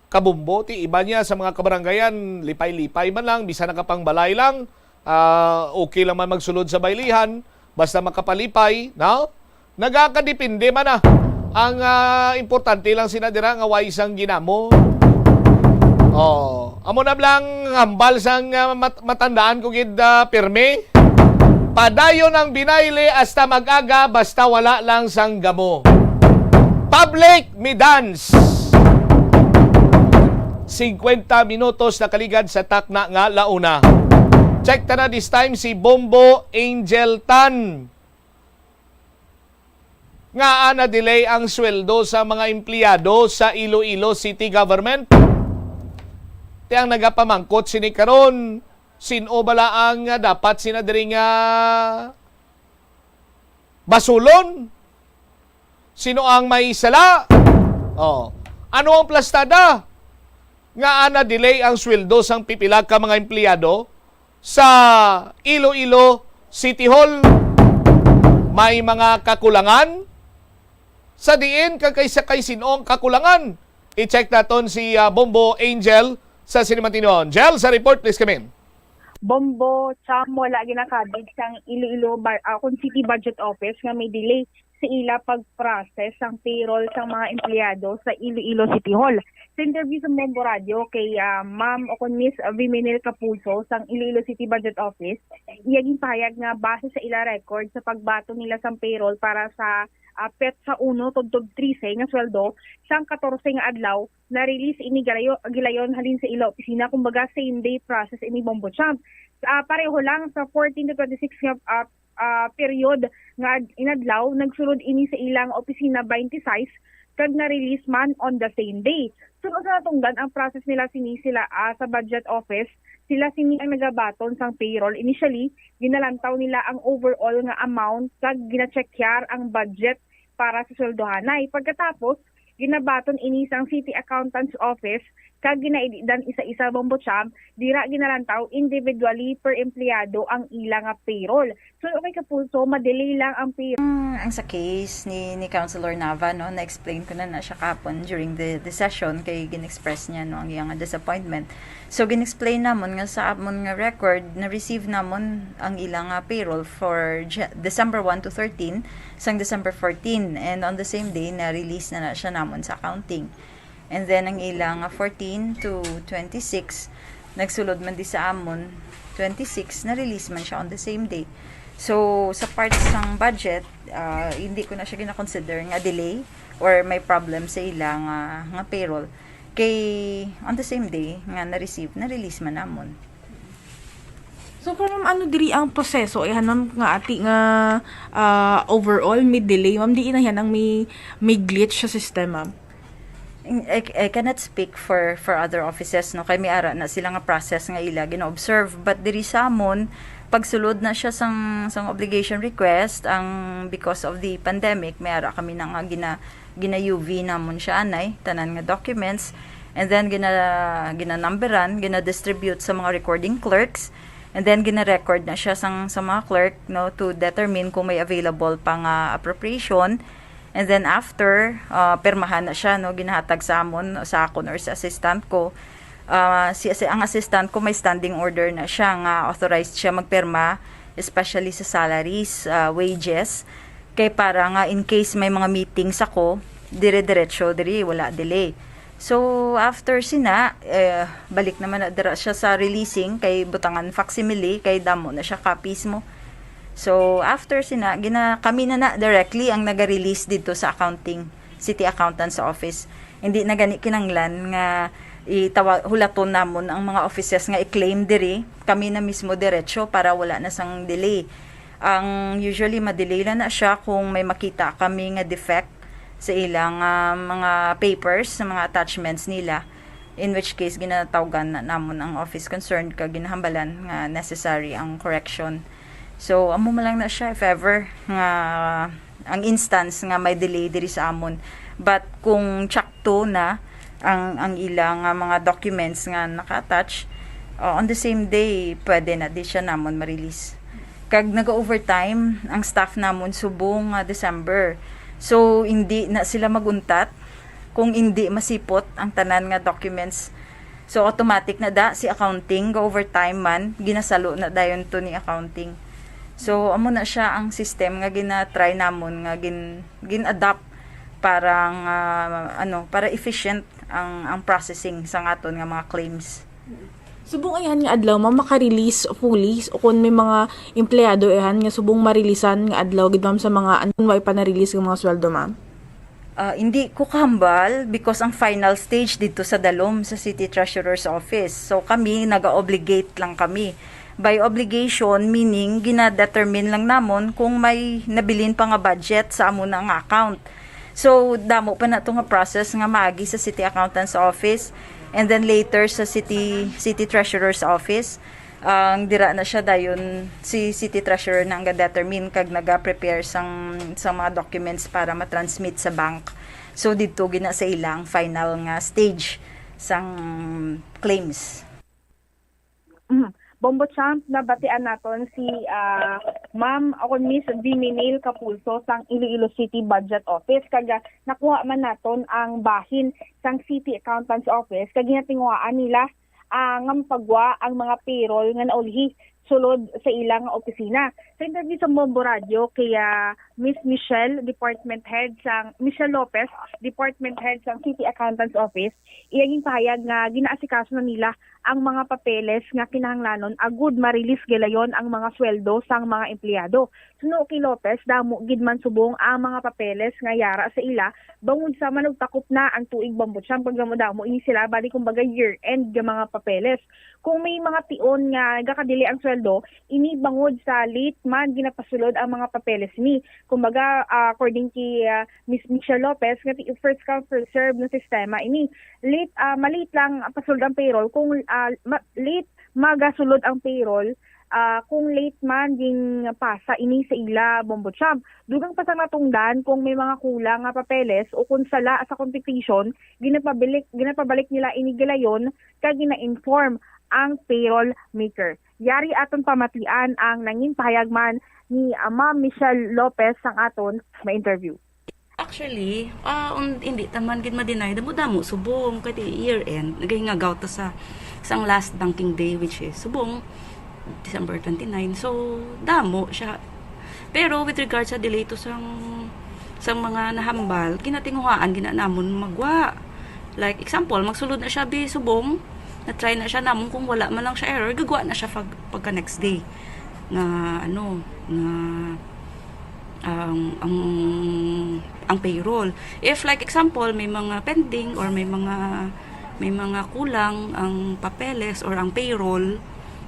kabumbo, ti iba niya sa mga kabarangayan, lipay-lipay man lang, bisan nakapangbalay lang, ah, okay lang man magsulod sa baylihan, basta makapalipay, no? Nagakadepende man na. Ang, ah, importante lang sina dira nga way sang ginamo. Oh, amo na lang hambal sang, ah, mat-, matandaan ko gid, ah, pirmi. Padayon ang binayle hasta mag-aga, basta wala lang sang gamo. Public, mi dance. Singkwenta minutos nakaligad sa takna nga launa. Check ta na this time si Bombo Angel Tan. Ngaa na-delay ang sweldo sa mga empleyado sa Iloilo City Government? Ti ang nagapamangkot sini karon, sin-o bala ang dapat sina diri nga basulon? Sino ang may sala? Oh. Ano ang plastada? Ngaa na-delay ang sweldo sang pipila ka mga empleyado sa Iloilo City Hall? May mga kakulangan? Sa diin kag kay sa kay sin-o ang kakulangan? I-check naton si, ah, Bombo Angel sa Silimantino. Angel, sa report, please come in. Bombo, Cham, wala ginakabig sang Iloilo Bar-, ah, kun City Budget Office nga may delay sa ila pag-process sang payroll sang mga empleyado sa Iloilo City Hall. Sa interview sa Bombo Radio kay, ah, Ma'am o kun Miss Viminil Capulso sang Iloilo City Budget Office, iya ginpahayag nga base sa ila record sa pagbaton nila sang payroll para sa, ah, petsa uno tubtob trese nga sweldo sang katorse nga adlaw, na-release ini galayo-, gilayon halin sa ila opisina, kumbaga same day process ini, Bombo Cham. Ah, pareho lang sa fourteen to twenty-six nga, ah, ah, period nga ad-, inadlaw, nagsulod ini sa ilang opisina twenty-six kag na-release man on the same day. Suno sa natungdan ang process nila sini sila, ah, sa budget office, Sila sini ang nagabaton sang payroll. Initially, ginalantaw nila ang overall nga amount kag gina-checkear ang budget para sa sweldohanay. Pagkatapos, ginabaton ini sang City Accountant's Office kag ginaid-idan isa-isa, Bombo Champ, dira ginalantaw individually per empleyado ang ila nga payroll. So, okay, Kapulso, madelay lang ang payroll. Ang, ang sa case ni, ni Councilor Nava, no, na-explain ko na na siya kapon during the, the session kay gin-express niya, no, ang iyang disappointment. So, gin-explain namon nga sa amon nga record, na-receive namon ang ilang, ah, payroll for Ja-, December one to thirteen, sang December fourteen, and on the same day, na-release na na siya namon sa accounting. And then, ang ilang, ah, fourteen to twenty-six, nagsulod man di sa amon, twenty-six, na-release man siya on the same day. So, sa part sang budget, ah, hindi ko na siya gina-consider nga delay or may problem sa ilang, ah, nga payroll. Kay on the same day nga na-receive, na-release man namon. So, pero ma'am, ano diri ang proseso? Ay, ma'am, nga ati nga, ah, overall, may delay, ma'am, di na yan ang may, may glitch sa sistema? I, I cannot speak for for other offices, no, kay may ara na sila nga process nga ila gina-observe, but diri sa amon, pagsulod na siya sang sang obligation request, ang because of the pandemic, may ara kami na nga gina gina-U V namon siya anay, tanan nga documents, and then gina ginanumberan, gina-distribute sa mga recording clerks, and then gina-record na siya sang sa mga clerk, no, to determine kung may available pa nga appropriation. And then after, ah, pirmahan na siya, no, ginahatag sa amon, sa akon or sa assistant ko. Ah, si, si, ang assistant ko may standing order na siya nga authorized siya magpirma, especially sa salaries, ah, wages. Kay para nga in case may mga meetings ako, dire-diretso diri, wala delay. So, after sina, eh, balik naman na dira siya sa releasing kay butangan facsimile, kay damo na siya copies mo. So, after sina, gina, kami na na directly ang naga-release dito sa accounting, city accountant's office. Hindi na gani kinanglan nga itawa-, hulaton namon ang mga offices nga i-claim diri. Kami na mismo diretso para wala na sang delay. Ang usually, madelay lang na siya kung may makita kami nga defect sa ilang, ah, mga papers, sa mga attachments nila. In which case, ginatawgan na namon ang office concerned kag ginahambalan nga necessary ang correction. So, amo man lang na siya if ever nga ang instance nga may delay diri sa amon. But kung tsakto na ang, ang ila nga mga documents nga naka-attach, uh, on the same day, pwede na di siya namon ma-release. Kag naga-overtime ang staff namon subong nga December. So, hindi na sila maguntat kung hindi masipot ang tanan nga documents. So, automatic na da si accounting, ga-overtime man, ginasalo na dayon to ni accounting. So, amo na siya ang system nga gina-try namon nga gin, gin-adapt para nga, ano, para efficient ang, ang processing sa aton nga mga claims. Subong ayhan nga adlaw, ma'am, maka-release fully o kung may mga empleyado ayhan nga subong marilisan nga adlaw gid, ma'am, sa mga an-, way pa na-release nga mga sweldo, ma'am? Ah, hindi ko kahambal because ang final stage dito sa dalom sa City Treasurer's Office. So, kami naga-obligate lang kami. By obligation, meaning gina-determine lang namon kung may nabilin pa nga budget sa amo na nga account. So, damo pa na to nga process nga maagi sa City Accountant's Office and then later sa City City Treasurer's Office. Ang dira na siya dayon, si City Treasurer na ang ga-determine kag naga-prepare sang, sang mga documents para ma-transmit sa bank. So, didto gina sa ilang final nga stage sang claims. Mhm. Bombo Champ, nabatian naton si, ah, Ma'am, ako, Miss Viminil Capulso sang Iloilo City Budget Office. Kag, ah, nakuha man naton ang bahin sang City Accountant's Office kag ginatinguhaan nila, ah, nga mapagwa ang mga payroll nga naulhi sulod sa ila nga opisina. Sa interview sa Bombo Radio kay, ah, Miss Michelle, Department Head sang, Michelle Lopez, Department Head sang City Accountant's Office, iya ginpahayag nga ginaasikaso na nila ang mga papeles nga kinahanglanon agud ma-release gilayon ang mga sweldo sang mga empleyado. Suno kay Lopez, damo gid man subong ang mga papeles nga yara sa ila bangod sa manugtakop na ang tuig, Bombo Champ, pagdamo-damo ini sila, bali kumbaga year-end nga mga papeles. Kung may mga tion nga gakadili ang sweldo, ini bangod sa late man ginapasulod ang mga papeles ini. Kumbaga, ah, according kay, ah, Miss Michelle Lopez, nga ti-, first come, first serve nga sistema ini. Late, ah, malate lang pasulod ang payroll kung, ah, ma-, late magasulod ang payroll, ah, kung late man ginpasa ini sa ila, Bombo Champ. Dugang pa sa natungdan kung may mga kulang nga papeles o kung sala sa computation, ginapabalik, ginapabalik nila ini gilayon kag gina-inform ang payroll maker. Yari aton pamatian ang nangin pahayag man ni, ah, Ma'am Michelle Lopez sang aton ma-interview. Actually, ah, un-, hindi ta man gid ma-deny, damo-damo subong kay year end, nagahingagaw ta sa sang last banking day, which is subong December twenty-nine. So, damo siya. Pero with regard sa delay to sang, sang mga nahambal, ginatinguhaan gina namon magwa. Like example, magsulod na siya bi subong, na-try na siya namon kung wala man lang siya error, gagwa na siya pag, pagka next day nga ano, nga ang, ang, ang payroll. If, like example, may mga pending or may mga, may mga kulang ang papeles or ang payroll,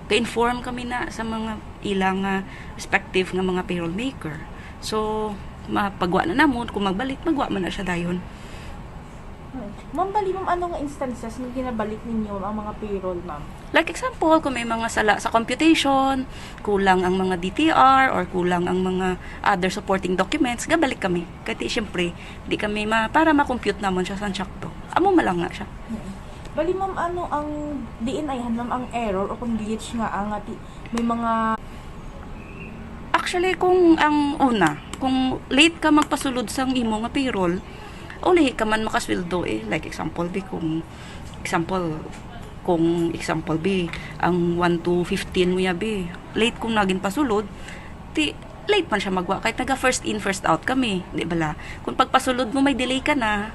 ga-inform kami na sa mga ilang, ah, respective nga mga payroll maker. So, mapagwa na namon, kung magbalik, magwa man na siya dayon. Hmm. Ma'am, bali, ma'am, ano nga instances nga ginabalik ninyo, ma'am, ang mga payroll, ma'am? Like example, kung may mga sala sa computation, kulang ang mga D T R, or kulang ang mga other supporting documents, gabalik kami. Kati, siyempre, di kami ma-, para ma-compute namon siya sa sakto. Amo man lang na siya. Mm. Bali, ma'am, ano ang diin ayhan, ma'am, ang error o kung glitch nga ang ati may mga Actually, kung ang una, kung late ka magpasulod sang imo nga payroll, ulihi ka man makasweldo eh. Like example, bi, kung example, kung example, bi, ang one to fifteen mo ya, bi, late kung nagin pasulod, ti late man siya magwa kahit naga first in, first out kami, di bala? Kung pagpasulod mo may delay ka na,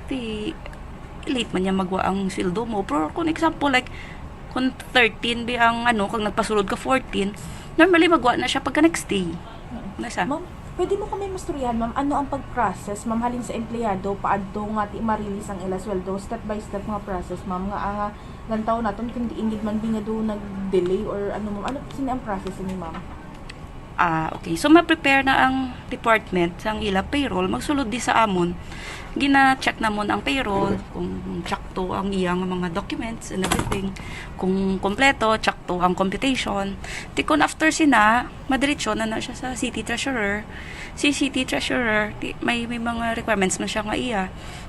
ti late man niya magwa ang sweldo mo. Pero kung example, like, kung thirteen bi ang ano, kag nagpasulod ka fourteen, normally magwa na siya pagka next day. Mm. Na siya. Ma'am, pwede mo kami mastoryahan, ma'am, ano ang pag-process, ma'am, halin sa empleyado paadto nga ti ma-release ang ila sweldo? Step by step nga process, ma'am, nga, ah, nga lantaw naton kung diin gid man bi nga do nag-delay or ano, ma'am? Ano sini ang process ni, ma'am? Ah, okay. So, ma-prepare na ang department sang ila payroll. Magsulod di sa amon. Gina-check namon ang payroll, kung sakto ang iya nga mga documents and everything, kung kompleto, sakto ang computation. Ti kun after sina, madiretso na na siya sa city treasurer. Si city treasurer, ti, may, may mga requirements man siya nga iya.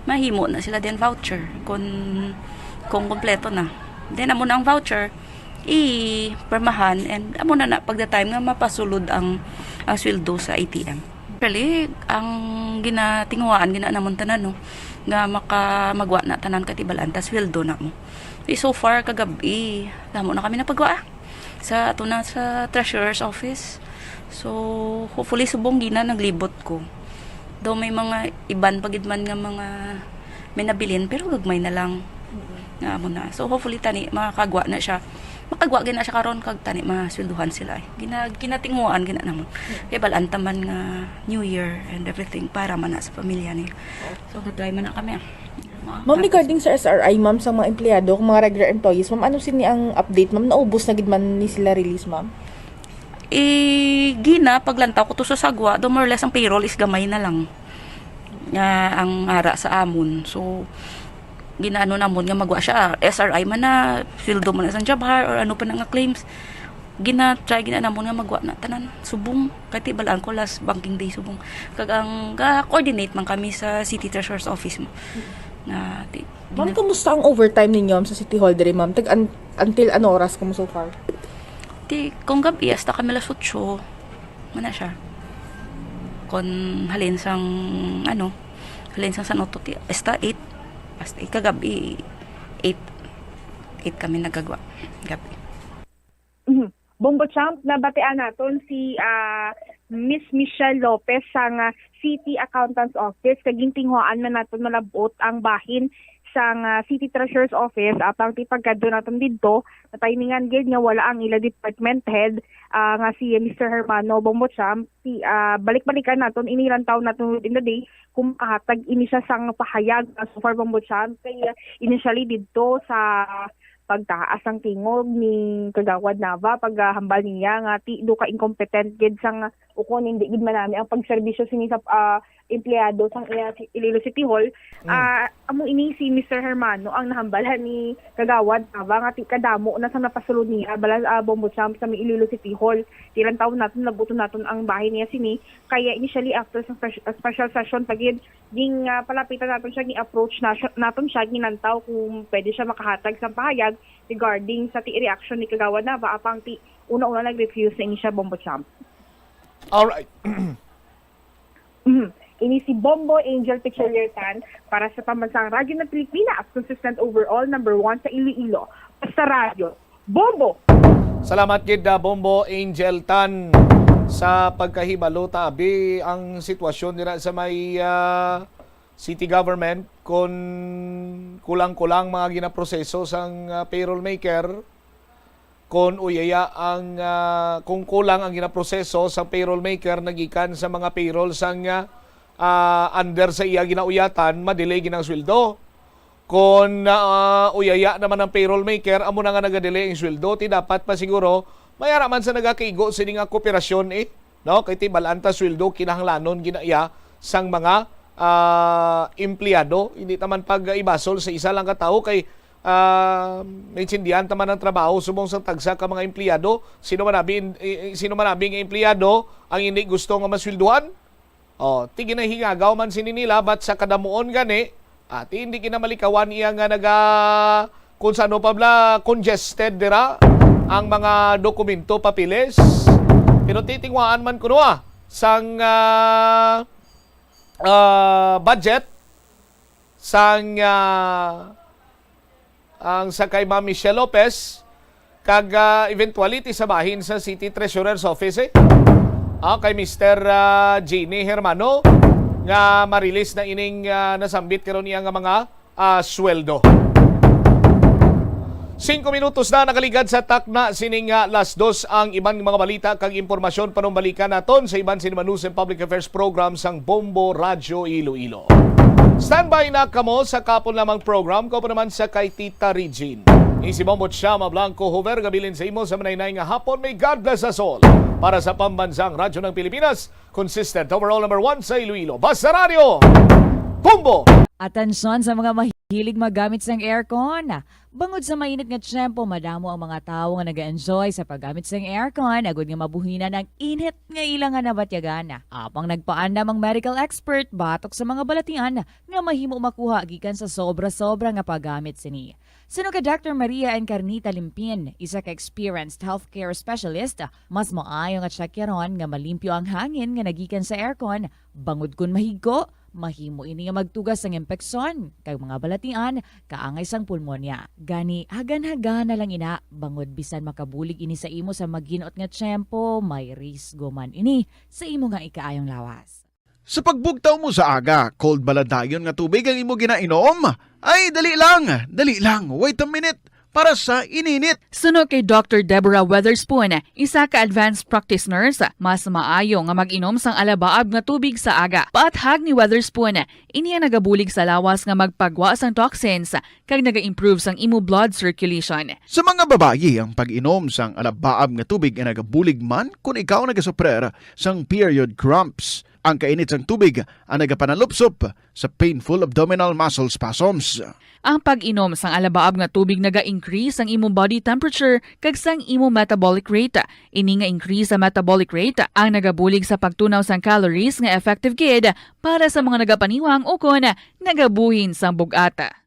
Mahimo na sila din voucher kung, kung kompleto na. Then, amo na ang voucher, i-permahan, and amo na na pagda time nga mapasulod ang, ang sweldo sa A T M. Actually, ang ginatinguhaan gina namon tanan, no, nga maka-, magwa na tanan katibalan ta sweldo na mo. Eh, so far, kagabi, damo na kami napagwa, ah, sa ato na sa treasurer's office. So, hopefully, subong gina naglibot ko. Daw may mga iban pa gid man nga mga may nabilin, pero gagmay na lang. Mm. Nga amo na. So, hopefully, tani, makakagwa na siya. Makagwa gid na siya karon kag tani, maswelduhan sila, eh. Gina-, ginatinguhaan gid na namon. Mm. Kay bal-an ta man nga New Year and everything para man na sa pamilya niya. So, ga-try man na kami, ah. Ma'am, regarding sa S R I, ma'am, sa mga empleyado, kung mga regular employees, ma'am, ano sini ang update, ma'am? Naubos na gid man ni sila release, ma'am? Eh, gina, paglantaw ko to sa sagwa, do more or less ang payroll is gamay na lang nga ang ara sa amon. So, ginaano namon nga magwa siya, S R I man na, sweldo man na sa Jabhar, or ano pa na nga claims. Gina-try, gina namon nga magwa na tanan, subong. Kay ti balaan ko last banking day, subong. Kag ang ga-coordinate man kami sa City Treasurer's Office mo. Na, ti, Ma'am, gina- kumusta ang overtime ninyo, ma'am, sa City Hall diri, ma'am? Tag an-, until ano oras kamo so far? Ti, kung gabi, hasta kami alas otso, man na siya. Kung halin sang, ano, halin sang San Otto, ti, hasta eight. Hasta eight kagabi, eight, eight kami nagagwa, gabi. Mhm. Bombo Champ, nabatian naton si, ah, Miss Michelle Lopez sang, ah, City Accountant's Office, kag gintinguhaan man naton malab-ot ang bahin sang, ah, City Treasurer's Office, apang ti pagkadto naton didto, natimingan gid nga wala ang ila department head, ah, nga si Mister Hermano. Bombo Champ, ti, ah, balik-balikan naton, inilantaw naton within the day kung makahatag ini siya sang pahayag. So far, Bombo Champ, kay, ah, initially didto sa pagtaas ang tingog ni Kagawad Nava, paghambal niya nga ti do ka incompetent gid sang ukon hindi gid manami ang pagserbisyo sini sa, ah, empleyado sang iya si Iloilo City Hall. Mm. Ah, amo ini si Mister Hermano ang nahambalan ni Kagawad Nava nga ti-, kadamo na sang napasulod niya bala, ah, Bombo Champ, sa may Iloilo City Hall. Tilantaw naton, labuton naton ang bahin niya sini. Kaya initially, after sa spec-, special session pa gid, ging, ah, palapitan naton siya, ging-approach na siya, naton siya, ginlantaw kung pwede siya makahatag sang pahayag regarding sa ti-, reaction ni Kagawad Nava, apang ti-, una-una nag-refuse na ini siya, Bombo Champ. Alright. Mhm. Ini si Bombo Angel Pichelier Tan para sa Pambansang Radyo ng Pilipinas, consistent overall, number one sa Iloilo. Basta Radyo, Bombo! Salamat gid, ah, Bombo Angel Tan, sa pagkahibalo ta abi ang sitwasyon dira sa may, ah, city government, kon kulang-kulang mga ginaproseso sang, ah, payroll maker, kon uyaya ang, ah, kung kulang ang ginaproseso sang payroll maker nagikan sa mga payroll sang, ah, ah, under sa iya ginauyatan, madelay gid ang sweldo. Kon, ah, uyaya naman ang payroll maker, amo na nga nagadelay ang sweldo, ti dapat pa siguro may ara man sa nagakaigo sini nga kooperasyon, eh, no? Kay ti bal-an ta, sweldo kinahanglanon gid na iya sang mga, ah, empleyado. Hindi ta man pag-ibasol sa isa lang ka tawo kay, ah, naintindihan ta man ang trabaho subong sang tagsa ka mga empleyado. Sino man abi, eh, sino man abi nga empleyado ang hindi gusto nga masweldohan? Oh, ti ginahingagaw man sini nila, but sa kadamuon gani, ah, ti hindi gid na malikawan iya nga naga-, kung sa ano pa bala, congested dira ang mga dokumento, papeles. Pero titingwaan man kuno, ah, sang, ah, ah, budget, sang, ah, ang sa kay Ma'am Michelle Lopez, kag, ah, eventually ti sa bahin sa City Treasurer's Office, eh. Ah, kay Mister, ah, Gene Hermano, nga ma-release na ining, ah, nasambit karon niya nga mga, ah, sweldo. Singko minutos na nakaligad sa takna sining, ah, las dos. Ang iban nga mga balita kag impormasyon panumbalikan naton sa iban sini Manusem Public Affairs Program sang Bombo Radyo Iloilo. Standby na kamo sa kapon lamang program, ko pa naman sa kay Tita Regine. Ini si Bombo Chama Blanco Hover, gabilin sa imo sa manaynay nga hapon. May God bless us all. Para sa Pambansang Radyo ng Pilipinas, consistent overall number one sa Iloilo. Basta Radyo, Bombo! Atensyon sa mga mahilig magamit sang aircon. Bangod sa mainit nga tiyempo, madamo ang mga tawo nga nag-enjoy sa paggamit sang aircon, agud nga mabuhinan ang init nga ila nga nabatyagan. Apang nagpaandam ang medical expert batok sa mga balatian nga mahimo makuha gikan sa sobra-sobra nga paggamit sini. Suno kay Doctor Maria Encarnita Limpin, isa ka experienced healthcare specialist, mas maayo nga tiyakyaron nga malimpyo ang hangin nga nagikan sa aircon, bangod kon mahigko, mahimo ini nga magtuga sang impeksyon kag mga balatian kaangay sang pulmonya. Gani, hagan-hagana lang ina, bangod bisan makabulig ini sa imo sa maginot nga tiyempo, may risgo man ini sa imo nga ikaayong lawas. Sa pagbugtaw mo sa aga, cold bala dayon nga tubig ang imo ginainom? Ay, dali lang, dali lang, wait a minute, para sa ininit. Suno kay Doctor Deborah Weatherspoon, isa ka advanced practice nurse, mas maayo nga mag-inom sang alabaab nga tubig sa aga. Paathag ni Weatherspoon, ini ang nagabulig sa lawas nga magpagwa sang toxins kag naga-improve sang imo blood circulation. Sa mga babayi, ang pag-inom sang alabaab nga tubig ay nagabulig man kon ikaw nagasuprer sang period cramps. Ang kainit sang tubig ang nagapanalupsop sa painful abdominal muscle spasms. Ang pag-inom sang alabaab nga tubig naga-increase sang imong body temperature kag sang imong metabolic rate. Ini nga increase sa metabolic rate ang nagabulig sa pagtunaw sang calories nga effective gid para sa mga nagapaniwang ukon nagabuhin sang bug-at.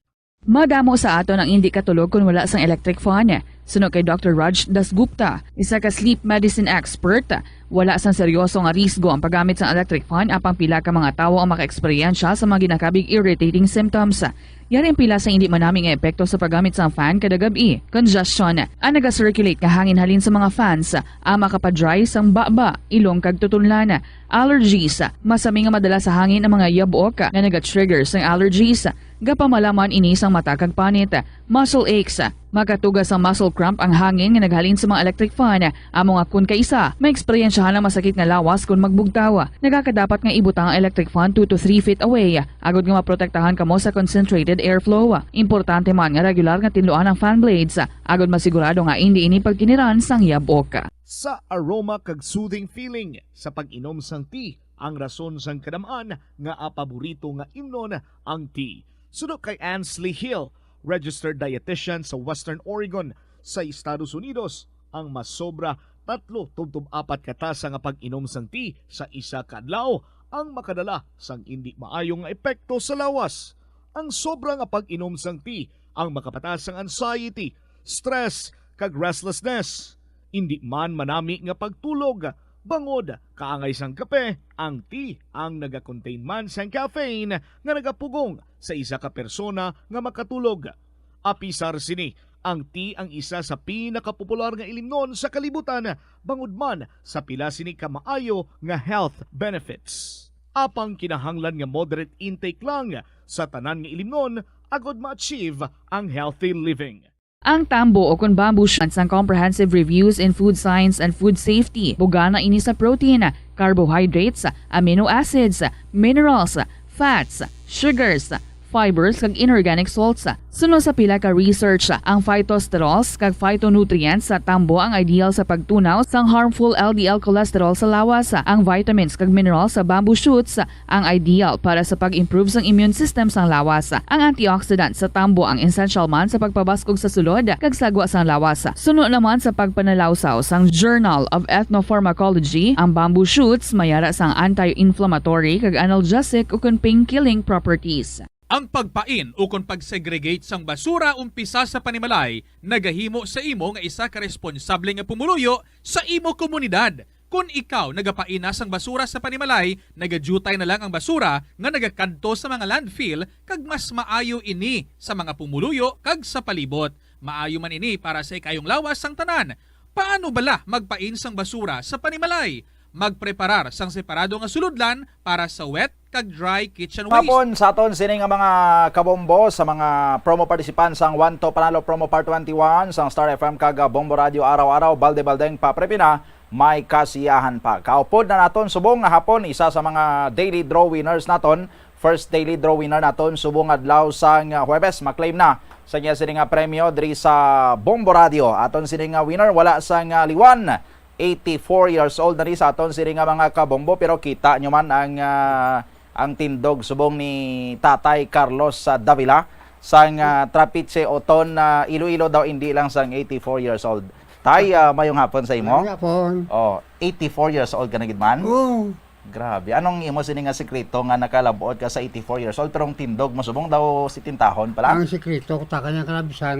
Madamo sa aton ang indi katulog kon wala sang electric fan. Suno kay Doctor Raj Dasgupta, isa ka sleep medicine expert, wala sang seryoso nga risgo ang paggamit sang electric fan, apang pila ka mga tawo ang makaeksperyensya sa mga ginakabig irritating symptoms. Yari ang pila sa indi manami nga epekto sa paggamit sang fan kada gab-i. Congestion, ang naga-circulate nga hangin halin sa mga fans, ang makapa-dry sang baba, ilong kag tutunlan. Allergies, masami nga madala sa hangin ang mga yabok nga naga-trigger sang allergies. Gapamalaman ini sang mata kag panit. Muscle aches, makatuga sang muscle cramp ang hangin nga naghalin sa mga electric fan. Amo nga kon kaisa, maeksperiensyahan ang masakit nga lawas kon magbugtaw. Nagakadapat nga ibutang ang electric fan two to three feet away, agod nga maprotektahan kamo sa concentrated airflow. Importante man nga regular nga tinluan ang fan blades, agod masigurado nga indi ini pagtiniran sang yabok. Sa aroma kag soothing feeling sa pag-inom sang tea, ang rason sang kadam-an nga paborito nga imnon ang tea. Suno kay Ansley Hill, registered dietitian sa Western Oregon sa Estados Unidos, ang masobra tatlo tubtob apat ka tasa nga pag-inom sang tea sa isa ka adlaw ang makadala sang indi maayo nga epekto sa lawas. Ang sobra nga pag-inom sang tea ang makapataas sang anxiety, stress, kag restlessness. Indi man manami nga pagtulog, bangod kaangay sang kape, ang tea ang nagakontain man sang caffeine nga nagapugong sa isa ka persona nga makatulog. Apisar sini, ang tea ang isa sa pinakapopular nga ilimnon sa kalibutan, bangod man sa pila sini ka maayo nga health benefits. Apang kinahanglan nga moderate intake lang sa tanan nga ilimnon agod ma-achieve ang healthy living. Ang tambo o kon bamboo shoots ang Comprehensive Reviews in Food Science and Food Safety. Bugana ini sa protein, carbohydrates, amino acids, minerals, fats, sugars, fibers, kag inorganic salts. Suno sa pila ka research, ang phytosterols kag phytonutrients sa tambo ang ideal sa pagtunaw sang harmful L D L cholesterol sa lawas. Ang vitamins kag minerals sa bamboo shoots ang ideal para sa pag-improve sang immune system sang lawas. Ang antioxidant sa tambo ang essential man sa pagpabaskog sa sulod kag sagwa sang lawas. Suno naman sa pagpanalawsaw sang Journal of Ethnopharmacology, ang bamboo shoots mayara sang anti-inflammatory kag analgesic ukon pain-killing properties. Ang pagpain ukon pag-segregate sang basura umpisa sa panimalay nagahimo sa imo nga isa ka responsable nga pumuluyo sa imo komunidad. Kon ikaw nagapain na sang basura sa panimalay, nagadiutay na lang ang basura nga nagakadto sa mga landfill, kag mas maayo ini sa mga pumuluyo kag sa palibot. Maayo man ini para sa ikayong lawas sang tanan. Paano bala magpain sang basura sa panimalay? Magpreparar sang separado nga sulodlan para sa wet kag dry kitchen waste. Hapon sa aton sini nga mga kabombo, sa mga promo participants sang One to Panalo Promo Part twenty-one sang Star F M kag Bombo Radio, araw-araw, balde-baldeng paprepina, may kasiyahan pa. Kaupod na naton subong nga hapon, isa sa mga daily draw winners naton, first daily draw winner naton subong adlaw sang Huwebes, maklaim na sa iya sini nga premyo diri sa Bombo Radio. Aton sini nga winner, wala sang liwan, eighty-four years old na ni sa aton sini nga mga kabombo, pero kita nyo man ang, ah, ang tindog subong ni Tatay Carlos, ah, Davila sang, ah, Trapiche Oton, ah, Iloilo daw, hindi lang sang eighty-four years old. Tay, ah, mayong hapon sa imo. Mayong hapon. Oh, eighty-four years old ka na gid man? Oo. Grabe. Anong imo sini nga sikreto nga nakalabot ka sa eighty-four years old, pero ang tindog mo subong daw sitintahon pa lang? Ang sikreto ko, ta kanya kalabisan,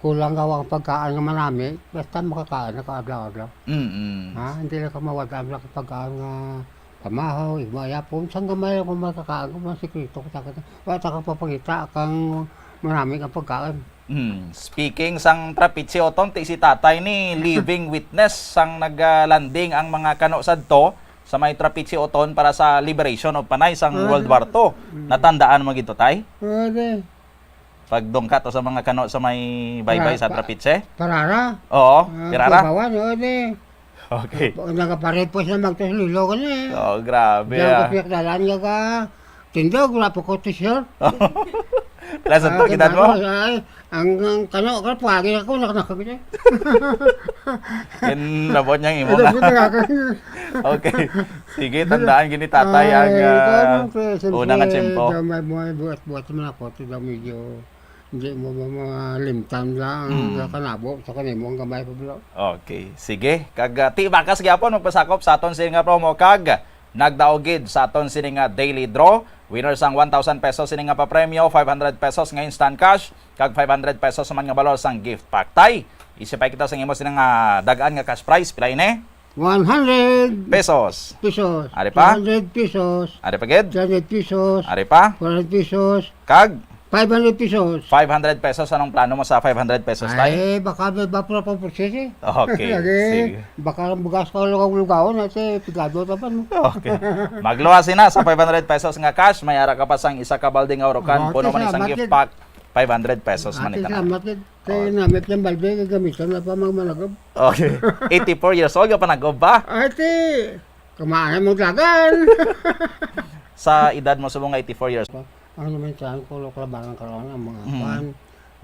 kulang gawa ang pagkain nga manami, basta makakain na ka adlaw-adlaw. Mm-mm. Ha? Hindi lang ka mawad-an lang ang pagkain nga pamahaw, igmaya po. Sang gamay lang kung makakain ko, mga sikreto ko, ta kanya. Wala ta ka papakita kang manami ang pagkain. Hmm, speaking sang Trapiche Oton, ti si tatay ni living witness sang nag-landing ang mga kano sadto sa may Trapiche Oton para sa liberation of Panay sang Ah, World War Two. Mm. Natandaan mo gid to, tay? Oo, di. Pagdungkat to sa mga kano sa may baybay Para-, sa pa-, Trapiche? Parara? Oo, Ah, Pirara? Kibawan, oo, di. Okay. Nagaparepos na magtuslilo ka na eh. Oh, grabe, Diyan ah. Ko pinakdalan nga ka, tindog, wala po ko t-shirt. Plus, ang Ah, edad mo? Ay, ang, ang kano, ka, pwagi ako, nakanak-, nakanak-, Yan, labot niyang imo Ito nga. po, nakanak-, Okay. Sige, tandaan gini tatay ang, Ay, ah, ikaw, siyempre, una nga tiyempo. May, may buhat-buhat naman ako, ito daw medyo Hindi mo ma-, malimtan lang ang Mm. kanabo sa kanimo ang gamay pa, bro. Okay. Sige. Kag, ah, ti bakas gyapon magpasakop sa aton sini nga promo kag nagdaog gid sa aton sini nga daily draw. Winner sang one thousand pesos sini nga papremyo, five hundred pesos nga instant cash, kag five hundred pesos man nga balor sang gift pack. Tay, isipay kita sa imo sini nga dagan nga cash prize. Pila ini? One hundred Pesos. pesos. Ari pa? Two hundred pesos. Ari pa gid? Three hundred pesos. Ari pa? Four hundred pesos. Kag? Five hundred pesos. Five hundred pesos, anong plano mo sa five hundred pesos, tay? Ay, baka may ba pura pa process eh. Okay, Lagi, sige. Baka ang bugas ko lugaw-lugaw na, te, pigado na pa, no? Okay. Magluwas na sa five hundred pesos nga cash, may ara ka pa sang isa ka balde nga urukan, Oo, puno te, man isang salamat, gift te. Pack, five hundred pesos man Ate, ita na. salamat, te. Kay Oh. namit ng balde, gagamitan na pa mga managap. Okay. Eighty-four years old ka pa nag-uba? Ate, kumain mo dagan. Sa edad mo subong nga eighty-four years. Ang naman sa ko, lo, kalabanan karon ang mga Mm. kwan,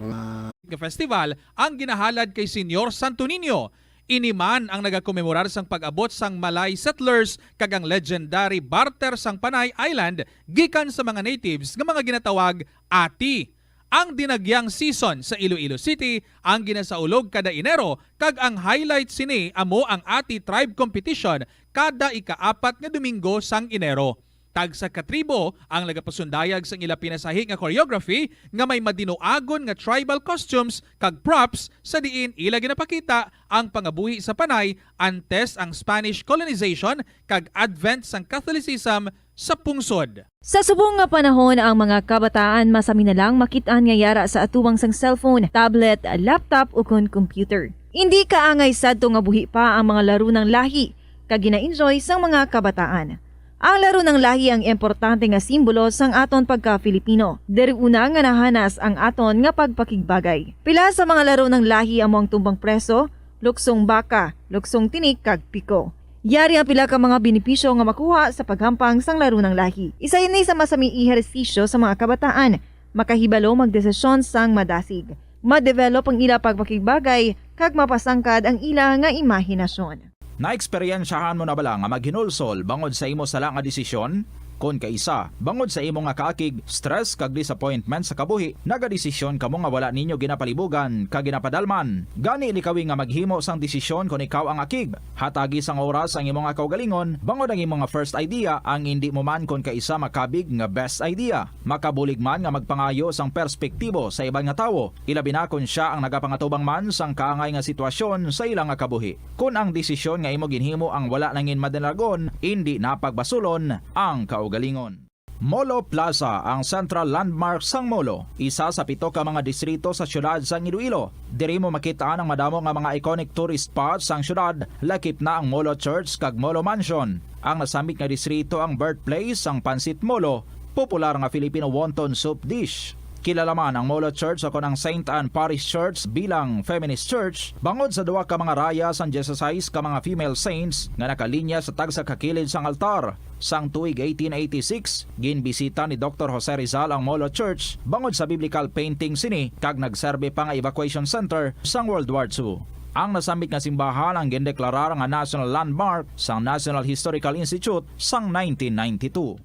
mga nga festival ang ginahalad kay Señor Santo Niño. Ini man ang nagakomemorar sang pag-abot sang Malay settlers kag ang legendary barter sang Panay Island gikan sa mga natives nga mga ginatawag ati. Ang dinagyang season sa Iloilo City ang ginasaulog kada Enero, kag ang highlight sini amo ang Ati Tribe Competition kada ika-apat nga Domingo sang Enero. Tagsa ka tribo ang nagapasundayag sang ila pinasahi nga choreography nga may madinuagon nga tribal costumes kag props, sa diin ila ginapakita ang pangabuhi sa Panay antes ang Spanish colonization kag advent sang Catholicism sa pungsod. Sa subong nga panahon, ang mga kabataan masami na lang makit-an nga yara sa atubangan sang cellphone, tablet, laptop, ukon computer. Indi kaangay sadto nga buhi pa ang mga laro nang lahi kag gina-enjoy sang mga kabataan. Ang laro nang lahi ang importante nga simbolo sang aton pagka-Filipino. Diri una nga nahanas ang aton nga pagpakigbagay. Pila sa mga laro nang lahi amo ang tumbang preso, luksong baka, luksong tinik, kag piko. Yari ang pila ka mga benepisyo nga makuha sa paghampang sang laro nang lahi. Isa ini sa masami ehersisyo sa mga kabataan, makahibalo magdesisyon sang madasig. Ma-develop ang ila pagpakigbagay kag mapasangkad ang ila nga imahinasyon. Naeksperyensyahan mo na bala nga maghinulsol bangod sa imo sala nga desisyon? Kon kaisa, bangod sa imo nga kaakig, stress kag disappointment sa kabuhi, nagadesisyon kamo nga wala ninyo ginapalibugan kag ginapadalman. Gani likawi nga maghimo sang desisyon kon ikaw ang akig. Hatagi sang oras ang imo nga kaugalingon, bangod ang imo nga first idea ang indi mo man kon kaisa makabig nga best idea. Makabulig man nga magpangayo sang perspektibo sa iban nga tawo, ilabi na kon sia ang nagapangatubang man sang kaangay nga sitwasyon sa ila nga kabuhi. Kon ang desisyon nga imo ginhimo ang wala nangin madinagon, indi na pagbasulon ang kaugalingon. Molo Plaza, ang central landmark sang Molo, isa sa pito ka mga distrito sa siyudad sang Iloilo. Diri mo makit-an ang madamo nga mga iconic tourist spots sang siyudad, lakip na ang Molo Church kag Molo Mansion. Ang nasambit nga distrito ang birthplace sang Pancit Molo, popular nga Filipino wonton soup dish. Kilala man ang Molo Church o kon ang Saint Anne Parish Church bilang feminist church bangod sa duha ka mga raya sang dieciséis ka mga female saints nga nakalinya sa tagsa ka kilid sang altar. Sang tuig eighteen eighty-six, ginbisita ni Doktor Jose Rizal ang Molo Church bangod sa biblical painting sini kag nagserbi pa nga evacuation center sang World War Two. Ang nasambit nga simbahan ang gindeklarar nga National Landmark sang National Historical Institute sang nineteen ninety-two.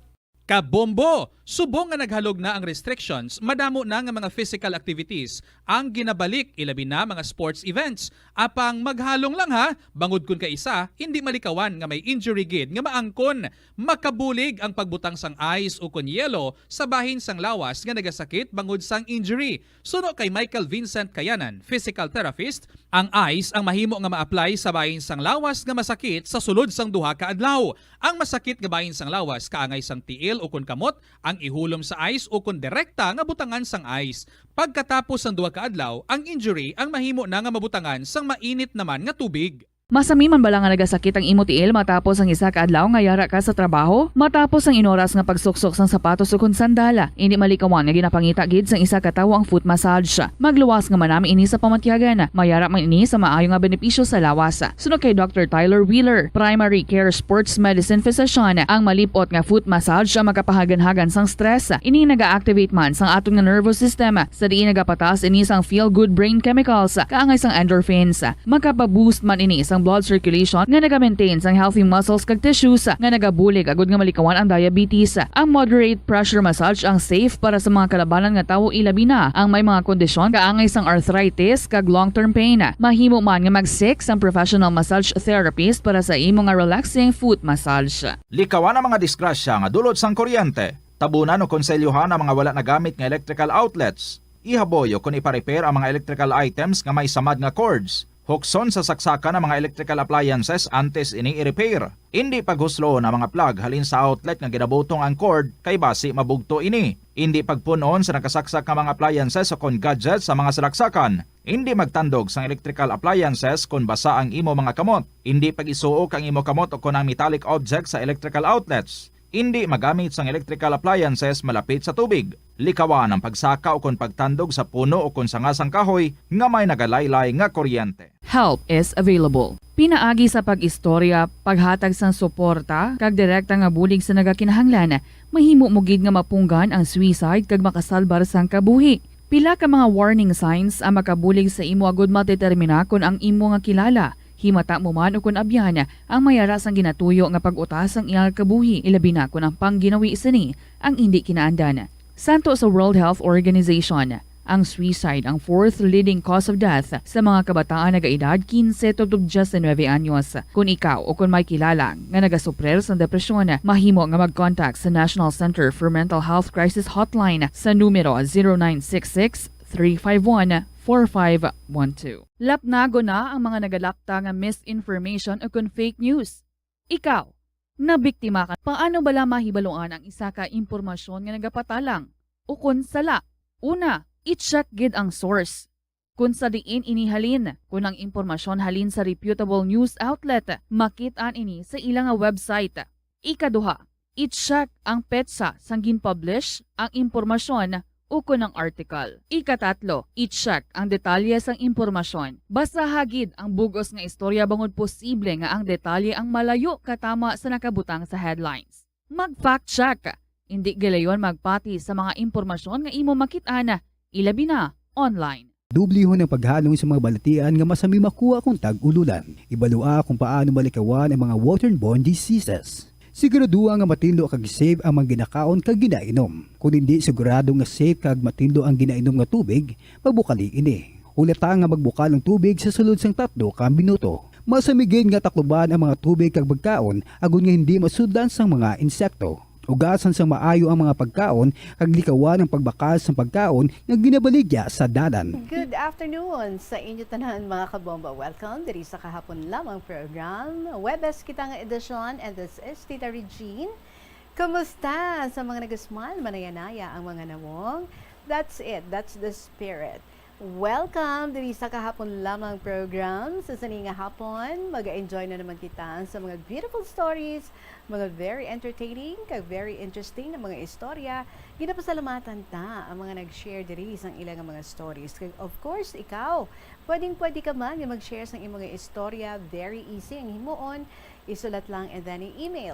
Kabombo! Subong nga naghalog na ang restrictions, madamo na nga mga physical activities ang ginabalik, ilabi na mga sports events. Apang maghalong lang ha, bangod kon kaisa, indi malikawan nga may injury gid nga maangkon. Makabulig ang pagbutang sang ice ukon yelo sa bahin sang lawas nga nagasakit bangod sang injury. Suno kay Michael Vincent Kayanan, physical therapist, ang ice ang mahimo nga ma-apply sa bahin sang lawas nga masakit sa sulod sang duha ka adlaw. Ang masakit nga bahin sang lawas kaangay sang tiil ukon kamot ang ihulom sa ice ukon direkta nga butangan sang ice. Pagkatapos sang duha ka adlaw, ang injury ang mahimo na nga mabutangan sang mainit naman nga tubig. Masami man bala nga nagasakit ang imo tiil matapos ang isa ka adlaw nga yara ka sa trabaho? Matapos ang inoras nga pagsuksok sang sapatos ukon sandal, indi malikawan nga ginapangita gid sang isa ka tawo ang foot massage. Magluwas nga manami ini sa pamatyagan. Mayara man ini sa maayo nga benepisyo sa lawas. Suno kay Doktor Tyler Wheeler, primary care sports medicine physician, ang malip-ot nga foot massage ang makapahaganhagan sang stress. Ini naga-activate man sang aton nga nervous system, sa diin nagapataas ini sang feel-good brain chemicals, kaangay sang endorphins. Makapa-boost man ini sang blood circulation nga naga-maintain sang healthy muscles kag tissues nga nagabulig agud nga malikawan ang diabetes. Ang moderate pressure massage ang safe para sa mga kalabanan nga tawo, ilabi na ang may mga kondisyon kaangay sang arthritis kag long-term pain. Mahimo man nga mag-seek sang professional massage therapist para sa imo nga relaxing foot massage. Likawan ang mga disgrasya nga dulot sang kuryente. Tabunan o konselyohan ang mga wala nagamit nga electrical outlets. Ihaboy o kon ipa-repair ang mga electrical items nga may samad nga cords. Hukson sa saksakan ang mga electrical appliances antes ini i-repair. Indi paghusloon ang mga plug halin sa outlet nga ginabutong ang cord kay basi mabugto ini. Indi pagpun-on sa nakasaksak nga mga appliances o kon gadgets sa mga salaksakan. Indi magtandog sang electrical appliances kon basa ang imo mga kamot. Indi pag-isuok ang imo kamot o kon ang metallic object sa electrical outlets. Indi magamit sang electrical appliances malapit sa tubig. Likawan ang pagsaka ukon pagtandog sa puno ukon sanga sang kahoy nga may nagalaylay nga kuryente. Help is available. Pinaagi sa pag-istorya, paghatag sang suporta, kag direkta nga bulig sa nagakinahanglan, mahimo mo gid nga mapunggan ang suicide kag makasalbar sang kabuhi. Pila ka mga warning signs ang makabulig sa imo agud madetermina kon ang imo nga kilala, himata mo man ukon abyan, ang may ara sang ginatuyo nga pag-utas sang iyang kabuhi, ilabi na kon ang pangginawi sini ang indi kinaandan. Santo sa World Health Organization, ang suicide ang fourth leading cause of death sa mga kabataan nagaedad quince tubtob diecinuebe anyos. Kon ikaw o kon may kilala nga nagasuprir sang depresyon, mahimo nga mag-contact sa National Center for Mental Health Crisis Hotline sa numero zero nine six six, three five one, four five one two. Lapnagon na ang mga nagalapta nga misinformation o kon fake news. Ikaw, nabiktima ka? Paano bala mahibaluan ang isa ka impormasyon nga nagapatalang ukon sala? Una, i-check gid ang source. Kon sa diin ini halin, kon ang impormasyon halin sa reputable news outlet, makit-an ini sa ila nga website. Ikaduha, i-check ang petsa sang gin-publish ang impormasyon ukon ang article. Ikatatlo, i-check ang detalye sang impormasyon. Basaha gid ang bug-os nga istorya bangod posible nga ang detalye ang malayo katama sa nakabutang sa headlines. Mag-fact check. Indi gilayon magpati sa mga impormasyon nga imo makit-an, ilabi na online. Dublihon ang paghalong sa mga balatian nga masami makuha kon tag-ululan. Ibalua kung paano malikawan ang mga waterborne diseases. Siguraduha nga matinlo kag safe ang mga ginakaon kag ginainom. Kon indi sigurado nga safe kag matinlo ang ginainom nga tubig, magbukali ini. Hulata nga magbukal ang tubig sa sulod sang tatlo ka minuto. Masami gid nga takluban ang mga tubig kag pagkaon agod nga hindi masudlan sang mga insekto. Ugasan sang maayo ang mga pagkaon kag likawan ang pagbakal sang pagkaon nga ginabaligya sa dalan. Good afternoon sa inyo tanan, mga kabomba. Welcome diri sa Kahapon Lamang program. Webes kita nga edisyon, and this is Tita Regine. Kumusta? Sa mga nagasmile, manayanaya ang mga nawong. That's it. That's the spirit. Welcome diri sa Kahapon Lamang program. Sa sini nga hapon, mag-enjoy na naman kita sa mga beautiful stories, mga very entertaining, kag very interesting na mga istorya. Ginapasalamatan ta ang mga nag-share diri sang ila nga mga stories. Kag of course, ikaw, pwedeng pwede ka man nga mag-share sang imong mga istorya. Very easy ang himuon. Isulat lang and then i-email